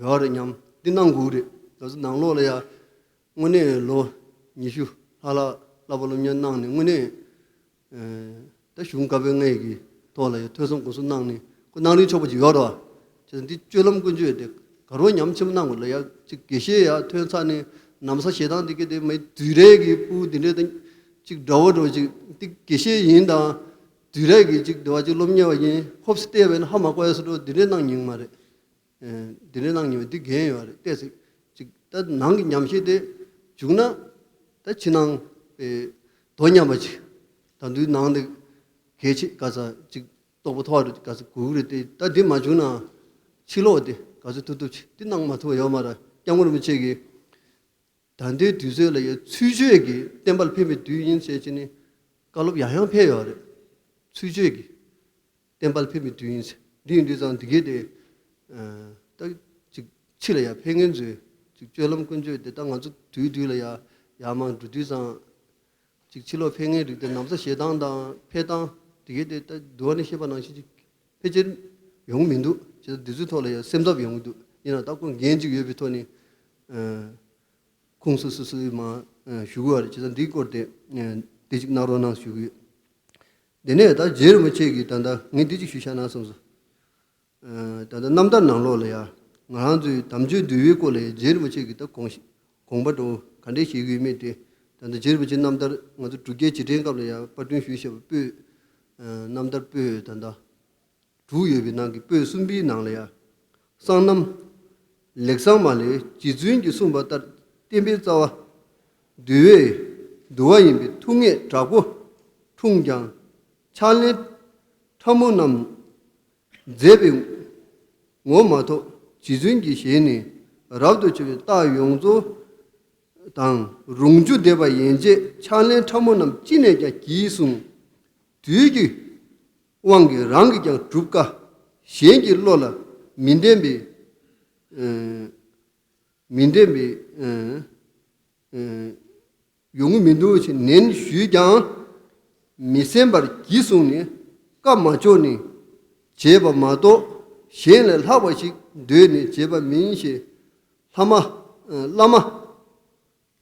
ཡོད་རེད། ཉམས་འདི་གནང་དགོས་རེད། ང་ཚོ་ནང་ལོགས་ལ་ཡ་དངོས་གནས་ལོ་ཉི་ཤུ་ལྷག་ལྷག་བསླབ་པ་སློབ་གཉེར་གནང་ནས་དངོས་གནས། ད་གཞུང་བཀའ་པོད་ལྔ་ཡི་གི་ཐོག་ལ་ཡང་ཐོས་བསམ་སྒོམ་གསུམ་གནང་ནས་ཁོ་གནང་རིན་ཆོག་པ་ཅིག་ཡོད་རེད་བ། བྱས་ཙང་འདི་སྤྱོད་ལམ་ཀུན་སྤྱོད་དེ་ག་རོ་ཉམས་ཆེན་པོ་གནང་དགོས་ལ། ཡ་ཅིག་དགེ་བཤེས་ཡར་ཐོན་ཚར་ནས་ན་བཟའ་བཞེས་སྟངས་འདི་གི་དེ་མི་དུས་རེ་གི་སྤུ་འདི་འདྲས་དང་ཅིག་འདྲ་བོ་འདྲ་བོ་ཅིག་འདི་དགེ་བཤེས་ཡིན་དང་དུས་རེ་གི་ཅིག་འདི་བ་ཅིག་སློབ་གཉེར་བ་ཡིན་ཧོབ་སེ་བལྟས་པས་ན་ཧ་མ་གོ་ཡ་སུ་འགྲོ་འདི་འདྲས་གནང་མྱོང་མ་རེད། འདི་འདྲའི་གནང་མྱོང་འདི་འགན་ཡོད་རེད། ཏོག་ཙམ་ཅིག་ད་ནང་གི་ཉམས་བཞེས་དེ་བྱུང་ན་ད་ཕྱི་ནང་པའི་དོ་མཉམ་པ་ཅིག་ད་དུང་ནང་དེ་གལ་ཆེ་ག་ས་ཅིག་རྟོགས་པ་མཐོ་བ་རེད་ག་ས་དགོས་ཀྱི་རེད། དེ་ད་འདི་མ་བྱུང་ན་ཕྱི་ལོགས་དེ་ག་ཚོད་ཐུབ་ཐུབ་ཅིག་འདི་གནང་མ་ཐུབ་པ་ཡོད་མ་རེད། སྐྱབས་མགོན་རིན་པོ་ཆེ་གིས་ད་ལྟའི་དུས་ཚོད་ལ་ཡང་ཚུལ་འཆོས་ཀྱིས་བསྟན་པ་ལ་ཕན་པའི་དུས་ཡིན་ཟེར་བྱས་ནས་བཀའ་སློབ་ཡང་ཡང་ཕེབས་ཡོད་རེད། ཚུལ་འཆོས་ཀྱིས། བསྟན་པ་ལ་ཕན་པའི་དུས་ཡིན་ཟེར། འདི་ཡིན་དུས་ཙང་འདི་གས་དེ། ད་ཅིག་ཕྱི་ལ་ཡར་ཕེབས་མཁན་ཚོས་ཅིག་སྤྱོད་ལམ་ཀུན་སྤྱོད་དེ་ད་ང་ཚོ་དུས་དུས་ལ་ཡར་ཡར་མར་འགྲོ་དུས་ཙང་། ཅིག་ཕྱི་ལོགས་ཕེབས་མཁན་རིགས་དེ་ན་བཟའ་བཞེས་སྟངས་དང་ཕེབས་སྟངས་འདི་གས་དེ་ད་འདུལ་བ་ནས་བཤད་པ་ནང་བཞིན་ཅིག་ཕལ་ཆེར་ཡོང་གི་མི་འདུག་བྱས་ཙང་འདི་ཚོའི་ཐོག་ལ་ཡང་སེམས་འཚབ་ཡོང་གི་འདུག་ཡིན་ན་ད་ཁོང་འགན་ཅིག་ཡོད་པའི་ཐོག་ནས། ཁོང་སོ་སོ་སོའི་མ་ཞུ་གི་ཡོད་རེད། བྱས་ཙང་འདིའི་སྐོར་དེ་དེ་ཅིག་གནང་རོགས་གནང་ཞུ་གི་ཡོད། དེ་ནས་ད་རྗེ་རིན་པོ་ཆེ་གིས་ད་ལྟ་ངས་འདི་ཅིག་ཞུ་བཞག་ན་བསམ་སོང་། ད་ལྟ་རྣམ་ཐར་ནང་ལོགས་ལ་ཡ་ང་རང་ཚོའི་དམ་ཆོས་འདུལ་བའི་སྐོར་ལ་ཡ་རྗེ་རིན་པོ་ཆེ་གིས་ད་དགོངས་ཞིག་དགོངས་པ་འགྲོ་ག་འདྲས་བཞེས་ཀྱི་ཡོད་མེད་དེ། ད་ལྟ་རྗེ་རིན་པོ་ཆེ་རྣམ་ཐར་ང་ཚོ་འབྲུག་རྒྱལ་རྗེས་དྲན་སྐབས་ལ་ཡ་པར་སྐྲུན་ཞུས་བཞག་པ་པོད། རྣམ་ཐར་པོད་ད་ལྟ་དྲུག་ཡོད་པའི་ནང་གི་པོད་གསུམ་པའི་ནང་ལ་ཡ། གསང་རྣམ། ལེགས་བྱང་མ་ལས་རྗེ་བཙུན་གྱིས་གསུངས་པ་ལྟར་བསྟན་པའི་རྩ་བ། འདུལ་བའི། འདུལ་བ་ཡིན་པའི་ཐུགས་ངེས་དྲག་པོ། འཁྲུངས་ཀྱང་། ཕྱག་ལེན་ཕྲ་མོ་རྣམས་མཛད་པའི་ངོ་མ་ཐོག་རྗེ་བཙུན་གྱི་ཞལ་ནས་རབ་ཏུ་ཕྱེ་བའི་རྟགས་ཡོངས་རྫོགས་དང་རུང་འཇུག་བསྡེབས་པ་ཡན་ཆད་ཕྱག་ལེན་ཕྲ་མོ་རྣམས་ཅི་ནས་ཀྱང་གྱིས་གསུངས། དུས་ཀྱི་དབང་གིས་རང་གིས་ཀྱང་སྒྲུབ་དཀའ། གཞན་གྱི་བློ་ལ་མི་ལྡན་པའི། ཨ། མི་ལྡན་པའི། ཨ། ཨ། ཡོང་གི་མི་འདུག་ཅེས་ནན་ཞུས་ཀྱང་། མི་གསན་པར་གྱིས་གསུངས་ནས་བཀའ་མ་ཆོག་ནས་བྱས་པ་མ་གཏོགས་གཞན་ལས་ལྷག་པ་ཞིག་འདོད་ནས་བྱས་པ་མིན་ཞེས་ལྷ་མ། ཨ། བླ་མ།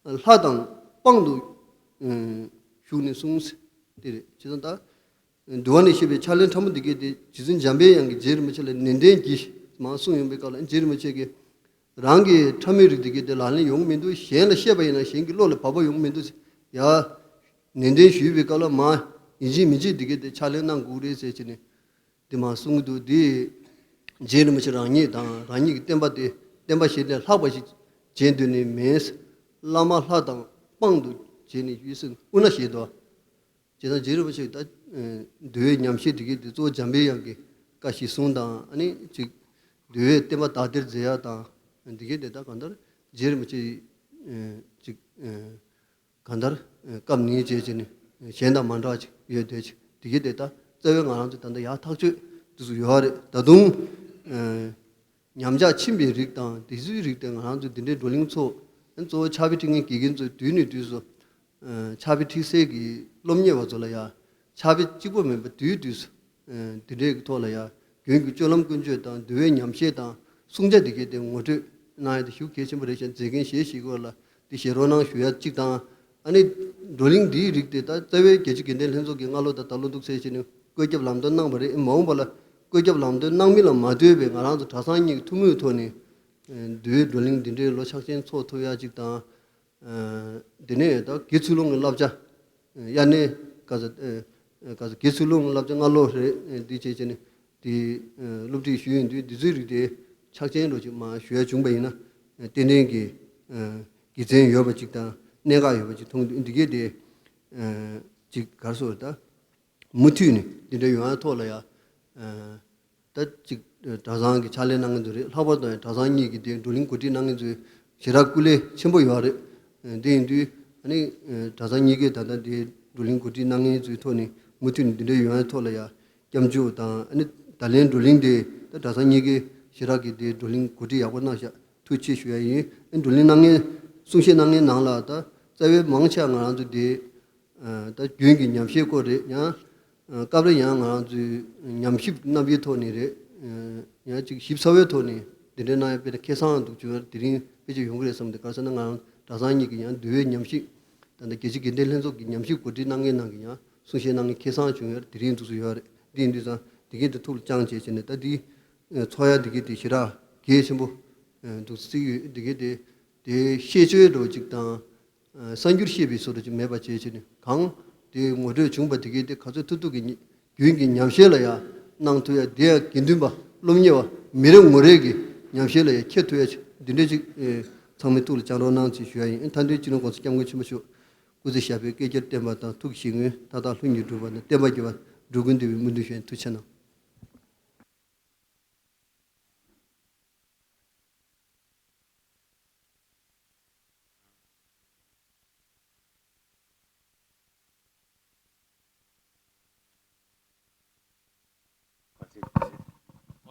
ལྷ་དང་དཔང་དུ་ཞུགས་ནས་གསུངས། དེ་རེད། བྱས་ཙང་ད་འདུལ་བ་ནས་བཤད་པའི་ཕྱག་ལེན་ཕྲ་མོ་འདི་གས་དེ་རྗེ་བཙུན་འཇམ་པའི་དབྱངས་ཀྱིས་རྗེ་རིན་པོ་ཆེ་ལ་ནན་ཏན་གྱིས་མར་གསུངས་ཡོང་པའི་སྐབས་ལ་རྗེ་རིན་པོ་ཆེ་གིས་རང་གི་ཕྲ་མོའི་རིགས་འདི་གས་དེ་ལག་ལེན་ཡོང་གི་མི་འདུག་གཞན་ལ་བཤད་པ་ཡིན་ན་གཞན་གྱི་བློ་ལ་བབས་པ་ཡོང་གི་མི་འདུག་ཡ། ནན་ཏན་ཞུས་པའི་སྐབས་ལ་མ་ཡིན་གཅིག་མིན་གཅིག་འདི་གའི་དེ་ཕྱག་ལེན་གནང་དགོས་རེད་ཟེར་བྱས་ནས་དེ་མ་གསུང་གི་འདུག་དེ་རྗེ་རིན་པོ་ཆེ་རང་ཉིད་དང་རང་ཉིད་ཀྱི་བསྟན་པ་དེ་བསྟན་པ་གཞན་ལས་ལྷག་པ་ཞིག་བྱེད་འདོད་ནི་མེད། བླ་མ་ལྷ་དང་དཔང་དུ་བྱས་ནས་ཡུལ་སྲིད་དབུ་ན་བཞེས་དོ། བྱས་ཙང་རྗེ་རིན་པོ་ཆེ་ད་འདུལ་བའི་ཉམས་བཞེས་འདི་གའི་དེ་གཙོ་བོ་འཇམ་པའི་དབྱངས་ཀྱི་བཀའ་གཞི་བཟུང་དང་ཨ་ནི་ཅིག་འདུལ་བའི་བསྟན་པ་དག་སྟེར་མཛད་ཡ་དང་འདི་གའི་དེ་ད་གང་ལྟར་རྗེ་རིན་པོ་ཆེ་ཅིག་གང་ལྟར་སྐབས་ནས་བྱས་བྱས་ནས་གཞན་དང་མ་འདྲ་ཅིག་ཡོད་དེ་ཅིག་འདི་གའི་དེ་ད་རྩ་བའི་ང་རང་ཚོ་ད་ལྟ་ཡག་ཐག་ཆོད་དུས་སུ་ཡོད་རེད། ད་དུང་ཉམས་ཆག་ཕྱིན་པའི་རིགས་དང་དེ་ཚོའི་རིགས་དེ་ང་རང་ཚོ་འདི་འདྲའི་བགྲོ་གླེང་ཚོགས་གཙོ་བོ་ཕྱག་དཔེ་ཁྲིད་མཁན་དགེ་རྒན་ཚོས་དུས་ནས་དུས་སུ་ཕྱག་དཔེ་ཁྲིད་སའི་གི་སློབ་གཉེར་བ་ཚོ་ལ་ཡ་ཕྱག་དཔེ་གཅིག་པོ་མིན་པ་དུས་དུས་སུ་འདི་འདྲའི་གི་ཐོག་ལ་ཡ་རྒྱུན་གྱི་སྤྱོད་ལམ་ཀུན་སྤྱོད་དང་འདུལ་བའི་ཉམས་བཞེས་དང་བསྲུང་བྱ་འདི་གའི་དེ་ངོ་སྤྲོད་གནང་ཡ་དེ་ཞེ་པོ་གལ་ཆེན་པོ་རེད་ཤག་མཛད་འགན་བཞེས་བཞེས་སྐོར་ལ་དེ་བཞེས་རོགས་གནང་ཞུ་ཡ་གཅིག་དང་། ཨ་ནི་བགྲོ་གླེང་འདིའི་རིགས་དེ་ད་རྩ་བའི་རྒྱལ་སྤྱི་དགེ་ལྡན་ལྷན་ཚོགས་ཀྱི་སྔ་ལོ་དང་ད་ལོ་འདུག་ཟེར་བྱས་ནས་བཀོད་ཁྱབ་ལམ་སྟོན་གནང་བ་རེད། མ་འོངས་པ་ལ་བཀོད་ཁྱབ་ལམ་སྟོན་གནང་མིན་ལ་མ་ལྟོས་པའི་ང་རང་ཚོ་གྲྭ་ཚང་གཉིས་ཀྱི་ཐུགས་མོས་ཐོག་ནས་འདུལ་བའི་བགྲོ་གླེང་འདི་འདྲའི་ལོ་ཕྱག་ཆེན་ཚོགས་ཐུབ་ཡ་གཅིག་དང་། དེ་ནས་ད་དགེ་ཚུལ་སློང་གི་བསླབ་བྱ་དབྱར་གནས་ག་ས་ག་ས་དགེ་ཚུལ་སློང་གི་བསླབ་བྱ་སྔ་ལོ་རེད། འདི་བྱས་བྱས་ནས་དེ་སློབ་ཁྲིད་ཞུས་ཡོང་དུས་འདི་ཚོའི་རིགས་དེ་ཕྱག་ཆེན་འདྲ་ཅིག་མར་ཞུ་ཡ་བྱུང་པ་ཡིན་ན་ཏན་ཏན་གྱི་དགེ་མཚན་ཡོད་པ་ཅིག་དང་གནད་འགག་ཡོད་པ་ཅིག་མཐོང་དུས་འདི་གས་དེ་ཅིག་ག་རེ་ཟེར་ད། མུ་མཐུད་ནས་འདི་འདྲ་ཡོང་ཡ་ཐོག་ལ་ཡ། ད་ཅིག་གྲྭ་ཚང་གི་ཕྱག་ལས་གནང་མཁན་ཚོ་རེད། ལྷག་པར་དུ་ཡང་གྲྭ་ཚང་གཉིས་ཀྱི་དེ་བགྲོ་གླེང་གོ་སྒྲིག་གནང་མཁན་ཚོའི་ཞེ་དྲག་སྐུ་ལས་ཆེན་པོ་ཡོད་རེད། དེ་ཡིན་དུས་ཨ་ནི་གྲྭ་ཚང་གཉིས་ཀས་ད་ལྟ་དེ་བགྲོ་གླེང་གོ་སྒྲིག་གནང་མཁན་ཚོའི་ཐོག་ནས་མུ་མཐུད་ནས་འདི་འདྲ་ཡོང་ཡ་ཐོག་ལ་ཡ་སྐྱབས་འཇུག་དང་ཨ་ནི་ད་ལན་བགྲོ་གླེང་དེ་ད་གྲྭ་ཚང་གཉིས་ཀས་ཞེ་དྲག་གི་དེ་བགྲོ་གླེང་གོ་སྒྲིག་ཡག་པོ་གནང་ཤག་ཐུགས་རྗེ་ཆེ་ཞུ་ཡ་ཡིན། ཨ་ནི་བགྲོ་གླེང་གནང་མཁན་གསུང་བཤད་གནང་མཁན་ནང་ལ་ད་རྩ་བའི་མང་ཆེ་བ་ང་རང་ཚོ་དེ། ད་རྒྱུན་གྱི་ཉམས་བཞེས་སྐོར་རེད། ཡང་སྐབས་རེ་ཡང་ང་རང་ཚོའི་ཉམས་ཞིབ་རྣམ་པའི་ཐོག་ནས་རེད། ཡང་ཅིག་ཞིབ་ཚགས་པའི་ཐོག་ནས་འདི་འདྲའི་གནང་ཡ་དཔེར་ན་ཁེ་བཟང་འདུག་བྱུང་བ་དེ་རིང་ཕལ་ཆེར་ཡོང་གི་རེད་བསམ་སྟེ། ག་རེ་ཟེར་ན་ང་རང་གྲྭ་ཚང་གཉིས་ཀྱི་ཡང་འདུལ་བའི་ཉམས་ཞིབ་ད་ལྟ་རྒྱལ་སྤྱི་དགེ་ལྡན་ལྷན་ཚོགས་ཀྱི་ཉམས་ཞིབ་གོ་སྒྲིག་གནང་མཁན་ནང་གི་ཡང་གསུང་བཤད་གནང་མཁན་ཁེ་བཟང་བྱུང་ཡོད་རེད། དེ་ཡིན་དུས་ཙང་དེ་གས་དེ་ཐུགས་ལ་བཅངས་བྱས་བྱས་ནས་ད་འདི་ཚོགས་ཡ་འདི་གས་དེ་ཞེ་དྲག་གལ་ཆེན་པོ་འདུག་བརྩི་གི་ཡོད། འདི་གས་དེ་དེ་ཤེས་བཅོས་འདྲ་བོ་ཅིག་དང་། གསར་འགྱུར་ཤེས་པའི་བཟོ་འདྲ་ཅིག་མེད་པ་བྱས་བྱས་ནས་གང་དེ་ངོ་སྤྲོད་བྱུང་བ་དེ་གས་དེ་ག་ཚོད་ཐུབ་ཐུབ་ཀྱི་རྒྱུན་གྱི་ཉམས་བཞེས་ལ་ཡང་གནང་ཐུབ་ཡ། དེ་ཡང་དགེ་འདུན་པ་སློབ་གཉེར་བ་མི་རེ་ངོ་རེ་གི་ཉམས་བཞེས་ལ་ཡང་འཁྱེར་ཐུབ་ཡ་ཅིག་འདི་འདྲ་ཅིག་ཚང་མས་ཐུགས་ལ་བཅངས་རོགས་གནང་ཅེས་ཞུ་ཡ་ཡིན། མཐའ་འདུལ་སྤྱི་ནོར་༸གོང་ས་༸སྐྱབས་མགོན་ཆེན་པོ་མཆོག་སྐུ་ཚེ་ཞབས་པད་བསྐལ་བརྒྱར་བརྟན་པ་དང་། ཐུགས་ཀྱི་བཞེད་དངོས་མཐའ་དག་ལྷུན་གྱིས་འགྲུབ་པ་དང་། བསྟན་པ་རྒྱས་པར་འགྲོ་ཀུན་འདུས་པའི་སྨོན་འདུན་ཞུ་ཡ་ཡིན། ཐུགས་རྗེ་གནང་།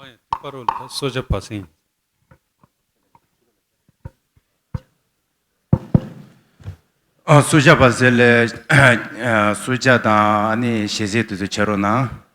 ཨོ་ཡ། དེ་པར་རོལ་ད་གསོལ་ཇ་བ་སེང་། ཨ། གསོལ་ཇ་བ་སེང་ལ་གསོལ་ཇ་དང་ཨ་ནི་ཞལ་ཟས་དེ་ཚོ་ཕྱག་རོགས་གནང་།